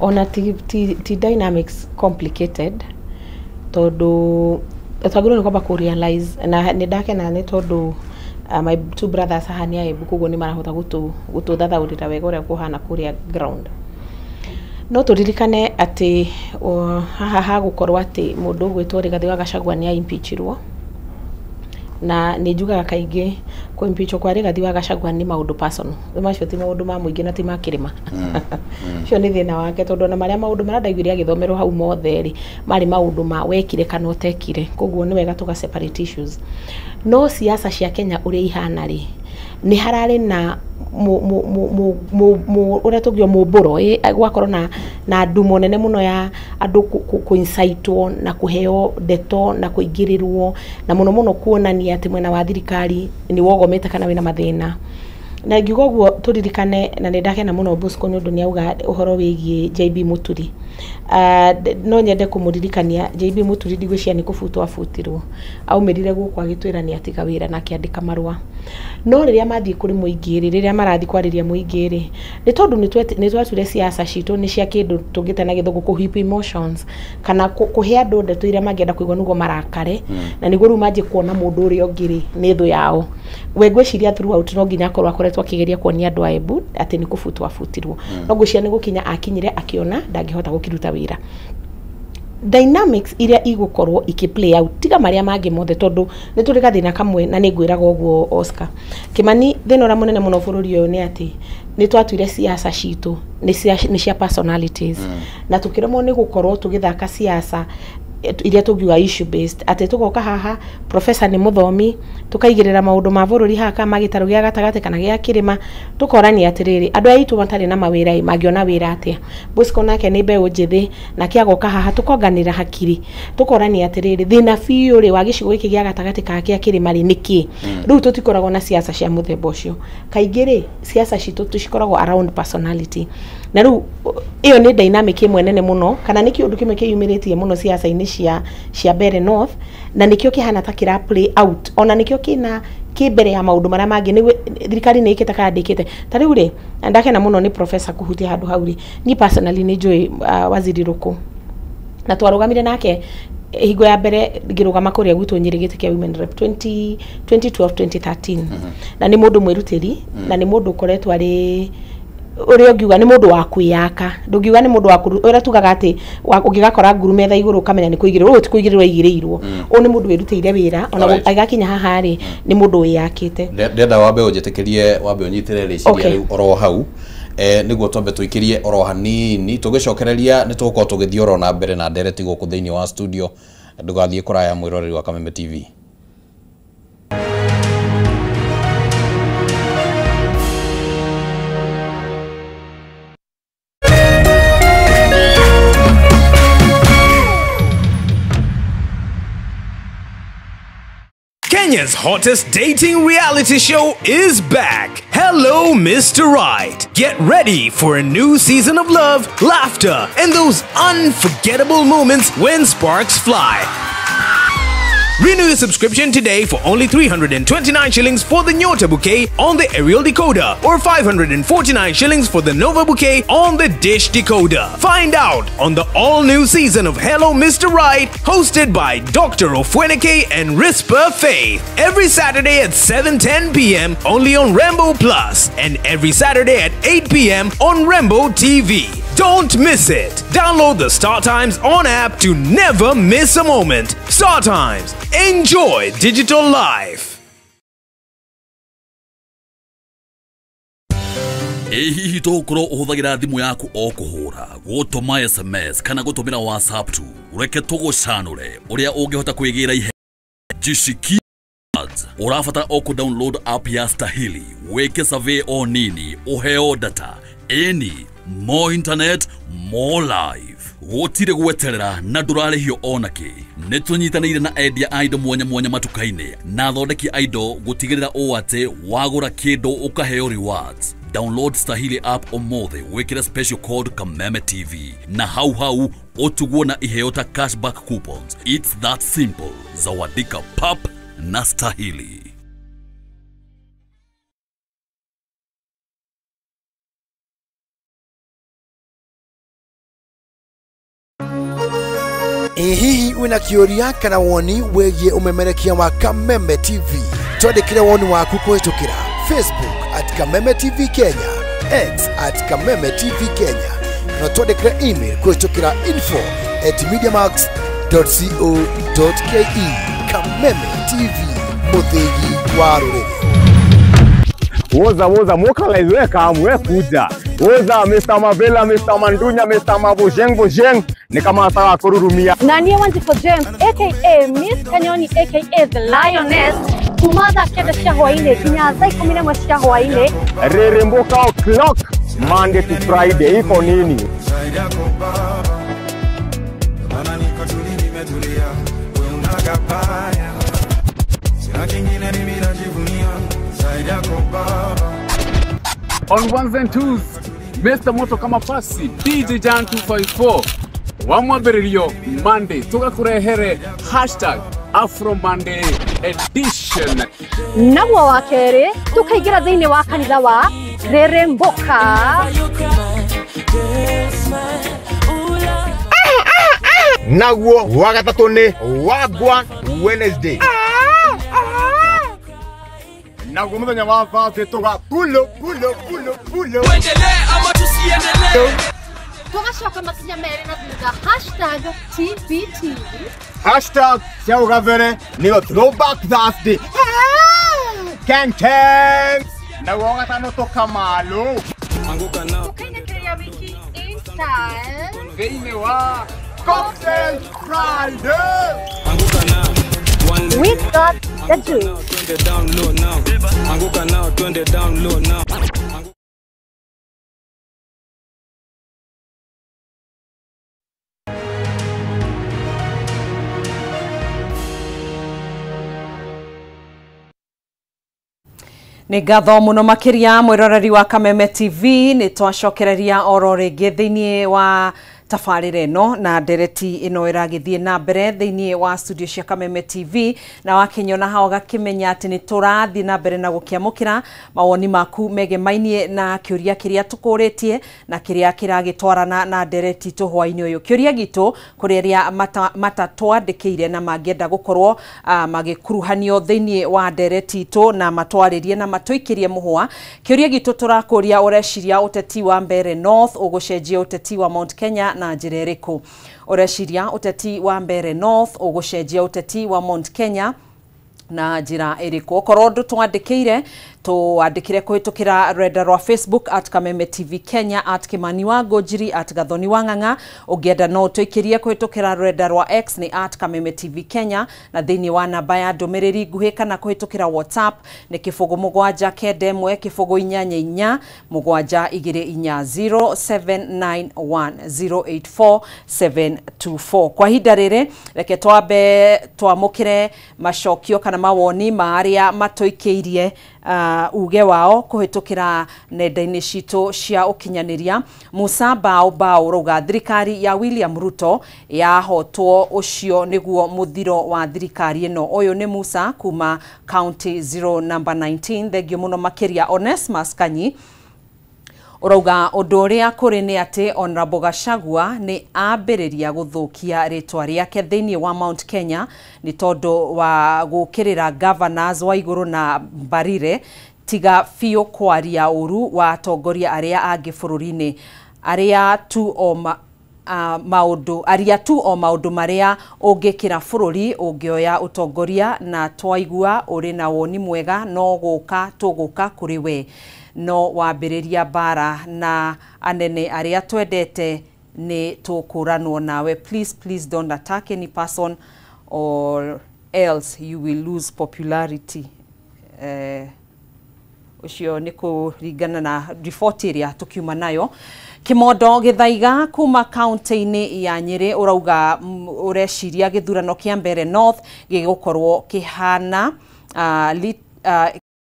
Ona ti dynamics complicated tondu twagĩrĩirwo nĩ kwamba ku realize na nĩ ndakena nĩ tondu my two brothers haha nĩ aembu koguo nĩ marahota gũtũthathaũrĩra wega ũrĩa kũhana kũrĩa ground. No tũririkane atĩ haha hagũkorwo atĩ mũndũ ũgwĩtwo Rigathĩ wa Gachagua nĩ aimpeachirwo Na nĩ njugaga kaingĩ kũimpeachwo kwa Rigathi wa Gachagua nĩ maũndũ personal, macio ti maũndũ ma mũingĩ na ti ma kĩrĩma. Ũcio nĩ thĩna wake, tondũ ona marĩa maũndũ marĩa ndaiguire agĩthomerwo hau mothe rĩ, marĩ maũndũ ma wekire kana ũtekire, koguo nĩ wega tũga separate issues. No siasa cia Kenya ũrĩa ihana rĩ, nĩ hararĩ na ũrĩa tũngiuga mũmbũro, gwakorwo na ndumo nene mũno ya andũ kũinsaitwo na kũheo ndeto na kũingĩrĩrwo, na mũno mũno kuonania atĩ mwena wa thirikari nĩ wogomete kana wĩna mathĩna. Na ngiuga ũguo tũririkane, na nĩ ndakena mũno Bosco nĩ ũndũ nĩ auga ũhoro wĩgiĩ JB Muturi. No nyende kũmũririkania JB Muturi ndigwĩciria nĩ kũbutwo abutirwo, aumĩrire gũkũ agĩtwĩra nĩ atiga wĩra na akĩandĩka marũa. No rĩrĩa mathiĩ kũrĩ mũingĩ rĩ, rĩrĩa marathiĩ kwarĩria mũingĩ rĩ, nĩ tondũ nĩ twatuire siasa citũ nĩ cia kĩndũ tũngĩta na gĩthũngũ kũ whip emotions, kana kũhe andũ ndeto iria mangĩenda kũigua nĩguo marakare, na nĩguo rĩu manjie kuona mũndũ ũrĩa ũngĩ rĩ nĩ thũ yao. We ngwĩciria throughout no nginya akorwo akoretwo akĩgeria kuonia andũ a Embu atĩ nĩ kũbutwo abutirwo, no ngwĩciria nĩ gũkinya akinyire akĩona ndangĩhota gũkĩruta wĩra. Dynamics iria igũkorwo iki play out tiga marĩa mangĩ mothe, tondũ nĩ tũrĩ gathĩna kamwe, na nĩ ngwĩraga ũguo Oscar Kimani, thĩna ũrĩa mũnene mũno bũrũri ũyũ nĩ atĩ nĩ twatuire siasa citũ nĩ cia personalities, na tũkĩremwo nĩ gũkorwo tũgĩthaka siasa iria tũngiuga issue based, atĩ tũgoka haha professor nĩ mũthomi, tũkaigĩrĩra maũndũ ma bũrũri haha kana ma gĩtarũ gĩa gatagatĩ kana gĩa kĩrĩma, tũkorania atĩrĩrĩ andũ aya aitũ matarĩ na mawĩra ĩ mangĩona wĩra atĩa. Bosco nake nĩ mbeũ njĩthĩ, nake agoka haha tũkonganĩra hakiri, tũkorania atĩrĩrĩ thĩna biũ rĩ wa gĩcigo gĩkĩ gĩa gatagatĩ ka gĩa kĩrĩma rĩ nĩkĩ. Rĩu tũtikoragwo na siasa cia mũthemba ũcio, kaingĩ rĩ siasa citũ tũcikoragwo around personality, na rĩu ĩyo nĩ dynamic ĩmwe nene mũno, kana nĩ kĩũndũ kĩmwe kĩyumĩrĩtie mũno siasa-inĩ cia Mbeere North, na nĩkĩo kĩhana ta kĩra play out, ona nĩkĩo kĩna kĩ mbere ya maũndũ marĩa mangĩ. Nĩ thirikari nĩ ĩkĩte kana ndĩkĩte. Ta rĩu rĩ, ndakena mũno nĩ professor kũhutia handũ hau rĩ, niĩ personally nĩ njũĩ Waziri Rũkũ, na twarũgamire nake hingo ya mbere ngĩrũgama kũrĩa gwitũ Nyĩrĩ gĩtĩ kĩa Women Rep 2012 2013, na nĩ mũndũ mwĩrutĩri, na nĩ mũndũ ũkoretwo arĩ ũrĩa ũngiuga nĩ mũndũ wa kwĩyaka, ndũngiuga nĩ mũndũ wa ũrĩa tugaga atĩ ũngĩgakora nguru metha igũrũ ũkamenya nĩ kũigĩrĩrwo, ũyũ ti kũigĩrĩrwo aigĩrĩirwo, ũyũ nĩ mũndũ wĩrutĩire wĩra, ona agĩgakinya haha rĩ nĩ mũndũ wĩyakĩte. Ndĩrenda wambe ũnjĩtĩkĩrie, wambe ũnyitĩre rĩciria rĩu oro hau, nĩguo twambe tũikĩrie oro hanini, tũgĩcokereria nĩ tũgũkorwo tũgĩthiĩ oro na mbere na ndereti gũkũ thĩinĩ wa studio. Ndũgathiĩ kũraya mwĩroreri wa Kameme TV. Kenya's hottest dating reality show is back. Hello, Mr. Right. Get ready for a new season of love, laughter, and those unforgettable moments when sparks fly. Renew your subscription today for only 329 shillings for the Nyota bouquet on the aerial decoder or 549 shillings for the Nova bouquet on the dish decoder. Find out on the all-new season of Hello Mr. Right, hosted by Dr. Ofweneke and Risper Faith. Every Saturday at 7:10 p.m. only on Rambo Plus and every Saturday at 8 p.m. on Rambo TV. Don't miss it. Download the Star Times on app to never miss a moment. Star Times. Enjoy digital life. Ĩ hihi tũgũkorwo ũhũthagĩra thimũ yaku o kũhũra, gũtũma SMS kana gũtũmĩra WhatsApp tu? Reke tũgũcanũre ũrĩa ũngĩhota kwĩgĩra ihe jishiki. Ũrabatara o kũ download app ya Stahili, wĩke survey o nini, ũheo data ĩni, more internet, more life. Gũtirĩ gweterera na ndũrarĩhio onakĩ. Nĩ tũnyitanĩire na endia a indo mwanya mwanya matuka-inĩ na athondeki a indo gũtigĩrĩra ũũ atĩ wagũra kĩndũ ũkaheo rewards. Download Stahili app ũmũthĩ, wĩkĩre special code Kameme TV na hau hau ũtugwo na iheo ta cashback coupons. It's that simple. Zawadika pap na Stahili. Ĩ hihi wĩna kĩũria kana woni wĩgiĩ ũmemerekia wa Kameme TV? Twandĩkĩre woni waku kũhĩtũkĩra Facebook at Kameme TV Kenya, X at Kameme TV Kenya, kana twandĩkĩre email kũhĩtũkĩra info@mediamax.co.ke. Kameme TV. Muthigi wa Ruriri. Woza woza mokalize weka amwe kuja. Woza Mr. Mavela, Mr. Mandunya, Mr. Mabojeng Bojeng ni kama nataka kururumia. Na niye Wanjiku James aka Miss Kanyoni aka The Lioness kuma thaa 9 cia hwaini nginya thaa 11 cia hwaini. Reremboka o'clock Monday to Friday iko nini? On ones and twos, Mr. Moto kama pasi, DJ Jan 254, wamwambĩrĩrio Monday, tũgakũrehere hashtag Afro Monday edition. Naguo wa kerĩ tũkaingĩra thĩinĩ wa kanitha wa Reremboka. Naguo wa gatatũ nĩ Wagwan Wednesday. Naguo muthenya wa Thursday tuga pulo pulo pulo pulo. Tuendelee ama tusiendelee? Tugacoka makinya merĩ na thutha hashtag TBT. Hashtag cia ũgabere nĩyo Throwback Thursday. Ken Ken. Naguo wa gatano tũkamalo. Tũkainĩkĩrĩria wiki in style thĩinĩ wa Cocktail Friday. We got the juice. Anguka nao, twende down low now. Nĩ ngatho mũno makĩria mwĩroreri wa Kameme TV nĩ twacokereria oro rĩngĩ thĩinĩ wa tabarĩra ĩno na ndereti ĩno ĩragĩthiĩ na mbere thĩinĩ wa studio cia Kameme TV na wakinyona hao gakĩmenya atĩ nĩ tũrathiĩ na mbere na gũkĩamũkĩra mawoni maku megemainie na kĩũria kĩrĩa tũkũrĩtie na kĩrĩa kĩragĩtwarana na ndereti itũ hwainĩ ũyũ. Kĩũria gitũ kũrĩ arĩa matatwandĩkĩire na mangĩenda gũkorwo magĩkuruhanio thĩinĩ wa ndereti itũ na matwarĩrie na matũikĩrie mũhũa. Kĩũria gitũ tũrakũria ũreciria ũteti wa Mbeere North ũgũcenjia ũteti wa Mount Kenya na njĩra ĩrĩkũ? Ũreciria ũteti wa Mbeere North ũgũcenjia ũteti wa Mount Kenya na njĩra ĩrĩkũ? Okorwo ndũtwandĩkĩire twandĩkĩre kũhĩtũkĩra rũrenda rwa Facebook at Kameme TV Kenya, at Kimani wa Ngũnjiri, at Gathoni wa Ng'ang'a. Ũngĩenda no ũtũikĩrie kũhĩtũkĩra rũrenda rwa X nĩ at Kameme TV Kenya, na thĩinĩ wa namba ya ndũmĩrĩri nguhĩ kana kũhĩtũkĩra WhatsApp nĩ 0 7 9 1 0 8 8 7 2 4 0791 084 724. Kwa ihinda rĩrĩ reke twambe twamũkĩre macokio kana mawoni ma arĩa matũikĩirie uge wao kũhĩtũkĩra nenda-inĩ citũ cia ũkinyanĩria. Musa Bao Bao rauga thirikari ya William Ruto yahotwo ũcio nĩguo mũthiro wa thirikari ĩno. Ũyũ nĩ Musa kuma county 0 number 19. Thengio mũno makĩria. Onesmus Kanyi ũrauga ũndũ ũrĩa kũrĩ nĩ atĩ Honorable Gachagua nĩ ambĩrĩria gũthũkia rĩtwa rĩake thĩinĩ wa Mount Kenya nĩ tondũ wa gũkĩrĩra governors wa igũrũ na Mbarire tiga biũ kwaria ũru wa atongoria arĩa angĩ bũrũri-inĩ arĩa tu o maũndũ aria tu o maũndũ marĩa ũngĩkĩra bũrũri ũngĩoya ũtongoria na twaigua ũrĩ na woni mwega no gũka tũgũka kũrĩ we no wambĩrĩria mbara na anene arĩa twendete nĩ tũkũranwo nawe. Please, please don't attack any person or else you will lose popularity. Ũcio nĩ kũringana na riboti ĩrĩa tũkiuma nayo. Kimondo Gĩthaiga kuma kaunti-inĩ ya Nyĩrĩ ũrauga ũreciria gĩthurano kĩa Mbeere North gĩgũkorwo kĩhana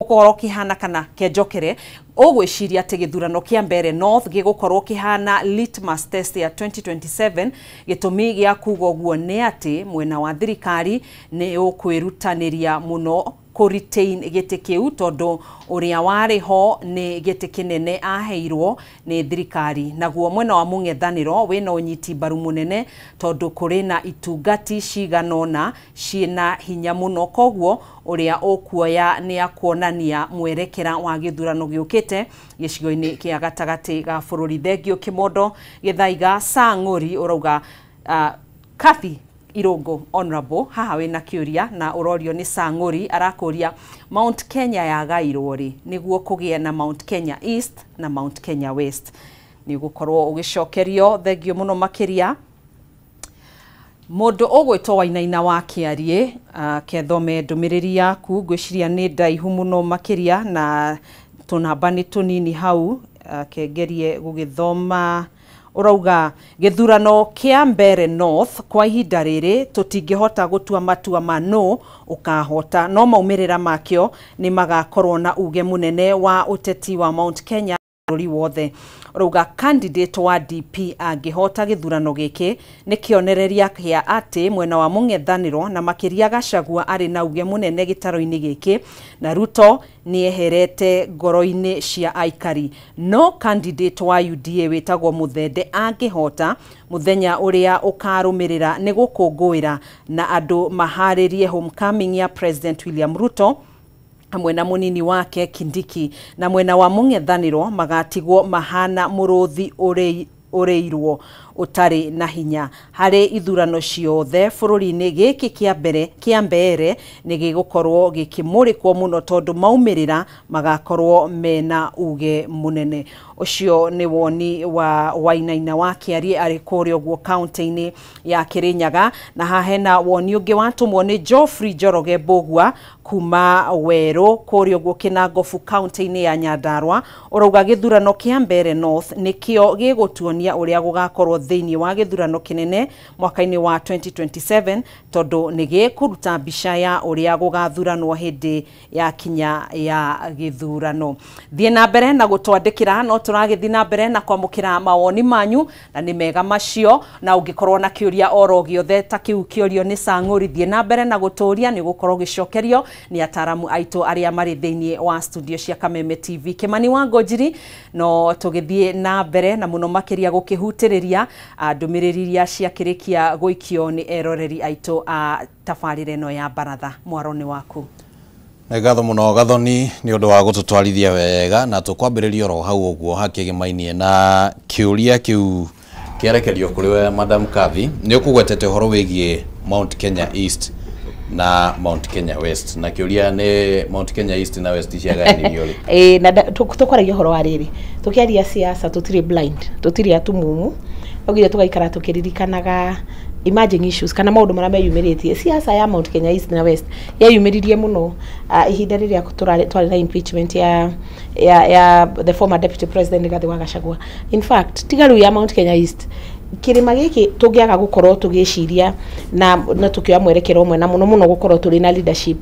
gũkorwo kĩhana kana kĩnjokere. Ũgwĩciria atĩ gĩthurano kĩa Mbeere North gĩgũkorwo kĩhana litmus test ya 2027. Gĩtũmi gĩa kuga ũguo nĩ atĩ mwena wa thirikari nĩ ũkwĩrutanĩria mũno kũ retain gĩtĩ kĩu tondũ ũrĩa warĩ ho nĩ gĩtĩ kĩnene aheirwo nĩ thirikari. Naguo mwena wa mũng'ethanĩro wĩna ũnyiti mbaru mũnene tondũ kũrĩ na itungati cigana ũna ciĩna hinya mũno, koguo ũrĩa ũkuoya nĩ akuonania mwerekera wa gĩthurano gĩũkĩte gĩcigo-inĩ kĩa gatagatĩ ga bũrũri. Thengio Kimondo Gĩthaiga. Sang'uri ũrauga Kathy Irungu honorable haha wĩna kĩũria na ũrorio nĩ Sang'uri arakũria Mount Kenya yagairwo rĩ nĩguo kũgĩe na Mount Kenya East na Mount Kenya West. Nĩ ũgũkorwo ũgĩcokerio, thengio mũno makĩria. Mũndũ ũgwĩtwo Wainaina wa Kĩariĩ, kethome ndũmĩrĩri yaku, ngwĩciria nĩ ndaihu mũno makĩria na tũnamba nĩ tũnini hau, kengerie gũgĩthoma. Ũrauga gĩthurano kĩa Mbeere North kwa ihinda rĩrĩ tũtingĩhota gũtua matua ma nũ ũkahota, no maumĩrĩra makĩo nĩ magakorwo na uge mũnene wa ũteti wa Mount Kenya bũrũri wothe. Ũrauga candidate wa DP angĩhota gĩthurano gĩkĩ nĩ kĩonereria kĩa atĩ mwena wa mũng'ethanĩro na makĩria Gachagua arĩ na uge mũnene gĩtaro-inĩ gĩkĩ na Ruto nĩeherete ngoro-inĩ cia aikari. No candidate wa UDA wĩtagwo Mũthende angĩhota, mũthenya ũrĩa ũkarũmĩrĩra nĩ gũkũngũĩra na andũ maharĩrie homecoming ya President William Ruto hamwe na mũnini wake Kindiki, na mwena wa mũng'ethanĩro magatigwo mahana mũrũthi ũrĩirwo ũtarĩ na hinya. Harĩ ithurano ciothe bũrũri-inĩ gĩkĩ kĩa Mbeere nĩ gĩgũkorwo gĩkĩmũrĩkwo mũno tondũ maumĩrĩra magakorwo mena uge mũnene. Ũcio nĩ woni wa Wainaina wa Kĩariĩ arĩ kũrĩa ũguo kaunti-inĩ ya Kĩrĩnyaga. Na haha hena woni ũngĩ watũmwo nĩ Geoffrey Njoroge Mbũgua kuma Werũ kũrĩa ũguo Kĩnangobu kaunti-inĩ ya Nyandarua. Ũrauga gĩthurano kĩa Mbeere North nĩkĩo gĩgũtuonia ũrĩa gũgakorwo thĩinĩ wa gĩthurano kĩnene mwaka-inĩ wa 2027 tondũ nĩ gĩkũruta mbica ya ũrĩa gũgathuranwo hĩndĩ ya kinya ya gĩthurano. Thiĩ na mbere na gũtwandĩkĩra, no tũragĩthiĩ na mbere na kwamũkĩra mawoni manyu na nĩ mega macio, na ũngĩkorwo na kĩũria oro gĩothe ta kĩu kĩũrio nĩ Sang'uri, thiĩ na mbere na gũtũria, nĩ gũkorwo ũgĩcokerio nĩ ataramu aitũ arĩa marĩ thĩinĩ wa studio cia Kameme TV. Kĩmani wa Ngũnjiri, no tũgĩthiĩ na mbere na mũno makĩria gũkĩhutĩrĩria ndũmĩrĩri iria ciakĩrĩkia gũikio nĩ eroreri aitũ a tabarĩra ĩno ya baratha. Mwaro nĩ waku. Nĩ ngatho mũno Gathoni nĩ ũndũ wa gũtũtwarithia wega, na tũkwambĩrĩria oro hau ũguo hakĩgĩmainie na kĩũria kĩu kĩarekerio kũrĩ we Madam Kathy. Nĩ ũkũgwetete ũhoro wĩgiĩ Mount Kenya East na Mount Kenya West, na kĩũria nĩ Mount Kenya East na West ciagayanirio rĩ? Ĩĩ, na tũkwaragia ũhoro wa rĩrĩ, tũkĩaria siasa tũtirĩ blind, tũtirĩ atumumu, augire tũgaikara tũkĩririkanaga emerging issues kana maũndũ marĩa meyumĩrĩtie. Siasa ya Mount Kenya East na West yeyumĩririe mũno ihinda rĩrĩa twarĩ na impeachment ya the former deputy president Rigathi wa Gachagua. In fact, tiga rĩu ya Mount Kenya East, kĩrĩma gĩkĩ tũngĩaga gũkorwo tũgĩciria na tũkĩoya mwerekero ũmwe, na mũno mũno gũkorwo tũrĩ na leadership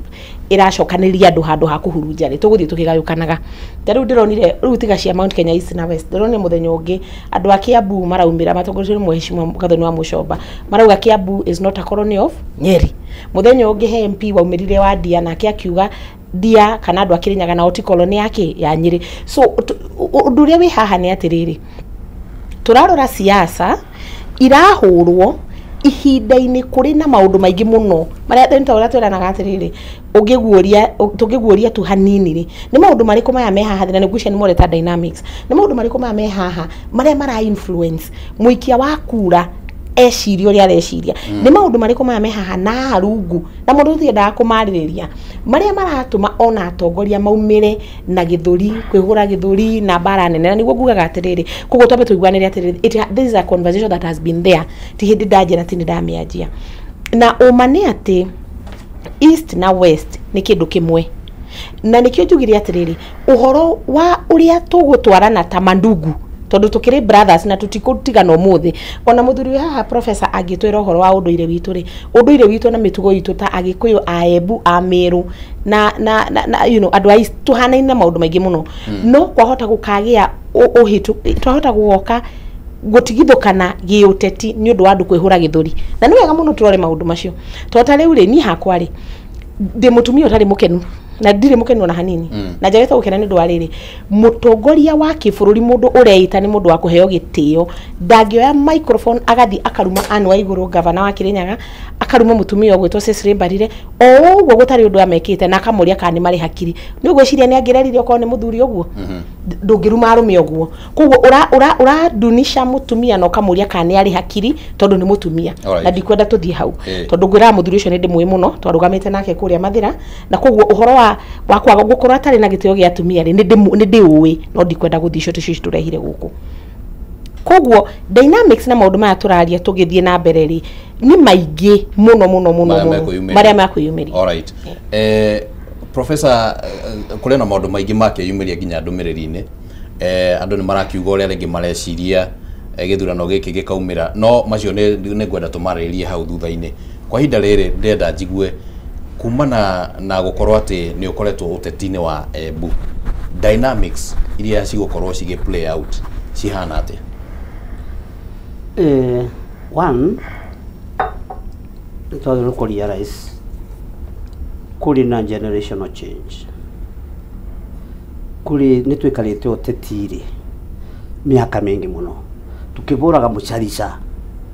ĩracokanĩrĩria andũ handũ ha kũhurunja rĩ, tũgũthiĩ tũkĩgayũkanaga. Ta rĩu ndĩronire rĩu tiga cia Mount Kenya East na West, ndĩronire mũthenya ũngĩ andũ a Kiambu maraumĩra matongoretio nĩ Mheshimiwa Gathoni wa Mũchomba, marauga Kiambu is not a colony of Nyeri. Mũthenya ũngĩ he MP waumĩrire wa Ndia nake akiuga Ndia kana andũ a Kĩrĩnyaga nao ti colony yake ya Nyeri. So ũndũ ũrĩa wĩ haha nĩ atĩrĩrĩ, tũrarora siasa irahũrwo ihinda-inĩ kũrĩ na maũndũ maingĩ mũno marĩa nĩ ta ũrĩa twĩranaga atĩrĩrĩ, tũngĩguũria tu hanini rĩ, nĩ maũndũ marĩkũ maya me haha, na nĩngwĩciria nĩ moreta dynamics, nĩ maũndũ marĩkũ maya me haha marĩa mara influence mũikia wa kura eciria ũrĩa areciria, nĩ maũndũ marĩkũ maya me haha na haha rungu, na mũndũ tũtiendaga kũmarĩrĩria, marĩa maratũma ona atongoria maumĩre na gĩthũri, kwĩhũra gĩthũri na mbara nene. Na nĩguo ngugaga atĩrĩrĩ, koguo twambe tũiguanĩre atĩrĩrĩ, this is a conversation that has been there, ti hĩndĩ ndanjia na ti hĩndĩ ndamĩanjia. Na ũma nĩ atĩ East na West nĩ kĩndũ kĩmwe, na nĩkĩo njugire atĩrĩrĩ, ũhoro wa ũrĩa tũgũtwarana ta mandugu, tondũ tũkĩrĩ brothers na tũtikũtigana ũmũthĩ. Ona mũthuri wĩ haha professor angĩtwĩra ũhoro wa ũndũire witũ rĩ, ũndũire witũ na mĩtugo itũ ta Agĩkũyũ, a Embu, a Meru na you know, andũ a East tũhanaine na maũndũ maingĩ mũno. No kwahota gũkagĩa ũhĩtũ, twahota gũgoka gũtigithũkana gĩũteti nĩ ũndũ wa andũ kwĩhũra gĩthũri, na nĩ wega mũno tũrore maũndũ macio. Tondũ ta rĩu rĩ, niĩ hakwa rĩ, ndĩ mũtumia ũtarĩ mũkenu. Na ndirĩ mũkenu ona hanini. Na njagĩte gũkena nĩ ũndũ wa rĩrĩ, mũtongoria wa kĩbũrũri, mũndũ ũreita nĩ mũndũ wa kũheo gĩtĩo, ndangĩoya microphone agathiĩ akaruma Anne Waigũrũ, gavana wa Kirinyaga, akaruma mũtumia ũgwĩtwo Cecily Mbarire o ũguo gũtarĩ ũndũ amekĩte, na akamũria kana nĩ marĩ hakiri. Nĩ ũgwĩciria nĩ angĩrerire okorwo nĩ mũthuri ũguo? Ndũngĩruma arũme ũguo. Koguo ũradunisha mũtumia na ũkamũria kana nĩ arĩ hakiri tondũ nĩ mũtumia. Na ndikwenda tũthiĩ hau, tondũ ngwĩraga mũthuri ũcio nĩ ndĩmũĩ mũno, twarũgamĩte nake kũrĩa Mathĩra, na koguo ũhoro wa kwaga gũkorwo atarĩ na gĩtĩo gĩa atumia rĩ, nĩ ndĩũĩ, no ndikwenda gũthiĩ icio tũcio tũrehire gũkũ. Koguo dynamics na maũndũ maya tũraria tũgĩthiĩ na mbere rĩ, nĩ maingĩ mũno mũno mũno mũno marĩa mekwĩyumĩria. Alright. Professor, kũrĩ na maũndũ maingĩ makeyumĩria nginya ndũmĩrĩri-inĩ. Andũ nĩ marakiuga ũrĩa rĩngĩ mareciria gĩthurano gĩkĩ gĩkaumĩra, no macio nĩ ngwenda tũmarĩrĩrie hau thutha-inĩ. Kwa ihinda rĩrĩ ndĩrenda njigue kumana na gũkorwo atĩ nĩ ũkoretwo ũteti-inĩ wa Embu, dynamics iria cigũkorwo cigĩ play out cihana atĩa? One, nĩ twagĩrĩirwo kũ realize kũrĩ na generational change. Kũrĩ nĩ twĩkarĩte ũteti-rĩ mĩaka mĩingĩ mũno tukĩbũraga mũcarica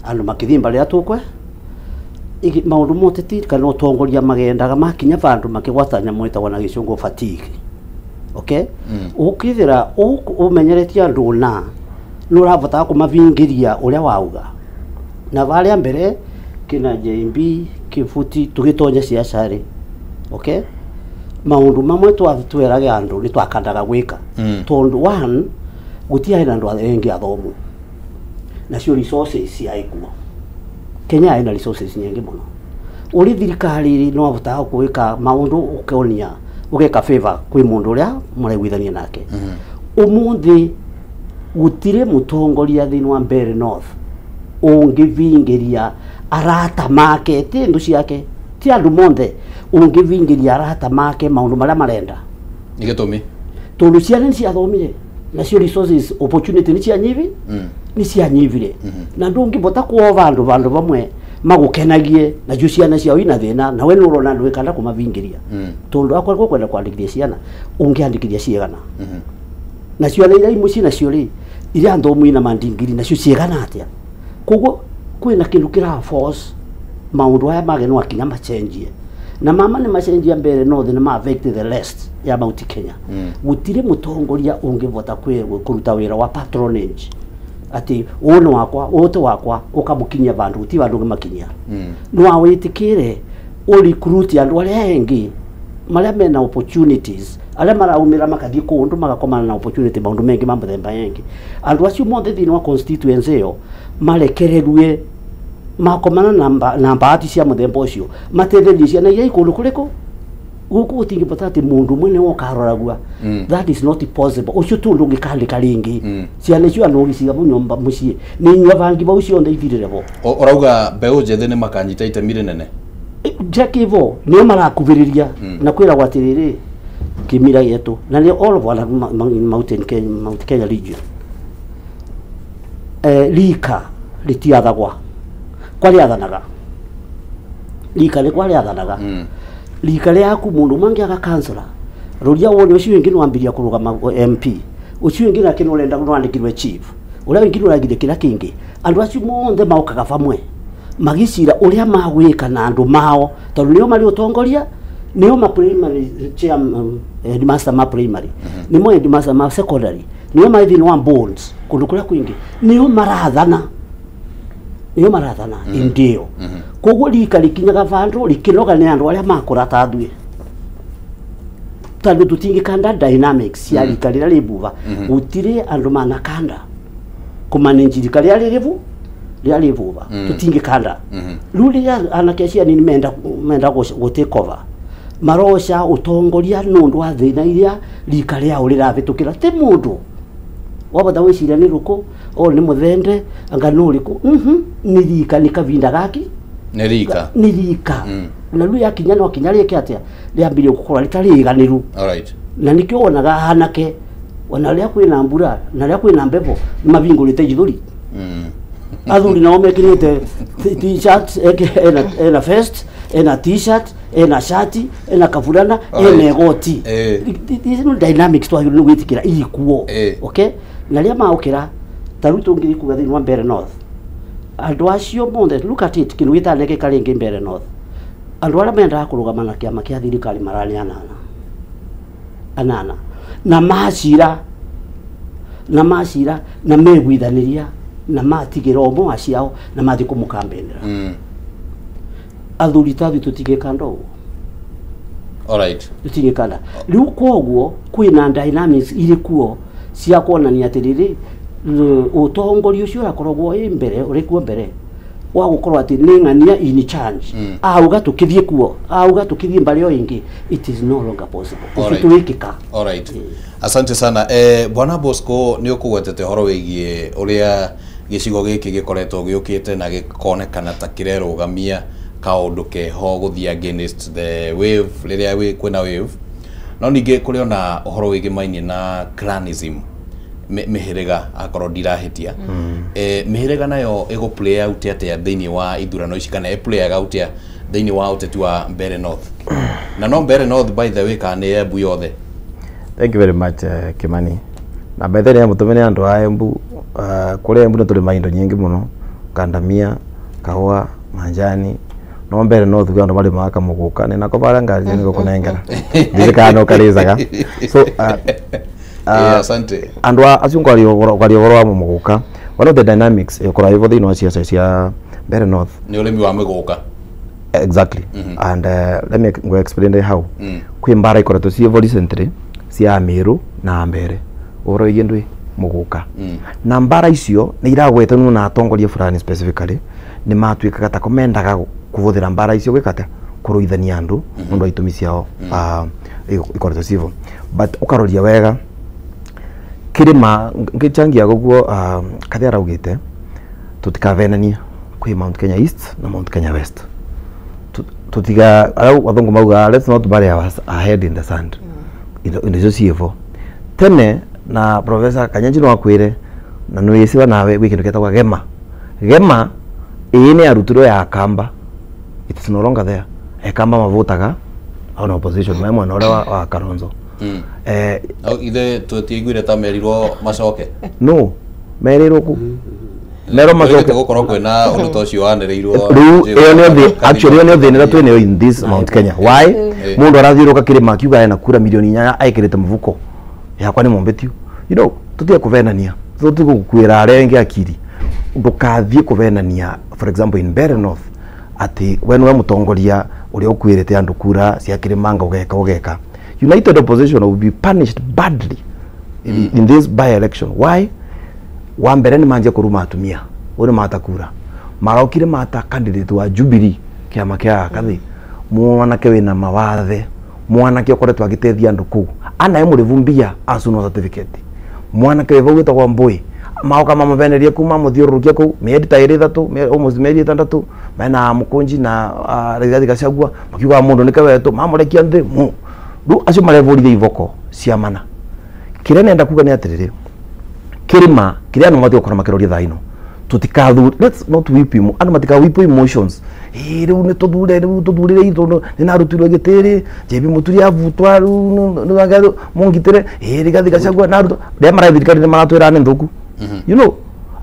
andũ makĩthiĩ mbarĩ tũkwe maũndũ ma ũteti kana ũtongoria magendaga makinya vandũ makĩgwata nyamũ ĩtagwo na gĩcũngũ fatigue. Okay, ũkithira ũmenyeretie andũ na nĩ ũrabatara kũmavingĩria ũrĩa wauga na varĩa mbere kina JB Kibuti tũgĩtonya ciaca rĩ, okay, maũndũ mamwe tweraga andũ nĩ twakandaga gwĩka tondũ one, gũtiarĩ na andũ aingĩ athomu, nacio resources ciarĩ kuo. Kenya ĩna resources nyingĩ mũno. Ũrĩ thirikari rĩ, no ahotaga gwĩka maũndũ ũkonia ũgeka favor kwĩ mũndũ ũrĩa mũraiguithania nake. Ũmũthĩ gũtirĩ mũtongoria thĩinĩ wa Mbeere North ũngĩvingĩria arata make, ti thũ ciake, ti andũ monthe, ũngĩvingĩria arata make maũndũ marĩa marenda. Nĩ gĩtũmi? Tondũ ciana nĩ ciathomire, nacio resources, opportunity nĩ cianyivi, nĩ cianyivire, na ndũngĩbota kuova andũ vandũ vamwe magũkenagie nacio ciana ciao ina thĩna, nawe nĩ ũrona ndwĩkanda kũmavingĩria, tondũ akorwo kwenda kwandĩkithia ciana ũngĩandĩkithia ciigana, na ciana iria imwe cinacio rĩ, iria thomu ina mandingiri nacio ciigana atĩa? Koguo kwĩna kĩndũ kĩra force maũndũ aya mage no akinya macenjie, na mama nĩ macenjia Mbeere North nĩ ma affect the rest ya Mount Kenya. Gũtirĩ mũtongoria ũngĩbota kũruta wĩra wa patronage atĩ ũyũ nĩ wakwa, ũyũ ti wakwa, ũkamũkinyia vandũ gũtirĩ vandũ ũngĩmakinyia. No awĩtĩkĩre ũrecruit andũ arĩa engĩ marĩa mena opportunities, arĩa maraumĩra makathiĩ kũndũ magakomana na opportunity maũndũ mengĩ ma mũthemba yengĩ. Andũ acio mothe thĩinĩ wa constituency ĩyo marekererue makomana na mbahati cia mũthemba ũcio, matetherie ciana iria i kũndũ kũrĩkũ gũkũ. Gũtingĩbota atĩ mũndũ ũmwe nĩwe ũkaroragua. That is not possible. Ũcio tu ũndũ ũngĩkandĩka rĩngĩ ciana icio andũ ũgĩciga nyũmba mũciĩ nĩ inyua bangi bau ciothe ithirĩre bo. Ũrauga mbeũ njĩthĩ nĩ makanyita itemi rĩnene? Jack, ivo nĩo marakuvĩrĩria na kwĩragwo atĩrĩrĩ kĩmira gĩetũ na nĩ all of our Mount Kenya region, rika rĩtiathagwa kwarĩathanaga, rika nĩ kwarĩathanaga rika rĩaku. Mũndũ mangĩaga kansora rũria wone ũcio ũngĩ nĩwambiria kũrũgama MP, ũcio ũngĩ nake nĩũrenda nĩwandĩkirwe chief, ũrĩa ũngĩ nĩũragire kĩrĩa kĩngĩ. Andũ acio mothe mokaga bamwe magĩcira ũrĩa magwĩka na andũ mao, tondũ nĩo marĩ ũtongoria, nĩo ma primary chair, headmaster ma primary, nĩmo headmaster ma secondary, nĩo marĩ thĩinĩ wa boards kũndũ kũrĩa kwingĩ, nĩo marathana, nĩo marathana ĩndĩ ĩyo. Koguo rika rĩkinyaga vandũ rĩkĩnoga nĩ andũ arĩa makũra ta ithuĩ, tondũ tũtingĩkanda dynamics cia rika rĩrĩa rĩ buva. Gũtirĩ andũ manakanda kũmanage rika rĩrĩa rĩrĩ rĩrĩa rĩ buva. Tũtingĩkanda rĩu rĩrĩa anake acio anini menda gũ take over, maroca ũtongoria nũndũ wa thĩna iria rika rĩao rĩravĩtũkĩra. Ti mũndũ wabota gwĩciria nĩ rũkũ o nĩ mũthende anga nĩ ũrĩkũ, nĩ rika, nĩ kavinda gaki. Nĩ rika. Nĩ rika, na rĩu yakinya no kinya rĩke atĩa, rĩambirie gũkorwo rĩtarĩ rĩganĩru. Na nĩkĩo wonaga anake ona rĩrĩa kwĩna mbura na rĩrĩa kwĩna mbebo nĩ mavingũrĩte ithũri. Athuri nao mekĩrĩte t-shirt, ena vest Ena t-shirt, ena shati, ena kavulana, ena igoti. These no dynamics twagĩrĩirwo nĩ gwĩtĩkĩra ikuo. Okay, na rĩrĩa maũkĩra ta rĩu tũngĩthiĩ kuga thĩinĩ wa Mbeere North, andũ acio mothe, look at it, kĩndũ gĩtanekĩka rĩngĩ Mbeere North, andũ arĩa mendaga kũrũgama na kĩama kĩa thirikari mararĩ anana na macira na macira na meguithanĩria na matigĩra ũmwe wa ciao na mathiĩ kũmũkambenera. Athuri ta ithuĩ tũtingĩkanda ũguo. Tũtingĩkanda rĩu, koguo kwĩna dynamics irĩ kuo cia kuonania atĩrĩrĩ, ũtongoria ũcio ũrakoragwo ĩ mbere, ũrĩ kuo mbere wa gũkorwo atĩ nĩ ng'ania in charge, auga tũkĩthiĩ kuo, auga tũkĩthiĩ mbarĩ o ĩngĩ, it is no longer possible ũcio tũwĩkĩka. Alright. Asante sana. Bwana Bosco, nĩ ũkũgwetete ũhoro wĩgiĩ ũrĩa gĩcigo gĩkĩ gĩkoretwo gĩũkĩte na gĩkonekana ta kĩrerũgamia kaũndũ keho gũthiĩ against the wave rĩrĩa kwĩna wave, no ningĩ kũrĩ ona ũhoro wĩgĩmainie na clanism, mĩhĩrĩga, akorwo ndirahĩtia. Mĩhĩrĩga nayo ĩgũ play out atĩa thĩinĩ wa ithurano ici, kana ĩ play out atĩa thĩinĩ wa ũteti wa Mbeere North, na no Mbeere North by the way, kana nĩ Embu yothe? Thank you very much, Kimani. Na by the way, mutumene andu a Embu, kuria Embu nĩ indo nyingi muno, kandamia, kahũa, manjani, no Mbeere North kwĩ andu marĩmaga kamũgũka nĩ nako bara ngari nĩ gũkũnengera ndĩrĩ kana no karĩcaga, so asante. Andu acio ngwaria ũhoro wa mũgũka, one of the dynamics ĩkoragwo ĩho thĩinĩ wa ciaca cia Mbeere North nĩ ũrĩmi wa mĩgũka. Exactly. And let me go explain how. Kwĩ mbara ikoretwo ciĩho recently cia Amiru na Ambere ũhoro wĩgiĩ ndwĩ mũgũka, na mbara icio nĩ iragwetanwo na atongoria fulani specifically nĩ matuĩkaga tako mendaga kũhũthĩra mbara icio gwĩka atĩa, kũrũithania andũ nĩ ũndũ wa itũmi ciao. Ikoretwo ciĩho, but ũkaroria wega kĩrĩma ngĩchangia guguo, kathĩ araugĩte tũtikavenanie kwĩ Mount Kenya East na Mount Kenya West. Tutiga arĩa athũngũ maugaga, "Let's not bury our head in the sand." Indo icio ciĩvo tene na Professor Kanyanji no akwĩre na nĩwĩciwa nawe gwĩ kĩndũ gĩtagwo gema. Gema ĩĩ nĩ yarutirwo ya Akamba, it is no longer there. Akamba mavotaga on opposition me mwena ũrĩa wa Kalonzo. No, ithe tũtiaiguire ta merirwo macoke. No merirwo ku merwo macoke. Gũkorwo kwĩna ũndũ ta ũcio wanĩrĩirwo. Rĩu ĩyo nĩyo actually ĩyo nĩyo thĩna ĩrĩa twĩnayo in this Mount Kenya. Why mũndũ arathiũrũka kĩrĩma akiuga ena kura milioni 8 ekĩrĩte mũbuko yakwa nĩ mũmbĩtio? Tũtige kũvenania, tũtige gũkuĩra arĩa angĩ akiri. Ndũkathiĩ kũvenania, for example in Mbeere North, atĩ we nĩwe mũtongoria ũrĩa ũkuĩrĩte andũ kura cia kĩrĩma ũgeka ũgeka. United Opposition will be punished badly in this by election. Why? Wa mbere nĩ manjia kũruma atumia ũyũ nĩ mata kura marokire mata candidate wa Jubilee, kĩama kĩa Kathi, mwanake wĩna mawathe, mwanake ũkoretwo agĩteithia andũ kũu, anae mũrĩvu mbia acuno certificate, mwanake wĩ vau wĩtagwo Mbui, maoka mamavenerie kuu, mamũthiũrũrũkia kũu mĩeri ta ĩrĩ ĩthatũ, almost mĩeri 6, mena Mũkũnji na Rigathi Gachagua, makiugaga mũndũ nĩke wetũ mamũrekia nthĩ mu rĩu acio marebũrithia iboko cia mana. Kĩrĩa nenda kuga nĩ atĩrĩrĩ, kĩrĩma kĩrĩa andũ mabatiĩ gũkorwo makĩroria thaa ino, tũtikathure, let's not whip andũ matika whip emotions. Ĩ rĩu nĩ tũthure, rĩu tũthurire itũ nĩ narutirwo gĩtĩ rĩ, JB Mũturi avutwa, rĩu nĩ mũngitĩre ĩ Rigathi Gachagua narutwo rĩa marathi, thirikari nĩ maratwĩra nĩ nthũku.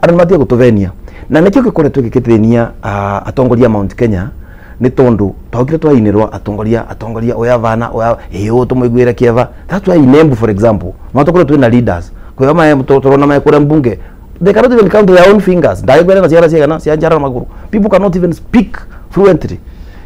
Andũ nĩ matige gũtũvenia, na nĩkĩo gĩkoretwo gĩgĩthĩnia atongoria a Mount Kenya, nĩ tondũ twaukire twainĩrwo atongoria, atongoria ũyũ avana ũyũ ĩ ũyũ tũmũiguĩre kĩeva. That's why in Embu, for example, no tũkorwo twĩna leaders kwĩyo mae tũrona mae kũrĩa mbunge, they cannot even count their own fingers, ndagĩkwĩra na ciara ciigana cia njara na magũrũ. People cannot even speak fluently,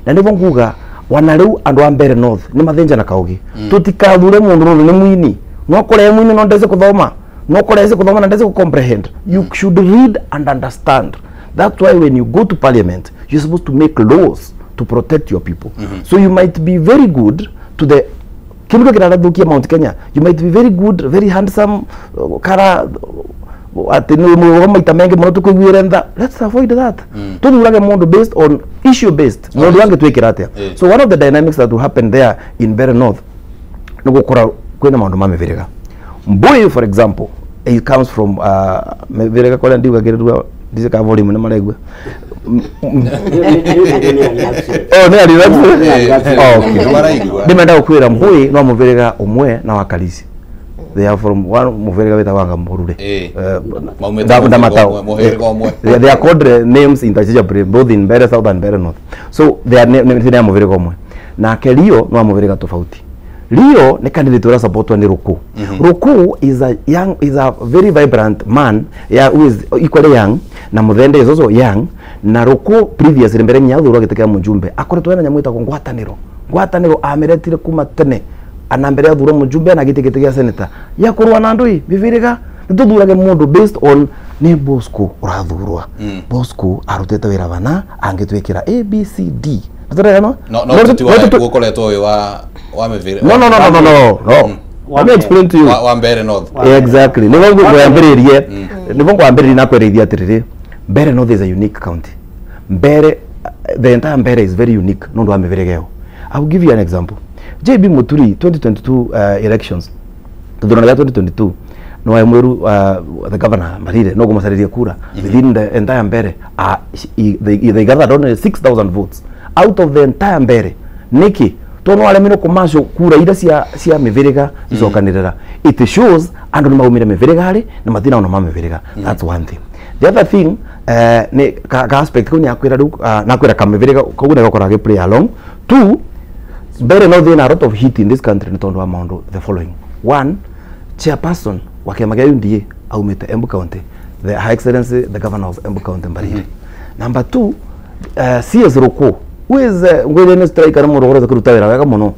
na nĩguo nguga wana rĩu andũ a Mbeere North nĩ mathĩnjana kaugi. Tũtikathure mũndũ rũrũ nĩ mwini, no kũrĩa mwini no ndece kũthoma, no kũrĩa ece kũthoma na ndece comprehend. You should read and understand. That's why when you go to parliament, you're supposed to make laws to protect your people. So you might be very good to the kindu kĩrathũkia Mount Kenya, you might be very good, very handsome, kara atĩ nĩ mũrũgamo maita maingĩ mũno tũkũiguĩre tha. Let's avoid that. Tũthurage mũndũ based on issue based, mũndũ angĩtwĩkĩra atĩa. So one of the dynamics that will happen there in Mbeere North nĩ gũkora kwĩna maũndũ ma mĩbĩrĩga. Mbuyu, for example, he comes from mĩbĩrĩga kũrĩa ndiugagĩrĩrua Ndice ka volume nĩ maregua. Oh, nĩ ari okay. Ndimenda gukwira Mbui no mũhĩrĩga ũmwe na wa Karisi. They are from one mũhĩrĩga wĩtagwo Wanga Mũrure. They are called names interchangeably both in Mbeere South and Mbeere North. So they are nĩ mũhĩrĩga ũmwe. Nake Rio no mũhĩrĩga tofauti. Rio nĩ candidate ũrĩa supportwo nĩ Ruku. Ruku is a young, is a very vibrant man, yeah, who is equally young, na Muthende is also young, na Ruku previously mbere nginya athurwo gĩtĩ kĩa mũjumbe akoretwo ena nyamũ ĩtagwo ngwatanĩro. Ngwatanĩro ameretire kuma tene ana mbere athurwo mũjumbe na gĩtĩ gĩa senator ya kũrũa na andũ mĩhĩrĩga. Nĩtũthurage mũndũ based on nĩ Bosco ũrathurwa. Bosco arutĩte wĩra bana angĩtwĩkĩra A B C D. No no gukoretwo wi wa mĩhĩrĩga. No. Let me explain to you. Wa Mbeere North. Exactly. Nĩguo ngwambĩrĩrie. Nĩguo ngwambĩrĩrie na kwerithia atĩrĩrĩ. Mbeere North is a unique county. Mbeere, the entire Mbeere is very unique nĩ ũndũ wa mĩhĩrĩga ĩyo. I will give you an example. JB Muturi 2022 elections. Gĩthurano gĩa 2022 no wa mweru the governor Mbarire no kũmũcarĩria kura within the entire Mbeere, they gathered only 6,000 votes out of the entire Mbeere. Niki tono aremirwo kũmacio kura ira cia mĩhĩrĩga icokanĩrĩra. It shows andũ nĩ maumire mĩhĩrĩga harĩ na matina ona ma mĩhĩrĩga. That's one thing. The other thing nĩ ka aspect kau nĩakwĩra rĩu nakwĩra kamĩhĩrĩga koguo nĩgakorwo agĩ play along. Two, Mbeere North ĩna a lot of heat in this country nĩ tondũ wa maũndũ the following. One, chairperson wa kĩama kĩa UDA aumĩte Embu County, the High Excellency the Governor of Embu County Mbarire. Number two, CS Ruku who is ngwĩrĩ nĩ striker mũndũ ũkoretwo akĩruta wĩra wega mũno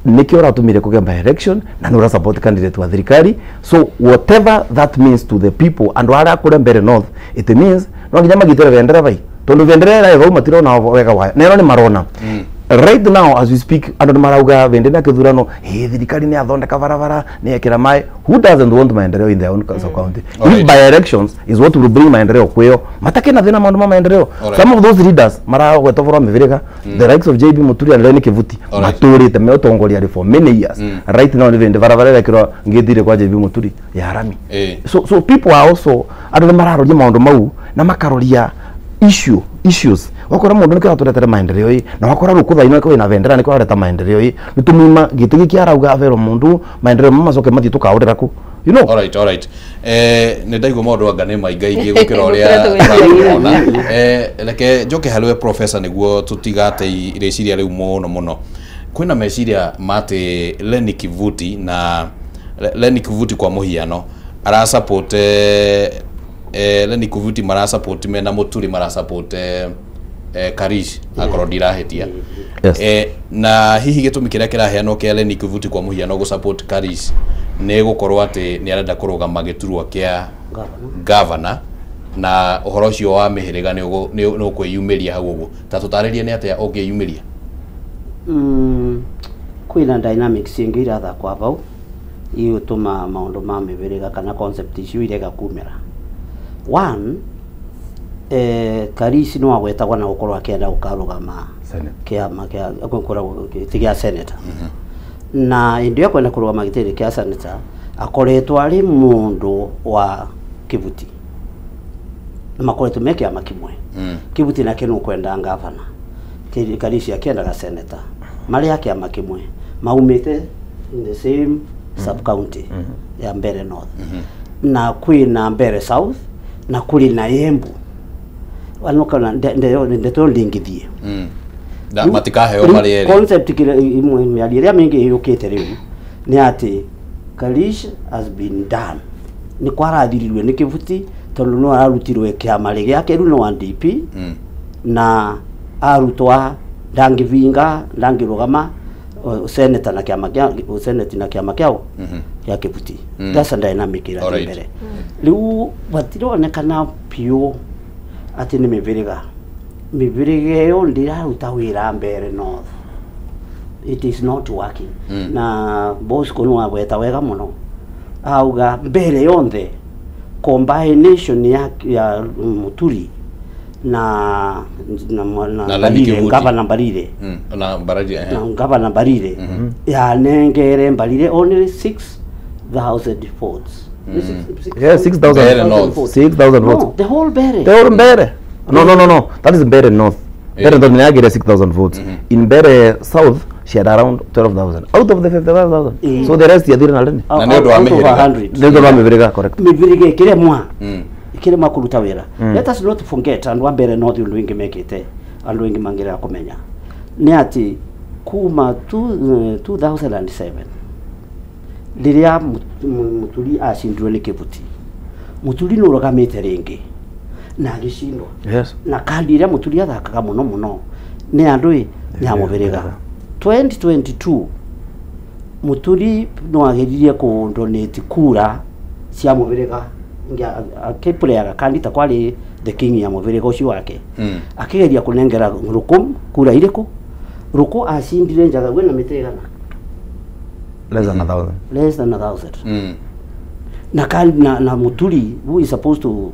nĩkĩo ũratũmire kũgĩa by election na nĩ ũra support candidate wa thirikari. So whatever that means to the people andũ arĩa kũrĩa Mbeere North, it means no nginya magitĩre bendera vai tondũ bendera ĩrĩa vau matirona wega wayo na ĩno nĩ marona. Right now as we speak andũ nĩ marauga bendera na kĩthurano thirikari nĩ yathondeka barabara nĩ yekĩra maĩ. Who doesn't want maendeleo in their own county? If by elections is what will bring maendeleo kwĩo matakĩna thĩna maũndũ ma maendeleo. Some of those leaders maragwetwo ũhoro wa mĩhĩrĩga, the likes of JB Muturi and Lenny Kivuti matũrĩte me ũtongoria rĩ for many years. Right now nĩ bĩndĩ barabara ĩrekĩrwo ngĩthire kwa JB Muturi ya rami. So people are also andũ nĩ mararoria maũndũ mau na makaroria issues wakora mundu nikio aturetere maendeleo ii na wakora ruku thaino niko wina bendera niko areta maendeleo ii nitumima giti giki arauga avero mundu maendeleo mamacoke mathi tukaurira ku you know. All right ni ndaigua maundu anga ni maingaingĩ gukira uria tũraona. Reke njoke harĩ we professor niguo tutigate rĩciria rĩu mũno mũno. Kwĩna meciria ma atĩ Lenny Kivuti na Lenny Kivuti kwa mũhiano arasupport Lenny Kivuti marasupport mena Muturi marasupport Karish akorwo ndirahĩtia. Yes. Na hihi gĩtũmi kĩrĩa kĩraheanwo kĩa Lenny Kivuti kwa mũhiano gũ support Karish nĩ gũkorwo atĩ nĩ arenda kũrũgama gĩturwa kĩa governor na ũhoro ũcio wa mĩhĩrĩga nĩ ũkwĩyumĩria hau ũguo. Ta tũtarĩrie nĩ atĩa ũngĩyumĩria? Kwĩna dynamics ingĩ irathakwa vau igũtũma maũndũ ma mĩhĩrĩga kana concept icio irega kumĩra. One, Karisi no agwetagwo na gukorwo akienda gukarugama kiama kia gukorwo gĩtĩ gĩa senator. Na ĩndĩ ĩyo kwenda kũrũgama gĩtĩ kĩa senator akoretwo arĩ mũndũ wa Kivuti na makoretwo me kĩama kĩmwe. Kivuti nake no kwenda ngavana, Karisi akiendaga senator, marĩ a kĩama kĩmwe maumĩte in the same sub county ya Mbeere North. Na kwĩna Mbeere South na kũrĩ na Embu anokana ndeto ndingithie na matikaheo mari eri concept kile imwe mĩario ĩrĩa mĩingĩ yũkĩte rĩu nĩ atĩ Karish has been done nĩ kwarathirirwe nĩ Kivuti tondũ no ararutirwe kĩama gĩake rĩu nĩ wa DP na arutwa ndangĩvinga ndangĩrũgama senator na kĩama kĩa senate na kĩama kĩao ya Kivuti. That's a dynamic ĩrathiĩ mbere rĩu gũtironekana biũ atĩ nĩ mĩhĩrĩga ĩyo ndĩraruta wĩra Mbeere North. It is not working. Na Bosco no agweta wega mũno auga Mbeere yonthe combination ya Muturi na Governor Mbarire na Mbarire na Governor Mbarire yanengere Mbarire only 6,000 votes. Yes, 6,000. Mbeere North. 6,000 votes. No, the whole Mbeere. The whole Mbeere. No. That is Mbeere North. Mbeere North nĩyagĩire 6,000 votes. In Mbeere South, she had around 12,000 out of the 55,000. So the rest yathire na rĩni. Na nĩ ũndũ wa Out of mĩhĩrĩga. 100. Nĩ ũndũ wa mĩhĩrĩga, correct. Mĩhĩrĩga ĩkĩremwa ĩkĩremwa kũruta wĩra. Let us not forget andũ a Mbeere North ũndũ wĩngĩ mekĩte andũ aingĩ mangĩrega kũmenya nĩ atĩ kuma 2007 rĩrĩa Mũturi acindirwo nĩ Kĩbuti, Mũturi nĩ ũrũgamĩte rĩngĩ na agĩcindwo. Na kandi ĩrĩa Mũturi athakaga mũno mũno nĩ andũ ĩ nĩ ya mũhĩrĩga. 2022 Mũturi no ageririe kũ donate kura cia mũhĩrĩga akĩpũreaga kandi ta kwarĩ the king ya mũhĩrĩga ũcio wake, akĩgeria kũnengera Rũkũ kura irĩkũ. Rũkũ acindire njaga gwĩna mĩtĩ igana Less than 1,000. Less than 1,000. Na kandi na Mũturi who is supposed to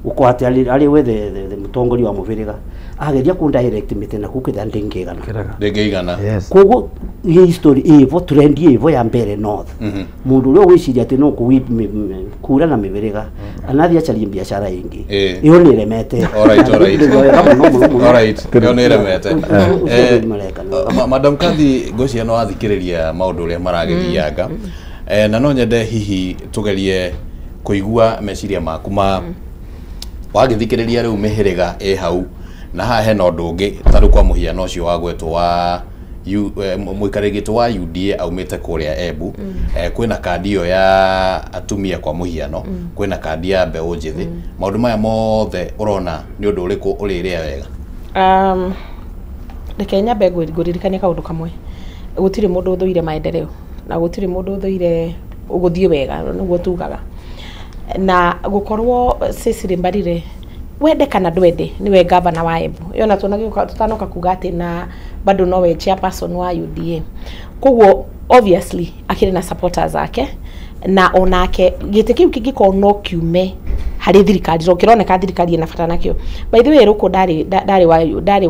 gũkorwo atĩ arĩ we the mũtongoria wa mũhĩrĩga ageria kũ direct mĩtĩ na kũu kĩtha ndĩngĩigana. Ndĩngĩigana. Koguo history ĩvo, trend ĩvo ya Mbeere North, mũndũ ũrĩa ũgwĩciria atĩ no kũwi kura na mĩhĩrĩga anathiĩ acarie biacara ĩngĩ, ĩyo nĩ ĩremete. All right. Nĩ wega mũno mũno mũno. All right, ĩyo nĩ ĩremete. Ũcio nĩ mareka nĩ wega. Madam Kathi, ngwĩciria no wathikĩrĩria maũndũ ũrĩa maragĩthianga. Na no nyende hihi tũgerie kũigua meciria maku ma wagĩthikĩrĩria rĩu mĩhĩrĩga ĩ hau, na haha hena ũndũ ũngĩ ta rĩu kwa mũhiano ũcio wagwetwo wa mũikarĩri gĩtĩ wa UDA aumĩte kũrĩa Embu. Kwĩna kandi ĩyo ya atumia kwa mũhiano, kwĩna kandi ya mbeũ njĩthĩ. Maũndũ maya mothe ũrona nĩ ũndũ ũrĩkũ ũrĩrĩa wega? Reke nyambe ngũririkanie kaũndũ kamwe. Gũtirĩ mũndũ ũthũire maendeleo na gũtirĩ mũndũ ũthũire gũthiĩ wega, nĩguo tugaga. Na gũkorwo Cecily Mbarire, wende kana ndwende, niwe gavana wa Embu, ĩyo na tunagĩũka tutanoka kuga atĩ na bado nowe chairperson wa UDA, koguo obviously akĩrĩ na supporters ake, na onake gĩtĩ kĩu kĩngĩkorwo no kiume harĩ thirikari to kĩroneka thirikari ĩna bata nakĩo. By the way, Rũkũ ndarĩ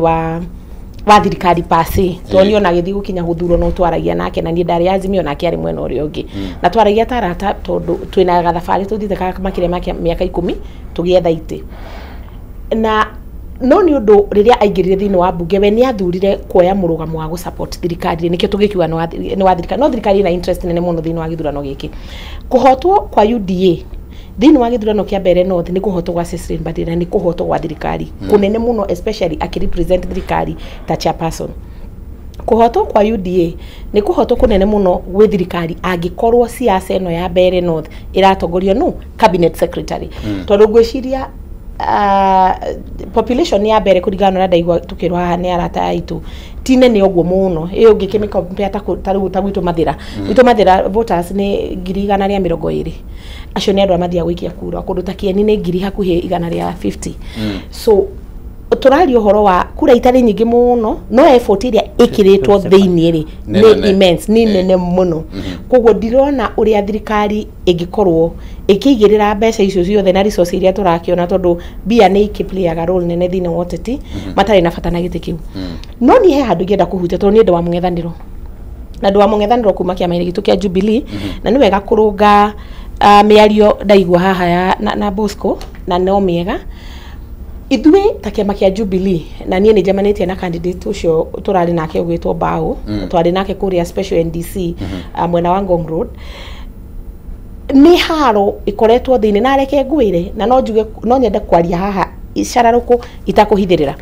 wa thirikari pasi to niĩ ona gĩthiĩ gũkinya gũthurwo no twaragia nake, na niĩ ndarĩ Azimio nake arĩ mwena ũrĩa ũngĩ, na twaragia ta arata tondũ twĩna gathabarĩ tũthiĩte ka makĩria ma mĩaka 10 tũgĩetha itĩ. Na no nĩ ũndũ rĩrĩa aingĩrire thĩinĩ wa mbunge, we nĩ athurire kuoya mũrũgamo wa gũ-support thirikari, nĩkĩo tũgĩkiuga nĩ wa thirikari. No thirikari ĩna interest nene mũno thĩinĩ wa gĩthurano gĩkĩ. Kũhotwo kwa UDA thĩinĩ wa gĩthurano kĩa Mbeere North nĩ kũhotwo gwa Cecily Mbarire na nĩ kũhotwo gwa thirikari kũnene mũno, especially akĩrepresent thirikari ta chairperson. Kũhotwo kwa UDA nĩ kũhotwo kũnene mũno gwĩ thirikari angĩkorwo siasa ĩno ya Mbeere North ĩratongorio no cabinet secretary, tondũ ngwĩciria population ya Mbeere, kũringana na ũrĩa ndaigua tũkĩrwo haha nĩ arata aitũ, ti nene ũguo mũno. Ĩyo ũngĩkĩmĩ-compare ta rĩu ta gwitũ Mathĩra, gwitũ Mathĩra voters nĩ 120,000. Acio nĩ andũ arĩa mathiaga gũikia kura. Kũndũ ta Kĩeni nĩ ngiri hakuhĩ 150. So tũraria ũhoro wa kura itarĩ nyingĩ mũno, no effort ĩrĩa ĩkĩrĩtwo thĩinĩ rĩ Nĩ nĩ nene. immense, nĩ nene mũno. Koguo ndirona ũrĩa thirikari ĩngĩkorwo ĩkĩigĩrĩra mbeca icio ciothe na resource iria tũrakĩona, tondũ mbia nĩ ikĩplayaga role nene thĩinĩ wa ũteti, matarĩ na bata na gĩtĩ kĩu. No niĩ he handũ ingĩenda kũhutia, tondũ niĩ ndĩ wa mũng'ethanĩro na ndĩ wa mũng'ethanĩro kuma kĩama-inĩ gitũ kĩa Jubilee, na nĩ wega kũrũnga mĩario ndaigua haha ya na Bosco, na no mĩega. Ithuĩ ta kĩama kĩa Jubilee, na niĩ nĩ njemanĩtie na candidate ũcio tũrarĩ nake ũgwĩtwo Mbao, twarĩ nake kũrĩa special NDC mwena wa Ngong Road. Nĩ haro ĩkoretwo thĩinĩ, na reke ngwĩre, na no njuge, no nyende kwaria haha icararũkũ itakũhithĩrĩra.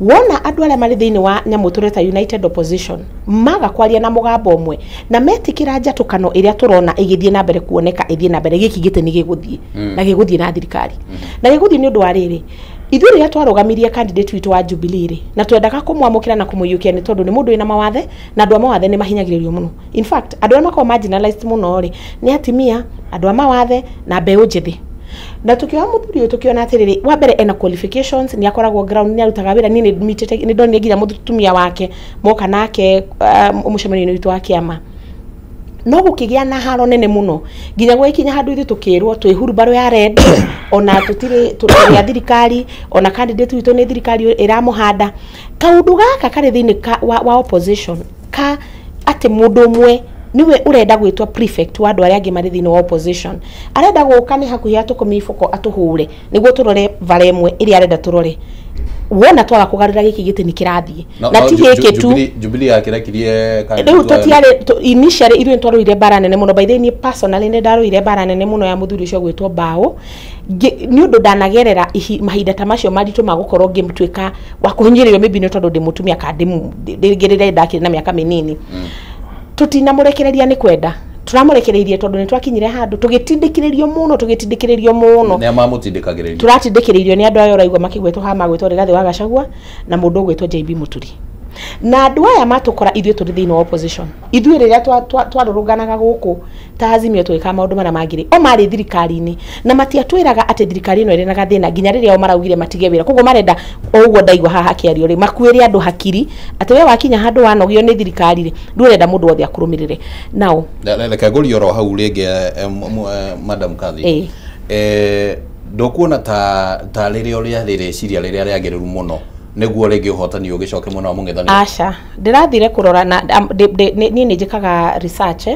Wona andũ arĩa marĩ thĩinĩ wa nyamũ tũreta United Opposition maga kwaria na mũgambo ũmwe na metĩkĩra njatũkano ĩrĩa tũrona ĩgĩthiĩ na mbere kuoneka ĩthiĩ na mbere, gĩkĩ gĩtĩ nĩ gĩgũthiĩ na gĩgũthiĩ na thirikari na gĩgũthiĩ. Nĩ ũndũ wa rĩrĩ, ithuĩ rĩrĩa twarũgamirie candidate witũ wa Jubilee rĩ, na twendaga kũmwamũkĩra na kũmũiyũkia nĩ tondũ nĩ mũndũ wĩna mawathe, na andũ a mawathe nĩ mahinyagĩrĩrio mũno. In fact, andũ arĩa makoragwo marginalized mũno rĩ nĩ atimia, andũ a mawathe na mbeũ njĩthĩ. Na tukioya mũthuri ũyũ, tukiona atĩrĩrĩ, wa mbere ena qualifications, nĩ akoragwo ground, nĩ arutaga wĩra. Niĩ nĩ mitĩte, nĩ ndonire nginya mũtumia wake moka nake mũcemanio-inĩ witũ wa kĩama. No gũkĩgĩa na haro nene mũno nginya gwĩkinya handũ ithuĩ tũkĩrwo twĩ hurumbarũ ya red, ona tũtirĩ tũrĩ a thirikari, ona candidate witũ nĩ thirikari ĩramũhanda. Kaũndũ gaka karĩ thĩinĩ wa opposition ka atĩ mũndũ ũmwe Niwe urenda gwitwa prefect wa andu aria angi mari thiini wa opposition. Arenda guka ni hakuhi atukumiboko atuhure niguo turore vara imwe iria arenda turore. Wona twaga kugarura giki giti ni kirathie na ti giki tu. Jubilee yakirekirie riu tutiare initially ithuĩ nĩtwarũire mbara nene mũno. By the way niĩ personally nĩ ndarũire mbara nene mũno ya mũthuri ũcio gwĩtwo Mbao nĩ ũndũ ndanagerera mahinda ta macio maritũ ma gũkorwo ngĩtuĩka wa kũhinyĩrĩrio maybe nĩ tondũ ndĩ mũtumia kana ndĩngĩrĩre ndakĩrĩ na mĩaka mĩnini. Tutinamũrekereria nĩ kwenda, tũramũrekereirie tondũ nĩtwakinyire handũ tũgĩtindĩkĩrĩrio mũno, tũgĩtindĩkĩrĩrio mũno. Nĩa mamũtindĩkagĩrĩria? Tũratindĩkĩrĩirio nĩ andũ aya ũraigua makĩgwetwo haha magwĩtwo Rigathĩ wa Gachagua na mũndũ ũgwĩtwo JB Muturi. Na andũ aya matũkora ithuĩ tũrĩ thĩinĩ wa opposition. Ithuĩ rĩrĩa twarũrũnganaga gũkũ ta Azimio tũgĩkaga maũndũ marĩa mangĩ rĩ, o marĩ thirikari-inĩ na matiatwĩraga atĩ thirikari ĩno ĩrĩ na gathĩna nginya rĩrĩa o maraugire matige wĩra. Koguo marenda o ũguo ndaigua haha hakĩario rĩ, makuĩre andũ hakiri atĩ we wakinya handũ wanogio nĩ thirikari rĩ, rĩu ũrenda mũndũ wothe akũrũmĩrĩre. Nao reke ngũrie oro hau rĩngĩ, Madam Kathy, ndukuona ta rĩrĩa ũrĩa rĩreciria rĩrĩa rĩagĩrĩru mũno nĩguo rĩngĩ ũhotani ũgĩcoke mwena wa mũng'ethanĩro? Aca, ndĩrathire kũrora na niĩ nĩ njĩkaga research,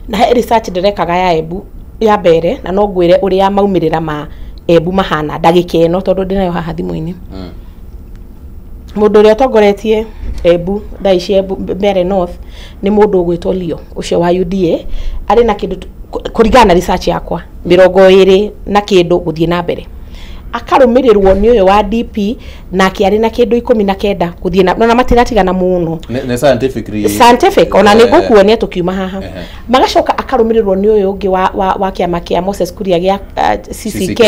na he research ndĩrekaga ya Embu ya mbere, na no ngwĩre ũrĩa maumĩrĩra ma Embu mahana ndagĩka ĩno tondũ ndĩnayo haha thimũ-inĩ. Mũndũ ũrĩa ũtongoretie Embu thaa ici Embu Mbeere North nĩ mũndũ ũgwĩtwo Leo ũcio wa UDA, arĩ na kĩndũ kũringana na research yakwa 20 na kĩndũ gũthiĩ na mbere. Akarũmĩrĩrwo nĩ ũyũ wa DP nake arĩ na kĩndũ 19 gũthiĩ na matiratigana mũno. Nĩ scientifically scientific ona nĩ ngũkuonia tũkiuma haha. Magacoka akarũmĩrĩrwo nĩ ũyũ ũngĩ wa kĩama kĩa Moses Kuria gĩa CCK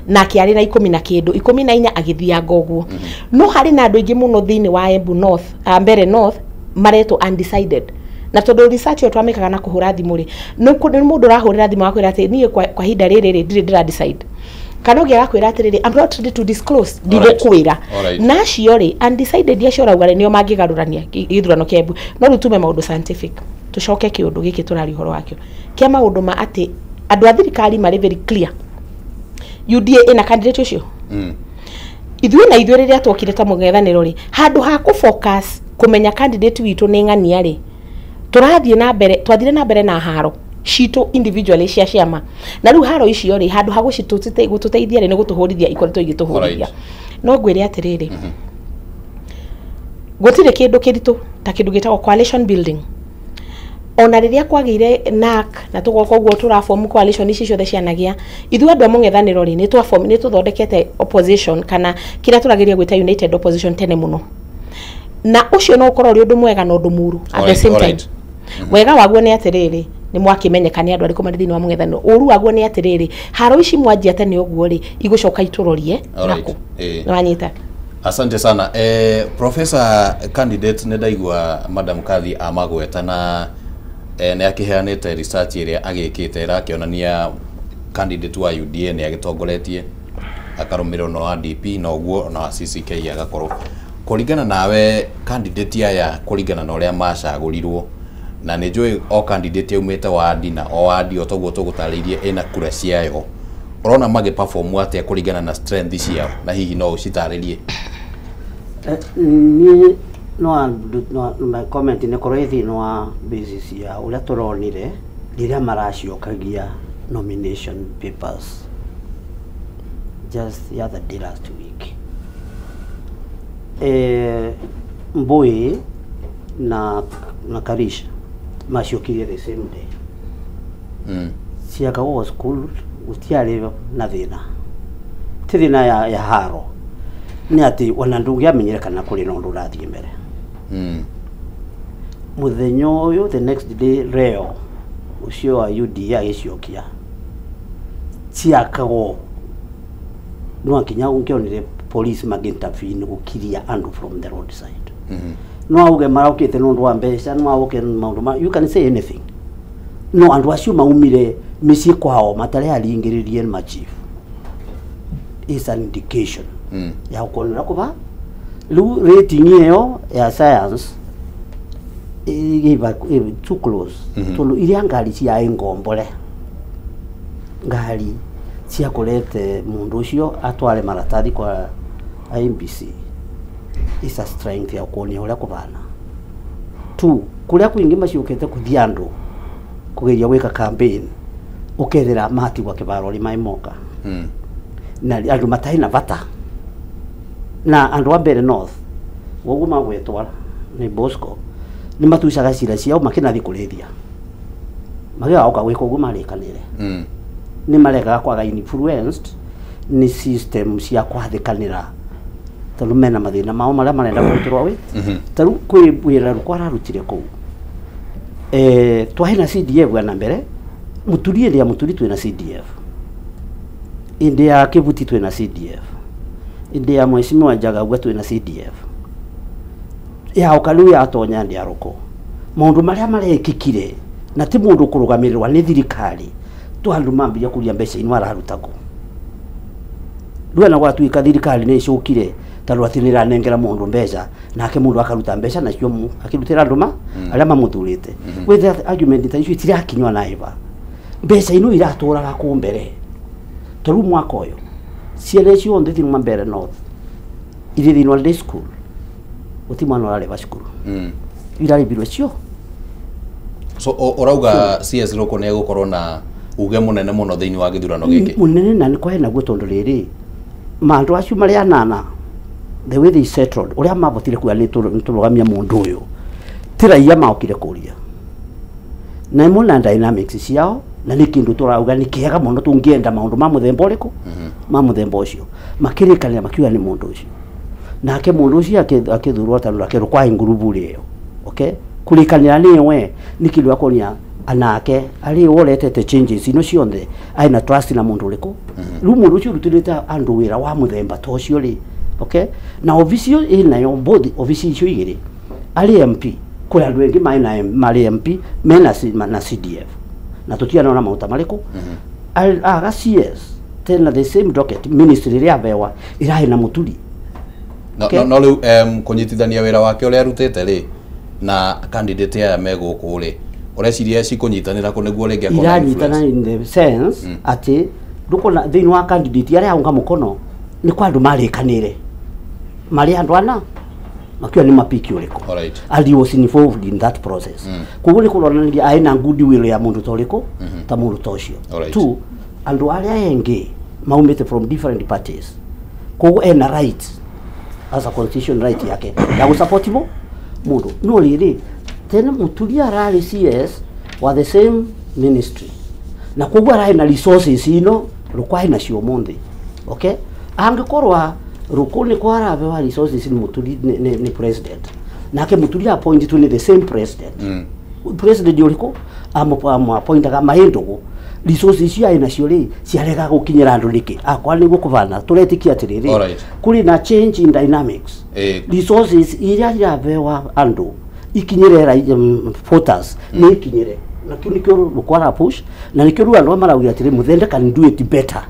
nake arĩ na 10 na kĩndũ 14 agĩthianga ũguo. No harĩ na andũ aingĩ mũno thĩinĩ wa Embu North, Mbeere North maretwo undecided. Na tondũ research ĩyo twamĩkaga na kũhũra thimũ rĩ, nĩ mũndũ ũrahũrĩra thimũ akwĩra atĩ niĩ kwa ihinda rĩrĩ rĩ ndirĩ ndĩra decide. Kana ũngĩ agakwĩra atĩrĩrĩ I'm not ready to disclose, ndigũkwĩra. Na acio rĩ undecided acio ũrauga rĩ nĩo mangĩgarũrania gĩthurano kĩa Embu. No rĩu tume maũndũ scientific tũcoke kĩũndũ gĩkĩ tũraria ũhoro wakĩo kĩa maũndũ ma atĩ andũ a thirikari marĩ very clear UDA ĩna candidate ũcio. Ithuĩ na ithuĩ rĩrĩa twokire ta mũng'ethanĩro rĩ, handũ ha kũ focus kũmenya candidate witũ nĩ ng'ania rĩ, tũrathiĩ na mbere, twathire na mbere na haro citũ individually cia ciama. Na rĩu haro icio rĩ, handũ ha gũtũteithia rĩ, nĩ gũtũhũrithia ikoretwo igĩtũhũrithia. No ngwĩre atĩrĩrĩ, gũtirĩ kĩndũ kĩritũ ta kĩndũ gĩtagwo coalition building. Ona rĩrĩa kwagĩire NAC na tũgoka ũguo tũraform coalition ici ciothe cianagĩa, ithuĩ andũ a mũng'ethanĩro rĩ, nĩ tũthondekete opposition kana kĩrĩa tũrageria gwĩta united opposition tene mũno. Na ũcio no ũkorwo ũrĩ ũndũ mwega na ũndũ mũũru at the same time. Wega waguo nĩ atĩrĩrĩ, nĩ mwakĩmenyeka nĩ andũ arĩkũ marĩ thĩinĩ wa mũng'ethanĩro. Ũru waguo nĩ atĩrĩrĩ, haro ici mwanjia tene ũguo rĩ, igũcoka itũrorie nakũ. Nĩwanyita? Asante sana. Professor candidate nĩ ndaigua Madam Kathy amagweta na nĩ akĩheanĩte research ĩrĩa agĩkĩte ĩrakĩonania candidate wa UDA nĩ agĩtongoretie akarũmĩrĩrwo na wa DP na ũguo na wa CCK agakorwo. Kũringana nawe candidate aya kũringana na ũrĩa macagũrirwo, na nĩ njũĩ o candidate yaumĩte wadi na o wadi o toguo tũgũtarĩirie ĩna kura ciayo, ũrona magĩ perform atĩa kũringana na strength ciao, na hihi no ũcitarĩrie? Niĩ no my comment nĩ korwo ĩ thĩinĩ wa basis ya ũrĩa tũronire rĩrĩa maraciokagia nomination papers just the other day last week. Mbui na Karisha macokirie the same day. Ciakagwo school gũtiarĩ na thĩna, ti thĩna ya haro, nĩ atĩ ona ndũngĩamenyire kana kũrĩ na ũndũ ũrathiĩ mbere. Mũthenya ũyũ the next day reo ũcio wa UDA agĩcokia ciakagwo no nginya ũngĩonire police magĩintervene gũkiria andũ from the roadside. No auge maraukĩte nĩ ũndũ wa mbeca, no auge maũndũ ma, you can say anything. No andũ acio maumire mĩciĩ kwao matarĩ aringĩrĩrie machief is an indication ya gũkuonera kũba rĩu rating ĩyo ya science ĩgĩba too close. Tondũ iria ngari ciaĩ ngombore, ngari cia kũrete mũndũ ũcio atware maratathi kwa IEBC is a strength ya kuonia ũrĩa kũbana. Two, kũrĩa kwingĩ maciũkĩte kũthia andũ Kugeria gwika campaign ukethira matigwa kibaro ri mai moka. Na andu matai na bata na andu a Mbere North woguo magwetwara ni Bosco ni matucaga cira ciao makinathi kurithia magigaoka gwika uguo marikanire. Ni maregaga kwaga influenced ni system cia kwathikanira tondu mena mathina mao maria marenda kũrutĩrwo wi. Taru kwi wira rukwa ararutire kuu twahena CDF na mbere Muturi ria Muturi twina CDF indi ya Kibuti twina CDF indi ya Mheshimiwa Njagagua twina CDF ya ukalu ya atonya ndi aroko maundu maria marekikire na ti mundu kurugamirwa ni thirikari tu andu mambiria kuria mbeca ino araruta ku rwa na gwatuika thirikari ni icukire taru ati ni ranengera mundu mbeca nake mundu akaruta mbeca nacio akirutira andu ma aria mamuthurite. With that argument ta icio itirakinywa na iba mbeca ino iraturaga ku mbere toru mwaka uyu ciana cionthe thini Mbere North iri thini wa day school guti mwana urareba cukuru iraribirwe cio. So urauga CS Ruku ni egukorwo na uge munene muno thiini wa githurano giki munene na ni kwena guo tondu riri mandu acio mari anana the way they settled uria mabotire kuga ni turugamia mundu uyu ti raia maokire kuria na imwe na dynamics ciao na ni kindu turauga ni kiega muno tungienda maundu ma muthemba uriku ma muthemba ucio makirikanira makiuga ni mundu ucio nake mundu ucio akithurwo tandu akerwo kwa ngurubu rio. Okay, kurikanira ni we ni kindu akonia anake ari uretete changes ino cionthe aina trust na mundu uriku riu mundu ucio urutirite andu wira wa muthemba ta ucio ri. Okay, na ofisi ina yo both ofisi icio igiri ari MP kuri andu engi mai mari MP mena na CDF na tutiana na mauta mariku aga CS tena the same docket ministry ria bewa irahe na Muturi. No no riu kunyitithania wira wake uria arutite ri na candidate aya me guku ri ureciria cikunyitanira ku niguo ringi akona iranyitana in the sense ati ndukona thiini wa candidate aria unga mukono ni kwa andu marikanire mari andu ana makiwa ni mapiki uriko. And he was involved in that process. Koguo ni kuronania aina good will ya mundu toriko ta mundu tocio. Two, andu aria engi maumite from different parties koguo ena right as a constitution right yake ya gusupport mo mundu no riri tena Muturi arari CS wa the same ministry na koguo arari na resources ino rukwa ina cio munthi. Okay, angikorwa Ruku ni kwarabe wa resources ni Muturi ni president nake Muturi appoint tu ni the same president. President yuriko amu appointaga mahindugu resources cia ina cio ri ciarega gukinyira andu niki akwa ni gukubana turetikia atiriri kuri na change in dynamics. Resources iria irabewa andu ikinyire voters ni ikinyire na kiu nikio Ruku push na nikio ru andu maraugira atiri Muthende can do it better.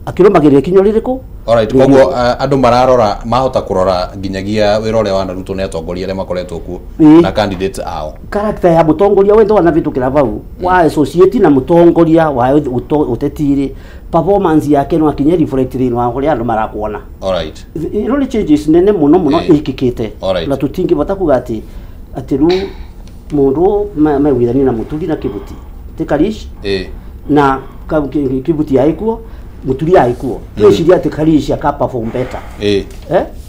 Akirumagirira kinyo ririko. Alright, koguo andu mararora mahota kurora nginyagia wira uria wanarutwo ni atongoria aria makoretwo kuo na candidate ao character ya mutongoria wendo wanavitukira vau wa associate na mutongoria wa utetiri performance yake no akinye reflect ni wa kuria andu marakuona. Alright, ino ni changes nene muno muno ikikite na tutingivota kuga ati ati ru mundu mewithania na Muturi na Kibuti ti Karish na Kibuti aikuo Muturi aikuo tweciria ati Karish aka perform better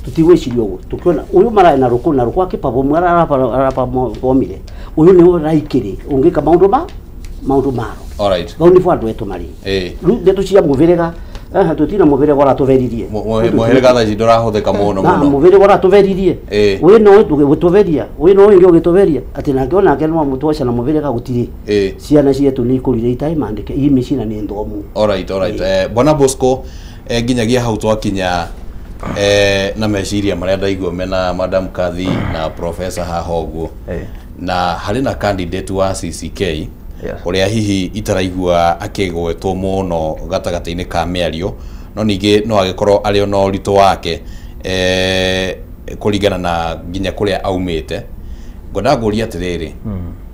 tutigwiciria uguo tukiona uyu mara na Ruku na Ruku akiperform araperformire uyu ni uraikiri ungika maundu ma maundu maro. Alright, vau nivo andu etu mari riu ndeto cia muviriga tutina muviriga uratuveririe muhiriga thaa ici ndurahuthika muno muno muviriga uratuveririe wi no gutuveria wi no wingi ugituveria ati nake onake no mutwaca na muviriga gutiri ciana cietu ni ikurire itai mandike i micina ni nthomu. Alright, alright. Bwana Bosco nginyagia hau twakinya na meciria maria ndaigua mena Madam Kathi na Professor haha ũguo na harĩ na candidate wa CCK uria hihi itaraigua akigwetwo muno gatagati-inĩ ka mĩario no ningĩ no agĩkorwo arĩ ona ũritũ wake kũringana na nginya kũrĩa aumĩte. Ngwendaga ngũrie atĩrĩrĩ,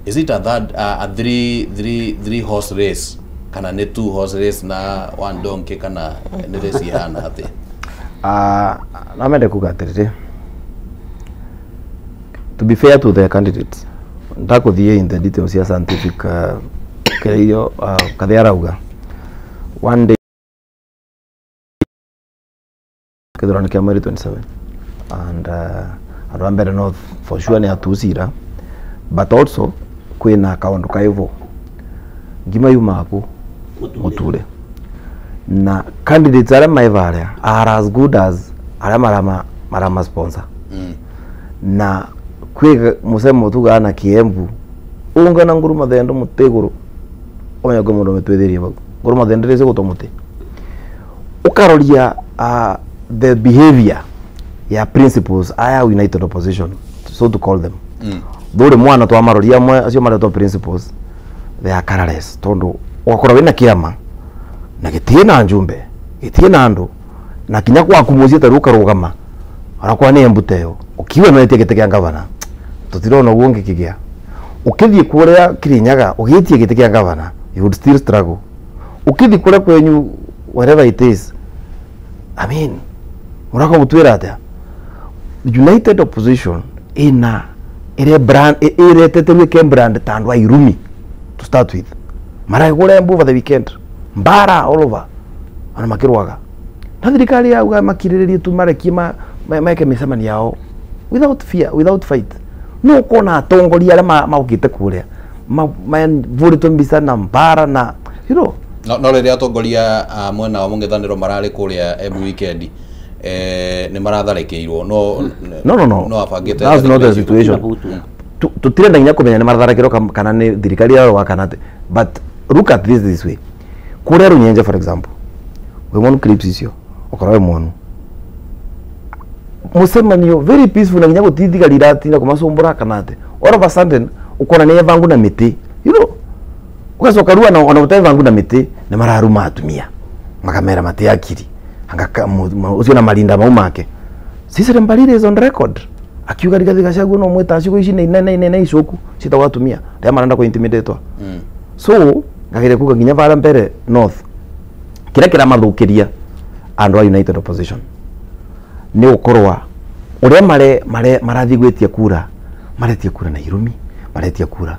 is it a third a three horse race kana nĩ two horse race na one donkey kana nĩ race ihana atĩa? No mende kuga atĩrĩrĩ, to be fair to the candidates, Ndakuthie in the details ya scientific kiria kathia arauga one day kithurano kia mweri 27 and andu a Mbere North for sure ni atucira, but also kwina kaundu kaivo ngima yuma ku muture na candidates aria maivaria are as good as aria marama sponsor. Na kwi musemo tuga na Kiembu unga na nguru mathendo mutiguru onya ko mundu metwithirie bau nguru mathendo rese gutwa muti ukaroria the behavior ya principles aya united opposition, so to call them. Thuri mwana twa maroria mwe acio maretwo principles, they are colorless tondu ugakorwo wina kiama na gitie na njumbe gitie na andu na kinya kwaku mucie ta rukarugama arakwa ni embuteo ukiwa no etie giti kia gavana tutirona uguo ngikigia ukithie kuria Kirinyaga ugitie giti kia gavana you would still struggle ukithi kuria kwenyu wherever it is. I mean murako gutwira atia united opposition ina ire brand iretete ke brand tandu airumi to start with maragura embu over the weekend mbara all over ana makirwaga na thirikari yauga makiriririe tu marekie meke micemani yao without fear, without fight. No kona atongoria aria maukite kuria mavuritwe mbica na mbara na you know. No rĩrĩa atongoria a mwena wa mũng'ethanĩro mararĩ kũrĩa Embu weekend nĩ maratharĩkĩirwo no abangĩte. That's not the situation. Tutirenda nginya kũmenya nĩ maratharĩkĩrwo kana nĩ thirikari yarũa kana atĩ, but look at this way. Kũrĩa Runyenje for example, wĩ mwonu clips icio ũkorwo wĩ mwonu mucemanio very peaceful na nginya gutithigari iratinda kumacumbura kana ate all of a sudden ukona ni evangu na miti you know ugacoka rua na ona utevangu na miti ni mararuma atumia makamera mati akiri anga ucio na marinda mau make Cecily Mbarire is on record akiuga Rigathi Gachagua no mwita ciugo ici ni nene icoku citagwo atumia ria marenda ku intimidatwa. So ngagire kuga nginya bara Mbere North kira kira mathukiria andu a united opposition ni gukorwa uria mare marathi gwitia kura maretia kura na irumi maretia kura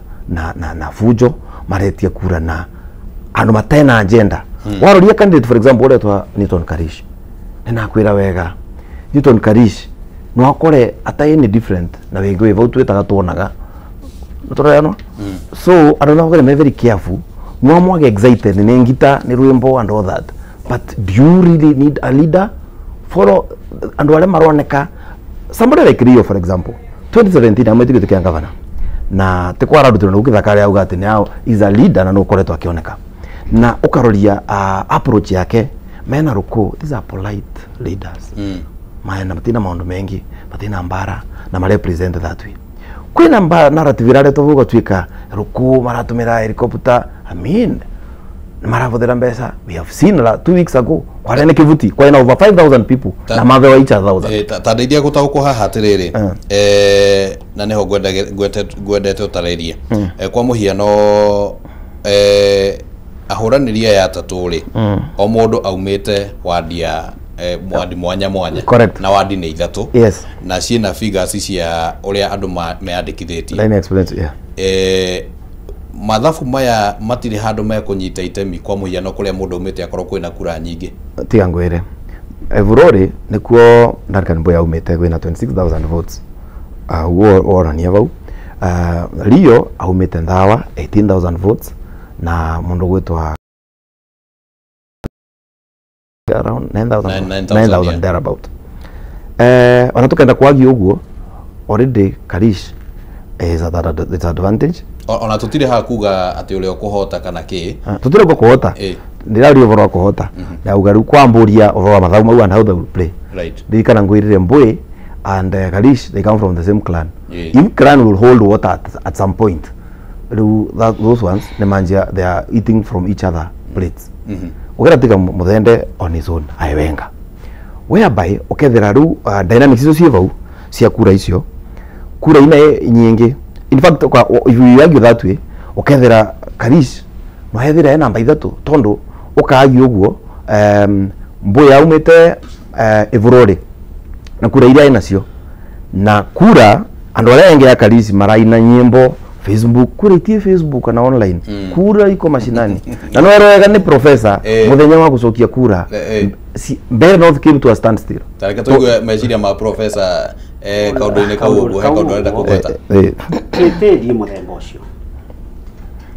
na fujo maretia kura na andu matena agenda. Waroria candidate for example uria twa Newton Karish ninakwira wega Newton Karish no akore atai ni different na wingi vau twitaga tuonaga turayano. So andu no akore very careful no mwage excited ni ngita ni rwimbo and all that, but do you really need a leader follow andu aria maroneka somebody like Rio for example 2017 amwe tigito kia governor na ti kwara andu turona gukithaka aria auga ati now is a leader na no ukoretwo akioneka na ukaroria approach yake mena ruku these are polite leaders. Maena matina maundu mengi matina mbara na mare present that way kwina mbara narrative iraretwo gugatuika ruku maratumira helicopter. I mean maravuthira mbeca we have seen 2 weeks ago kware ni kivuti kware na over 5000 people na mathewa each 1000. Ta ndeithia gutaũkwo haha atiriri na niho ngwendete ũtarĩrie kwa mũhiano ahũranĩri aya atatũ rĩ o mũndũ aumĩte wadi ya wadi mwanya mwanya. Correct. Na wadi nĩ ithatũ. Yes. Na ciĩna figures cia ũrĩa andũ meandĩkithĩtie. Let me explain to you. Mathabu maya matirĩ handũ mekũnyita itemi kwa mũhiano kũrĩa mũndũ aumĩte akorwo kwĩna kura nyingĩ. Tiga ngwĩre Evurori nĩkuo Duncan Mboya aumĩte kwĩna 26,000 votes ũguo wonania vau. Rio aumĩte Nthawa 18,000 votes na mũndũ gwĩtwa around 9,000 9,000 thereabout. Ona tukenda kwagi ũguo already Karish is at a disadvantage. Ona tutire ha kuga ati uria ukuhota kana ki tutire ko kuhota ndiraria ũhoro wa kuhota na uga riu kwamburia ũhoro wa mathabu mau and how they will play. Right. Ndirikana ngwirire Mbui and Karish they come from the same clan. Yeah. If clan will hold water at some point riu those ones ni manjia they are eating from each other plates. Ukera tiga muthende on his own aiwenga whereby ukethira riu dynamics icio ciĩ vau cia kura icio kura ina nyingi. In fact, if you argue that way, ukethira Karish no hethira ena namba ithatu tondu ukaagi uguo Mbuya aumite Evurori na kura iria ena cio na kura andu aria engi ya Karish maraina nyimbo Facebook kura itie Facebook na online kura iko mashinani na no wega ni professor muthenya wa gucokia kura Mbeere North came to a standstill. Tareke tuigue meciria ma professor kaundu-inĩ kau ũguo he kaundu arenda kũgweta. Twĩtĩrie mũthemba ũcio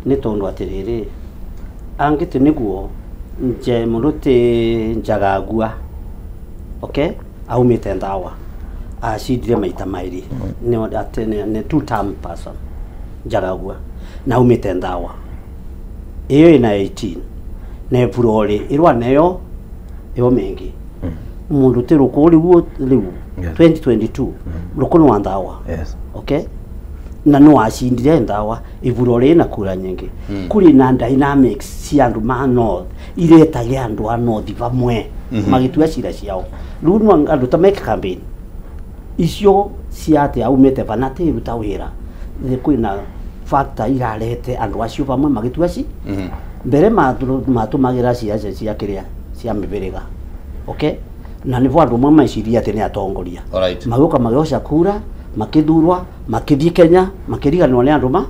nĩ tondũ atĩrĩrĩ angĩtĩ nĩguo nje mũndũ ti Njagagua okay aumĩte Ndawa acindire maita maĩrĩ nĩ two term person Njagagua na aumĩte Ndawa ĩyo ĩna 18 na Evurore ĩrwa nayo ĩyo mĩingĩ mundu ti Ruku riu riu 2022 Ruku ni wa Ndawa. Yes. Okay na no acindire Ndawa Evurore na kura nyingi kuri na dynamics cia andu ma north iretage andu a north vamwe magitua cira ciao riu no andu ta make campaign icio cia ati aumite bana ti ruta wira kwina factor irarete andu acio vamwe magitua ci mbere matumagira ciaca cia kiria cia mibiriga okay na nivo andu mamwe maiciria ati ni atongoria magĩũka magĩoca kura makĩthurwa makĩthiĩ Kenya makĩriganĩrwo nĩ andũ ma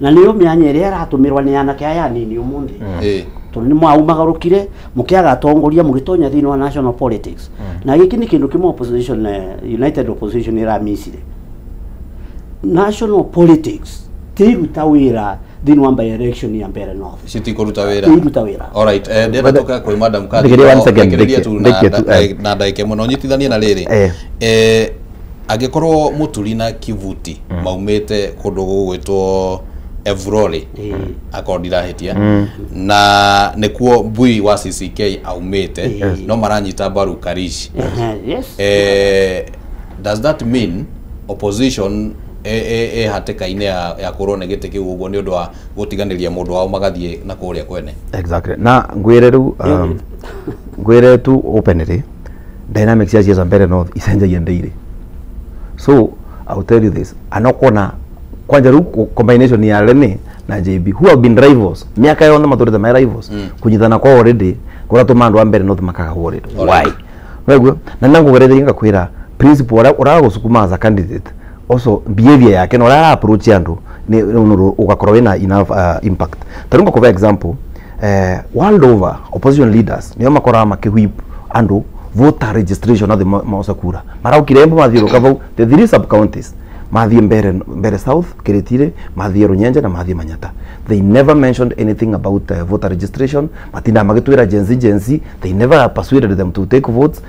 na nĩyo mĩanya ĩrĩa ĩratũmĩrwa nĩ anake aya anini ũmũthĩ tondũ nĩ mwaumagarũkire mũkĩaga atongoria mũgĩtonya thĩinĩ wa national politics na gĩkĩ nĩ kĩndũ kĩmwe opposition united opposition ĩramicire national politics tiruta wĩra thĩinĩ wa by election ya Mbeere North citikũruta wĩra tiruta wĩra. Alright, ndĩrenda tũke kwĩ Madam Kathi na ndagĩka ĩmwe na ũnyitithanie na rĩrĩ angĩkorwo Mũturi na Kivuti maumĩte kũndũ gũgwĩtwo Evurore akorwo ndirahĩtia na nĩkuo Mbui wa CCK aumĩte no maranyita mbaru Karish. Yes. Does that mean opposition hatĩka-inĩ ya kũrwo nĩ gĩtĩ kĩu ũguo nĩ ũndũ wa gũtiganĩria mũndũ wao magathiĩ na kũrĩa kwene? Exactly. Na ngwĩre rĩu ngwĩre tu openly dynamics cia ciaca Mbeere North icenjagia daily. So I will tell you this, anokona kwanja rĩu combination ya Lene na JB who have been rivals miaka yothe matũrĩte my rivals kunyitana kwa already kũratũma andũ a Mbeere North makaga worried why weguo na nangũgereria ngakwĩra principle ũragũcukuma as a candidate also behavior yake no rara approach andu ni ugakorwo wina enough impact. Tarunga kwa example world over opposition leaders nio makoraga makihwip andu voter registration athe maoca kura maraukire Embu mathiũrũka vau the three sub counties mathie Mbeere South Kiritire mathie Runyenje na mathie Manyata. They never mentioned anything about voter registration matinda magitwira Gen Z they never persuaded them to take votes.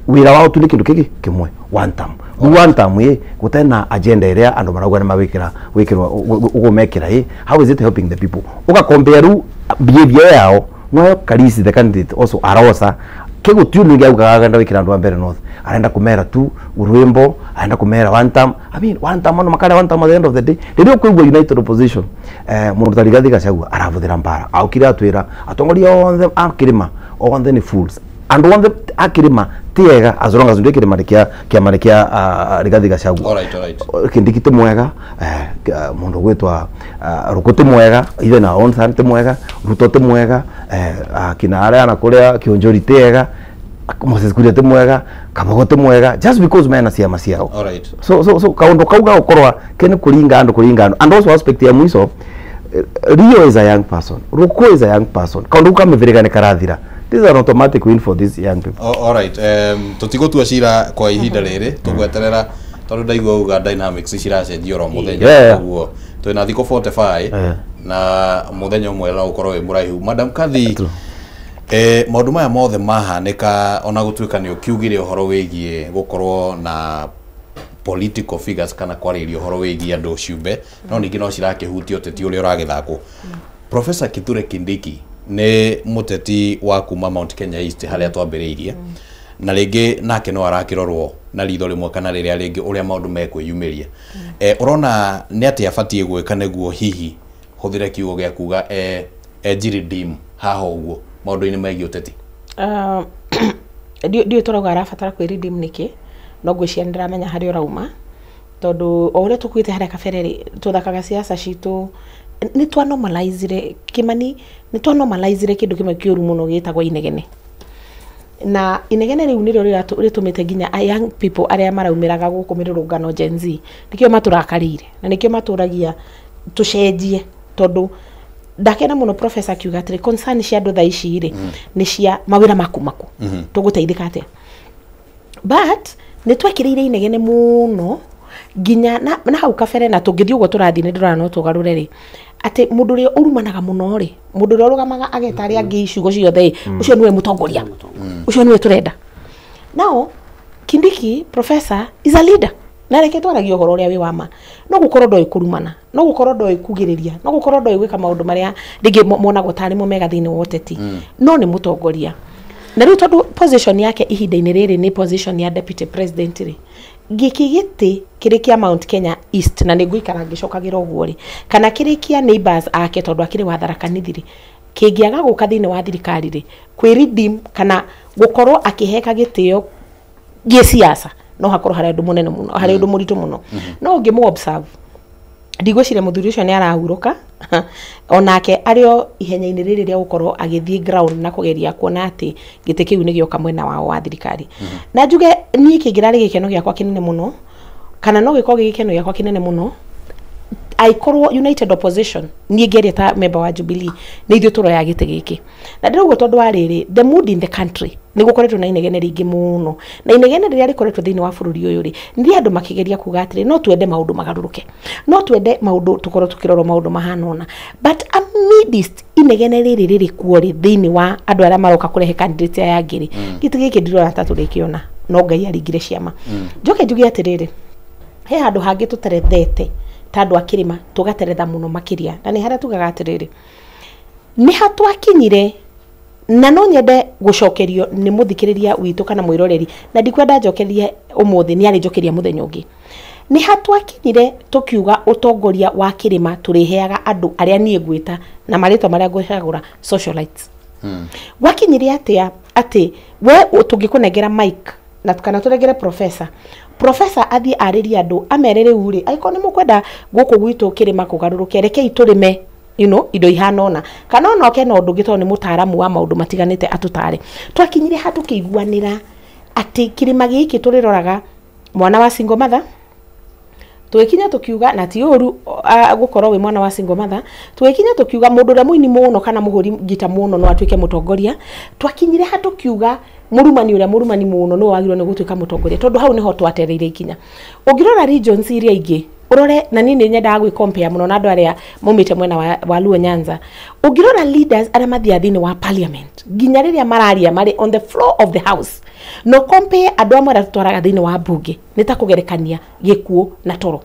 Wira wao tu ni kindu kiki kimwe one term one term ye gutena agenda iria andu marauga ni mawikira wikirwa ugumekira ye how is it helping the people uga compare ru behavior yao no Karisi the candidate also arosa kigutiu ni gauga agenda wikira andu a Mbeere North arenda kumera tu urwimbo arenda kumera one term. I mean one term no makara one term at the end of the day rĩrĩa ũkũigua united opposition mũndũ ta Rigathi Gachagua arabuthĩra mbara aukire atwĩra atongoria othe a kĩrĩma othe nĩ fools andu othe a kĩrĩma ti ega as long as ndĩ kĩrĩma kĩa kĩama kĩa Rigathi Gachagua. Alright, alright. Kindiki ti mwega mũndũ gwĩtwa Ruku ti mwega ithe na Onsan ti mwega Ruto ti mwega kina arĩa na kũrĩa Kionjori ti ega Moses Kuria ti mwega Kabogo ti mwega just because mena ciama ciao. Alright. So kaundu kau gagukorwa kene kuringa andu and also aspect ya mwiso Rio is a young person, Ruku is a young person kaundu kamĩbĩrĩga nĩ karathira. This is an automatic win for these young people. All right. Tũtigũtua cira kwa ihinda rĩrĩ tũgweterera tondũ ndaigua uga dynamics ciracenjia oro mũthenya ũguo twĩna thikũ 45 na mũthenya ũmwe no ũkorwo wĩ mũraihu. Madam Kathi, maũndũ maya mothe mahanĩka ona gũtuĩka nĩ ũkiugire ũhoro wĩgiĩ gũkorwo na political figures kana kwarĩria ũhoro wĩgiĩ andũ ciũmbe no ningĩ no cirakĩhutia ũteti ũrĩa ũragĩthakwo. Professor Kithure Kindiki nĩ mũteti wa kuma Mount Kenya East harĩa twambĩrĩirie na rĩngĩ nake no arakĩrorwo na ritho rĩmwe kana rĩrĩa rĩngĩ ũrĩa maũndũ mekwĩyumĩria. Ũrona nĩ atĩa abatiĩ gwĩka nĩguo hihi hũthĩre kiugo gĩa kuga ejiridim haha ũguo maũndũ-inĩ megiĩ ũteti? Ndiũĩ tũrauga arabatara kwĩredeem nĩkĩ no ngwĩciria nĩndĩramenya harĩa ũrauma tondũ o ũrĩa tũkuĩte harĩa kabere rĩ tũthakaga siasa citũ nĩ twa normalizire Kimani nĩ twa normalizire kĩndũ kĩmwe kĩũru mũno gĩtagwo inegene na inegene rĩu nĩrĩo rĩtũmĩte nginya young people arĩa maraumĩraga gũkũ mĩrũrũngano Gen Z nĩkĩo matũrakarĩire na nĩkĩo matũragia Tũcenjie tondũ ndakena mũno professor akiuga atĩrĩ concern cia andũ thaa ici rĩ nĩ cia mawĩra maku maku tũgũteithĩka atĩa. But nĩ twekĩrĩire inegene mũno nginya na hau kabere, na tũngĩthiĩ ũguo tũrathiĩ nĩ ndĩrona no tũgarũre rĩ, atĩ mũndũ ũrĩa ũrumanaga mũno rĩ, mũndũ ũrĩa ũrũgamaga ageta arĩa angĩ ciugo ciothe rĩ, ũcio nĩwe mũtongoria, ũcio nĩwe tũrenda. Now Kindiki professor is a leader, na reke twaragie ũhoro ũrĩa wĩ wa ma. No gũkorwo ndoĩ kũrumana, no gũkorwo ndoĩ kugĩrĩria, no gũkorwo ndoĩ gwĩka maũndũ marĩa rĩngĩ monagwo tarĩ mo mega thĩinĩ wa ũteti, no nĩ mũtongoria. Na rĩu tondũ position yake ihinda-inĩ rĩrĩ nĩ position ya deputy president rĩ, gĩkĩ gĩtĩ kĩrĩ kĩa Mount Kenya East, na nĩ ngũikara ngĩcokagĩra ũguo rĩ, kana kĩrĩ kĩa neighbors ake tondũ akĩrĩ wa Tharaka Nithi rĩ, kĩngĩaga gũka thĩinĩ wa thirikari rĩ, kwĩ redeem kana gũkorwo akĩheka gĩtĩo gĩsiasa no hakorwo harĩ ũndũ mũnene mũno, harĩ ũndũ mũritũ mũno. No ũngĩmũ observe, ndigwĩciria mũthuri ũcio nĩ arahurũka onake arĩ o ihenya-inĩ rĩrĩ rĩa gũkorwo agĩthiĩ ground na kũgeria kuona atĩ gĩtĩ kĩu nĩ gĩoka mwena wao wa thirikari. Na njuge niĩ kĩngĩrarĩ gĩkeno gĩakwa kĩnene mũno, kana no gĩkorwo gĩ gĩkeno gĩakwa kĩnene mũno, aikorwo United Opposition, niĩ ngĩaria ta member wa Jubilee, nĩ ithuĩ tũroya gĩtĩ gĩkĩ. Na ndĩrauga tondũ wa rĩrĩ, the mood in the country nĩ gũkoretwo na inegene rĩingĩ mũno, na inegene rĩrĩa rĩkoretwo thĩinĩ wa bũrũri ũyũ rĩ, nĩ andũ makĩgeria kuga atĩrĩ no twende maũndũ magarũrũke, no twende maũndũ tũkorwo tũkĩrorwo maũndũ mahana ũna, but amidst inegene rĩrĩ rĩrĩ kuo rĩ, thĩinĩ wa andũ arĩa maroka kũrehe candidate aya angĩ rĩ, gĩtĩ gĩkĩ ndirona ta tũrĩkĩona, no Ngai aringire ciama. Njoke njuge atĩrĩrĩ, he handũ hangĩ tũterethete ta andũ a kĩrĩma, tũgateretha mũno makĩria, na nĩ harĩa tugaga atĩrĩrĩ, nĩ ha twakinyire, na no nyende gũcokerio nĩ mũthikĩrĩria witũ kana mwĩroreri, na ndikwenda njokerie ũmũthĩ, nĩ arĩnjokeria mũthenya ũngĩ. Nĩ ha twakinyire tũkiuga ũtongoria wa kĩrĩma tũrĩheaga andũ arĩa niĩ ngwĩta na marĩtwa marĩa ngũcagũra socialites. Gwakinyire atĩa atĩ we tũngĩkũnengera mic na kana tũnengere professor, professor athiĩ arĩrie andũ amere rĩu rĩ, angĩkorwo nĩ mũkwenda gũkũ gwitũ kĩrĩma kũgarũrũke, rekei tũrĩme indo ihana ũna, kana ona oke na ũndũ ũngĩ tondũ nĩ mũtaaramu wa maũndũ matiganĩte atũtare. Twakinyire ha tũkĩiguanĩra atĩ kĩrĩma gĩkĩ tũrĩroraga mwana wa single mother, tũgĩkinya tũkiuga, na ti ũru gũkorwo wĩ mwana wa single mother, tũgĩkinya tũkiuga mũndũ ũrĩa mũini mũno kana mũhũri ngita mũno no atuĩke mũtongoria. Twakinyire ha tũkiuga mũrumani ũrĩa mũrumani mũno nĩwe wagĩrĩirwo nĩ gũtuĩka mũtongoria, tondũ hau nĩho twatereire ikinya. Ũngĩrora regions iria ingĩ, ũrore, na niĩ nĩ nyendaga gwĩ compare mũno na andũ arĩa maumĩte mwena wa Luo Nyanza. Ũngĩrora leaders arĩa mathiaga thĩinĩ wa parliament, nginya rĩrĩa mararia marĩ on the floor of the house, no compare andũ amwe arĩa tũtwaraga thĩinĩ wa bunge, nĩ ta kũgerekania gĩkuũ na toro.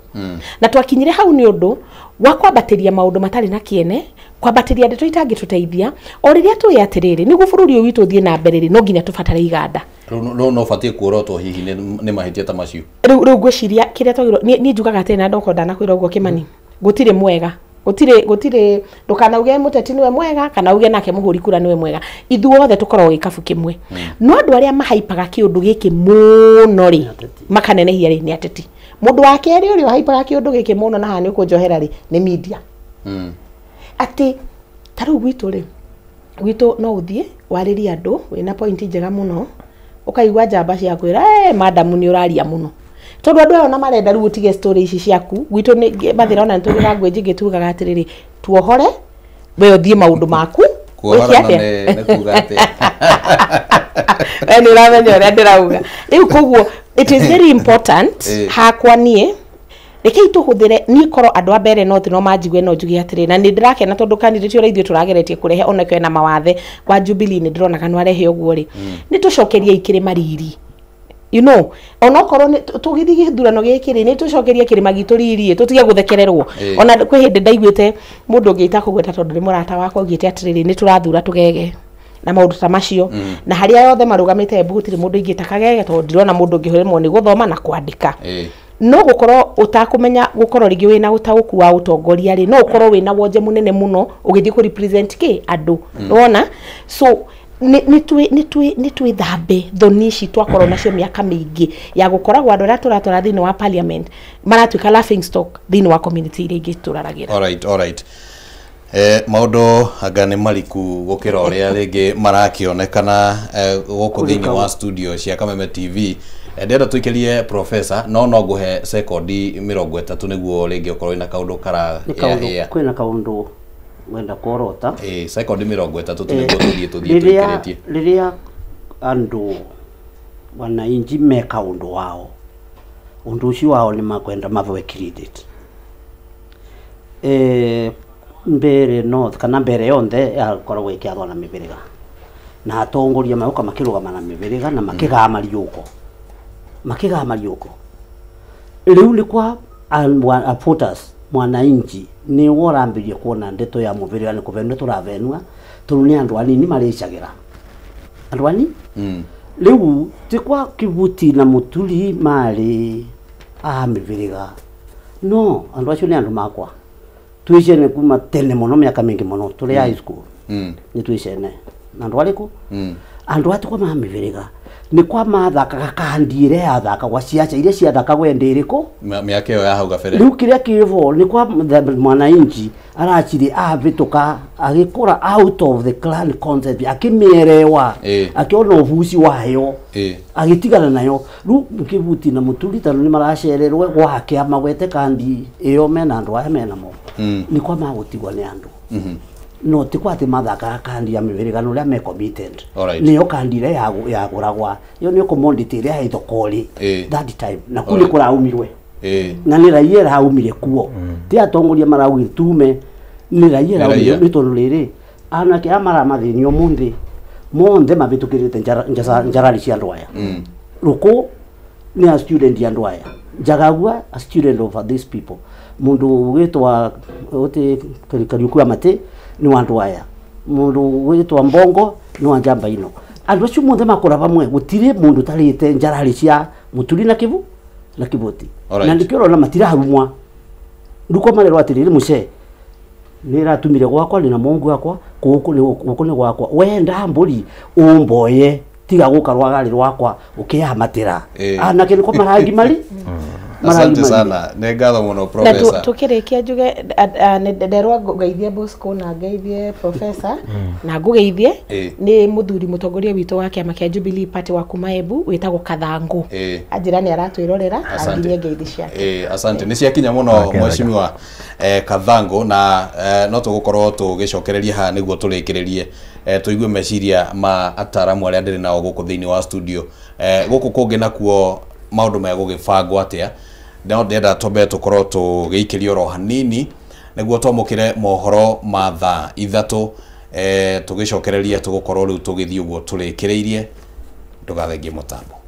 Na twakinyire hau nĩ ũndũ wa kwambatĩria maũndũ matarĩ na kĩene, kwambatĩria ndeto itangĩtũteithia. O rĩrĩa tũĩ atĩrĩrĩ, nĩguo bũrũri ũyũ witũ ũthiĩ na mbere rĩ, no nginya tũbatare iganda. Rĩu no ũbatiĩ kuorotwo hihi nĩ mahĩtia ta macio. Rĩu ngwĩciria kĩrĩa twagĩrĩirwo, niĩ njugaga atĩrĩ, na ndokorwo ndanakwĩra ũguo Kĩmani, gũtirĩ mwega, gũtirĩ ndũkanauge mũteti nĩwe mwega kana uge nake mũhũri kura nĩwe mwega, ithuothe tũkoragwo gĩkabu kĩmwe. No andũ arĩa mahaipaga kĩũndũ gĩkĩ mũno rĩ, makanenehia rĩ, nĩ ateti. Mũndũ wa kerĩ ũrĩa ũhaipaga kĩũndũ gĩkĩ mũno, na haha nĩ ũkũnjohera rĩ, nĩ media. Atĩ ta rĩu gwitũ rĩ, gwitũ no ũthiĩ warĩrie andũ wĩna point njega mũno, ũkaigua njamba ciakwĩra madam nĩ ũraria mũno, tondũ andũ aya ona marenda rĩu ũtige story ici ciaku. Gwitũ nĩ mathĩra, ona nĩ tũrĩ language ĩngĩ tugaga atĩrĩrĩ, tuohore we ũthiĩ maũndũ maku. Kuohorana nĩ kuga atĩa? We nĩ ũramenya ũrĩa ndĩrauga. Rĩu koguo it is very important hakwa niĩ, rekei tũhũthĩre, niĩ korwo andũ a mbere no no manjigue, no njuge atĩrĩ, na nĩ ndĩrakena tondũ candidate ũrĩa ithuĩ tũrageretie kũrehe onakĩo ena mawathe wa Jubilee, nĩ ndĩronaga no arehe ũguo rĩ, nĩ tũcokerie kĩrĩma riri, onokorwo tũgĩthiĩ gĩthurano gĩkĩ rĩ, nĩ tũcokerie kĩrĩma gitũ riri, tũtige gũthekererwo. Ona kwĩ hĩndĩ ndaiguĩte mũndũ ũngĩ itakũgweta tondũ nĩ mũrata wakwa augĩte atĩrĩrĩ, nĩ tũrathura tũgege na maũndũ ta macio, na harĩa yothe marũgamĩte Embu gũtirĩ mũndũ ingĩta kagege, tondũ ndirona mũndũ ũngĩhũrĩrwo nĩ gũthoma na kwandĩka. No gũkorwo ũtakũmenya gũkorwo rĩngĩ wĩna ũtaũku wa ũtongoria rĩ, no ũkorwo wĩna wonje mũnene mũno ũgĩthiĩ kũ represent kĩ andũ, nĩwona? So nĩ twĩthambe thoni ici twakorwo nacio mĩaka mĩingĩ ya gũkoragwo andũ arĩa tũratwara thĩinĩ wa parliament maratuĩka laughing stock thĩinĩ wa community iria ingĩ tũraragĩra. Alright. Maũndũ anga nĩ mariku gũkĩra ũrĩa rĩngĩ marakĩonekana gũkũ thĩinĩ wa studio cia Kameme TV. Ndĩrenda tũikĩrie professor no ngũhe sekondi 30 nĩguo rĩngĩ ũkorwo wĩna kaũndũ kara Nĩ kaũndũ kwĩna kaũndũ wenda kworota. Sekondi 30 tu nĩguo tũthiĩ tũikĩrĩtie. Rĩrĩa andũ wananchi meka ũndũ wao, ũndũ ũcio wao nĩ makwenda mathwe credit. Mbere North kana mbere yonthe yakoragwo ĩkĩathwo na mĩhĩrĩga na atongoria magoka makĩrũgama na mĩhĩrĩga na makĩgama riũko rĩu nĩ kwa voters mwananchi nĩ worambĩrie kuona ndeto ya mũhĩrĩga nĩ kũvenua tũravenua tondũ nĩ andũ anini marĩcagĩra andũ ani rĩu ti kwa Kivuti na Muturi marĩ a mĩhĩrĩga no andũ acio nĩ andũ makwa twicene kuma tene mũno mĩaka mĩingĩ mũno tũrĩ high school nĩ twicene na andũ arĩkũ andũ atikwa ma mĩhĩrĩga nĩ kwa mathakaga kandi ĩrĩa yathakagwa ciaca iria ciathakagwo ĩndĩ ĩrĩkũ mĩaka ĩyo ya hau gabere. Rĩu kĩrĩa kĩvo nĩ kwa mwananchi aracirĩ avĩtũka agĩkũra out of the clan concept akĩmĩerewa akĩona ũbuci wayo agĩtigana nayo. Rĩu Kivuti na Muturi tondũ nĩ maracererwo gwake amagwete kandi ĩyo mena andũ aya menamo nĩ kwa magũtigwo nĩ andũ no ti kwa atĩ mathakaga kandi ya mĩhĩrĩga na ũrĩa me committed nĩyo kandi ĩrĩa yagũragwa ĩyo nĩyo commodity ĩrĩa ya thoko-rĩ that time na kuu nĩ kũraumirwe na nĩ raia ĩraumire kuo ti atongoria maraugire tume nĩ raia ĩraumire nĩ tondũ rĩrĩ anake aya maramathĩnia ũmũthĩ monthe mavĩtũkĩrĩte njarari cia andũ aya. Rũkũ nĩ a student ya andũ aya, Njagagua a student of these people, mũndũ ũgĩtwa ũtĩ Kariuki wa Matĩ nĩ wa andũ aya, mũndũ ũgĩtwa Mbongo nĩ wa njamba ino. Andũ acio mothe makũra pamwe gũtirĩ mũndũ ũtarĩte njarari cia Muturi na Kivu na Kivuti na nĩkĩo ũrona matirarumwa rĩu marerwo atĩrĩrĩ mũcee nĩ ĩratumire gwakwa nĩ na mongu wakwa gũkũ nĩ gwakwa wenda mbũri ũmboye tiga gũka rwagarĩ rwakwa ũkĩyamatĩra anake nĩko marangi mari. Asante sana, nĩ ngatho mũno professor. Na tukĩrĩkia njuge nderwa ngeithie Bosco na ngeithie professor na ngũgeithie nĩ mũthuri mũtongoria witũ wa kĩama kĩa Jubilee Party wa kuma Embu wĩtagwo Kathangu anjĩra nĩ aratwĩrorera anginyie ngeithi ciake. Asante, nĩ ciakinya mũno mheshimiwa Kathangu na no tũgũkorwo tũgĩcokereria haha nĩguo tũrĩkĩrĩrie tũigue meciria ma ataramu arĩa ndĩrĩ nao gũkũ thĩinĩ wa studio. Gũkũ kũngĩ nakuo maũndũ megũgĩbangwo atĩa no ndĩrenda twambe tũkorwo tũgĩikĩrio oro hanini nĩguo twamũkĩre mohoro ma thaa 3 tũgĩcokereria tũgũkorwo rĩu tũgĩthiĩ ũguo tũrĩkĩrĩirie. Ndũgathengie mũtambo.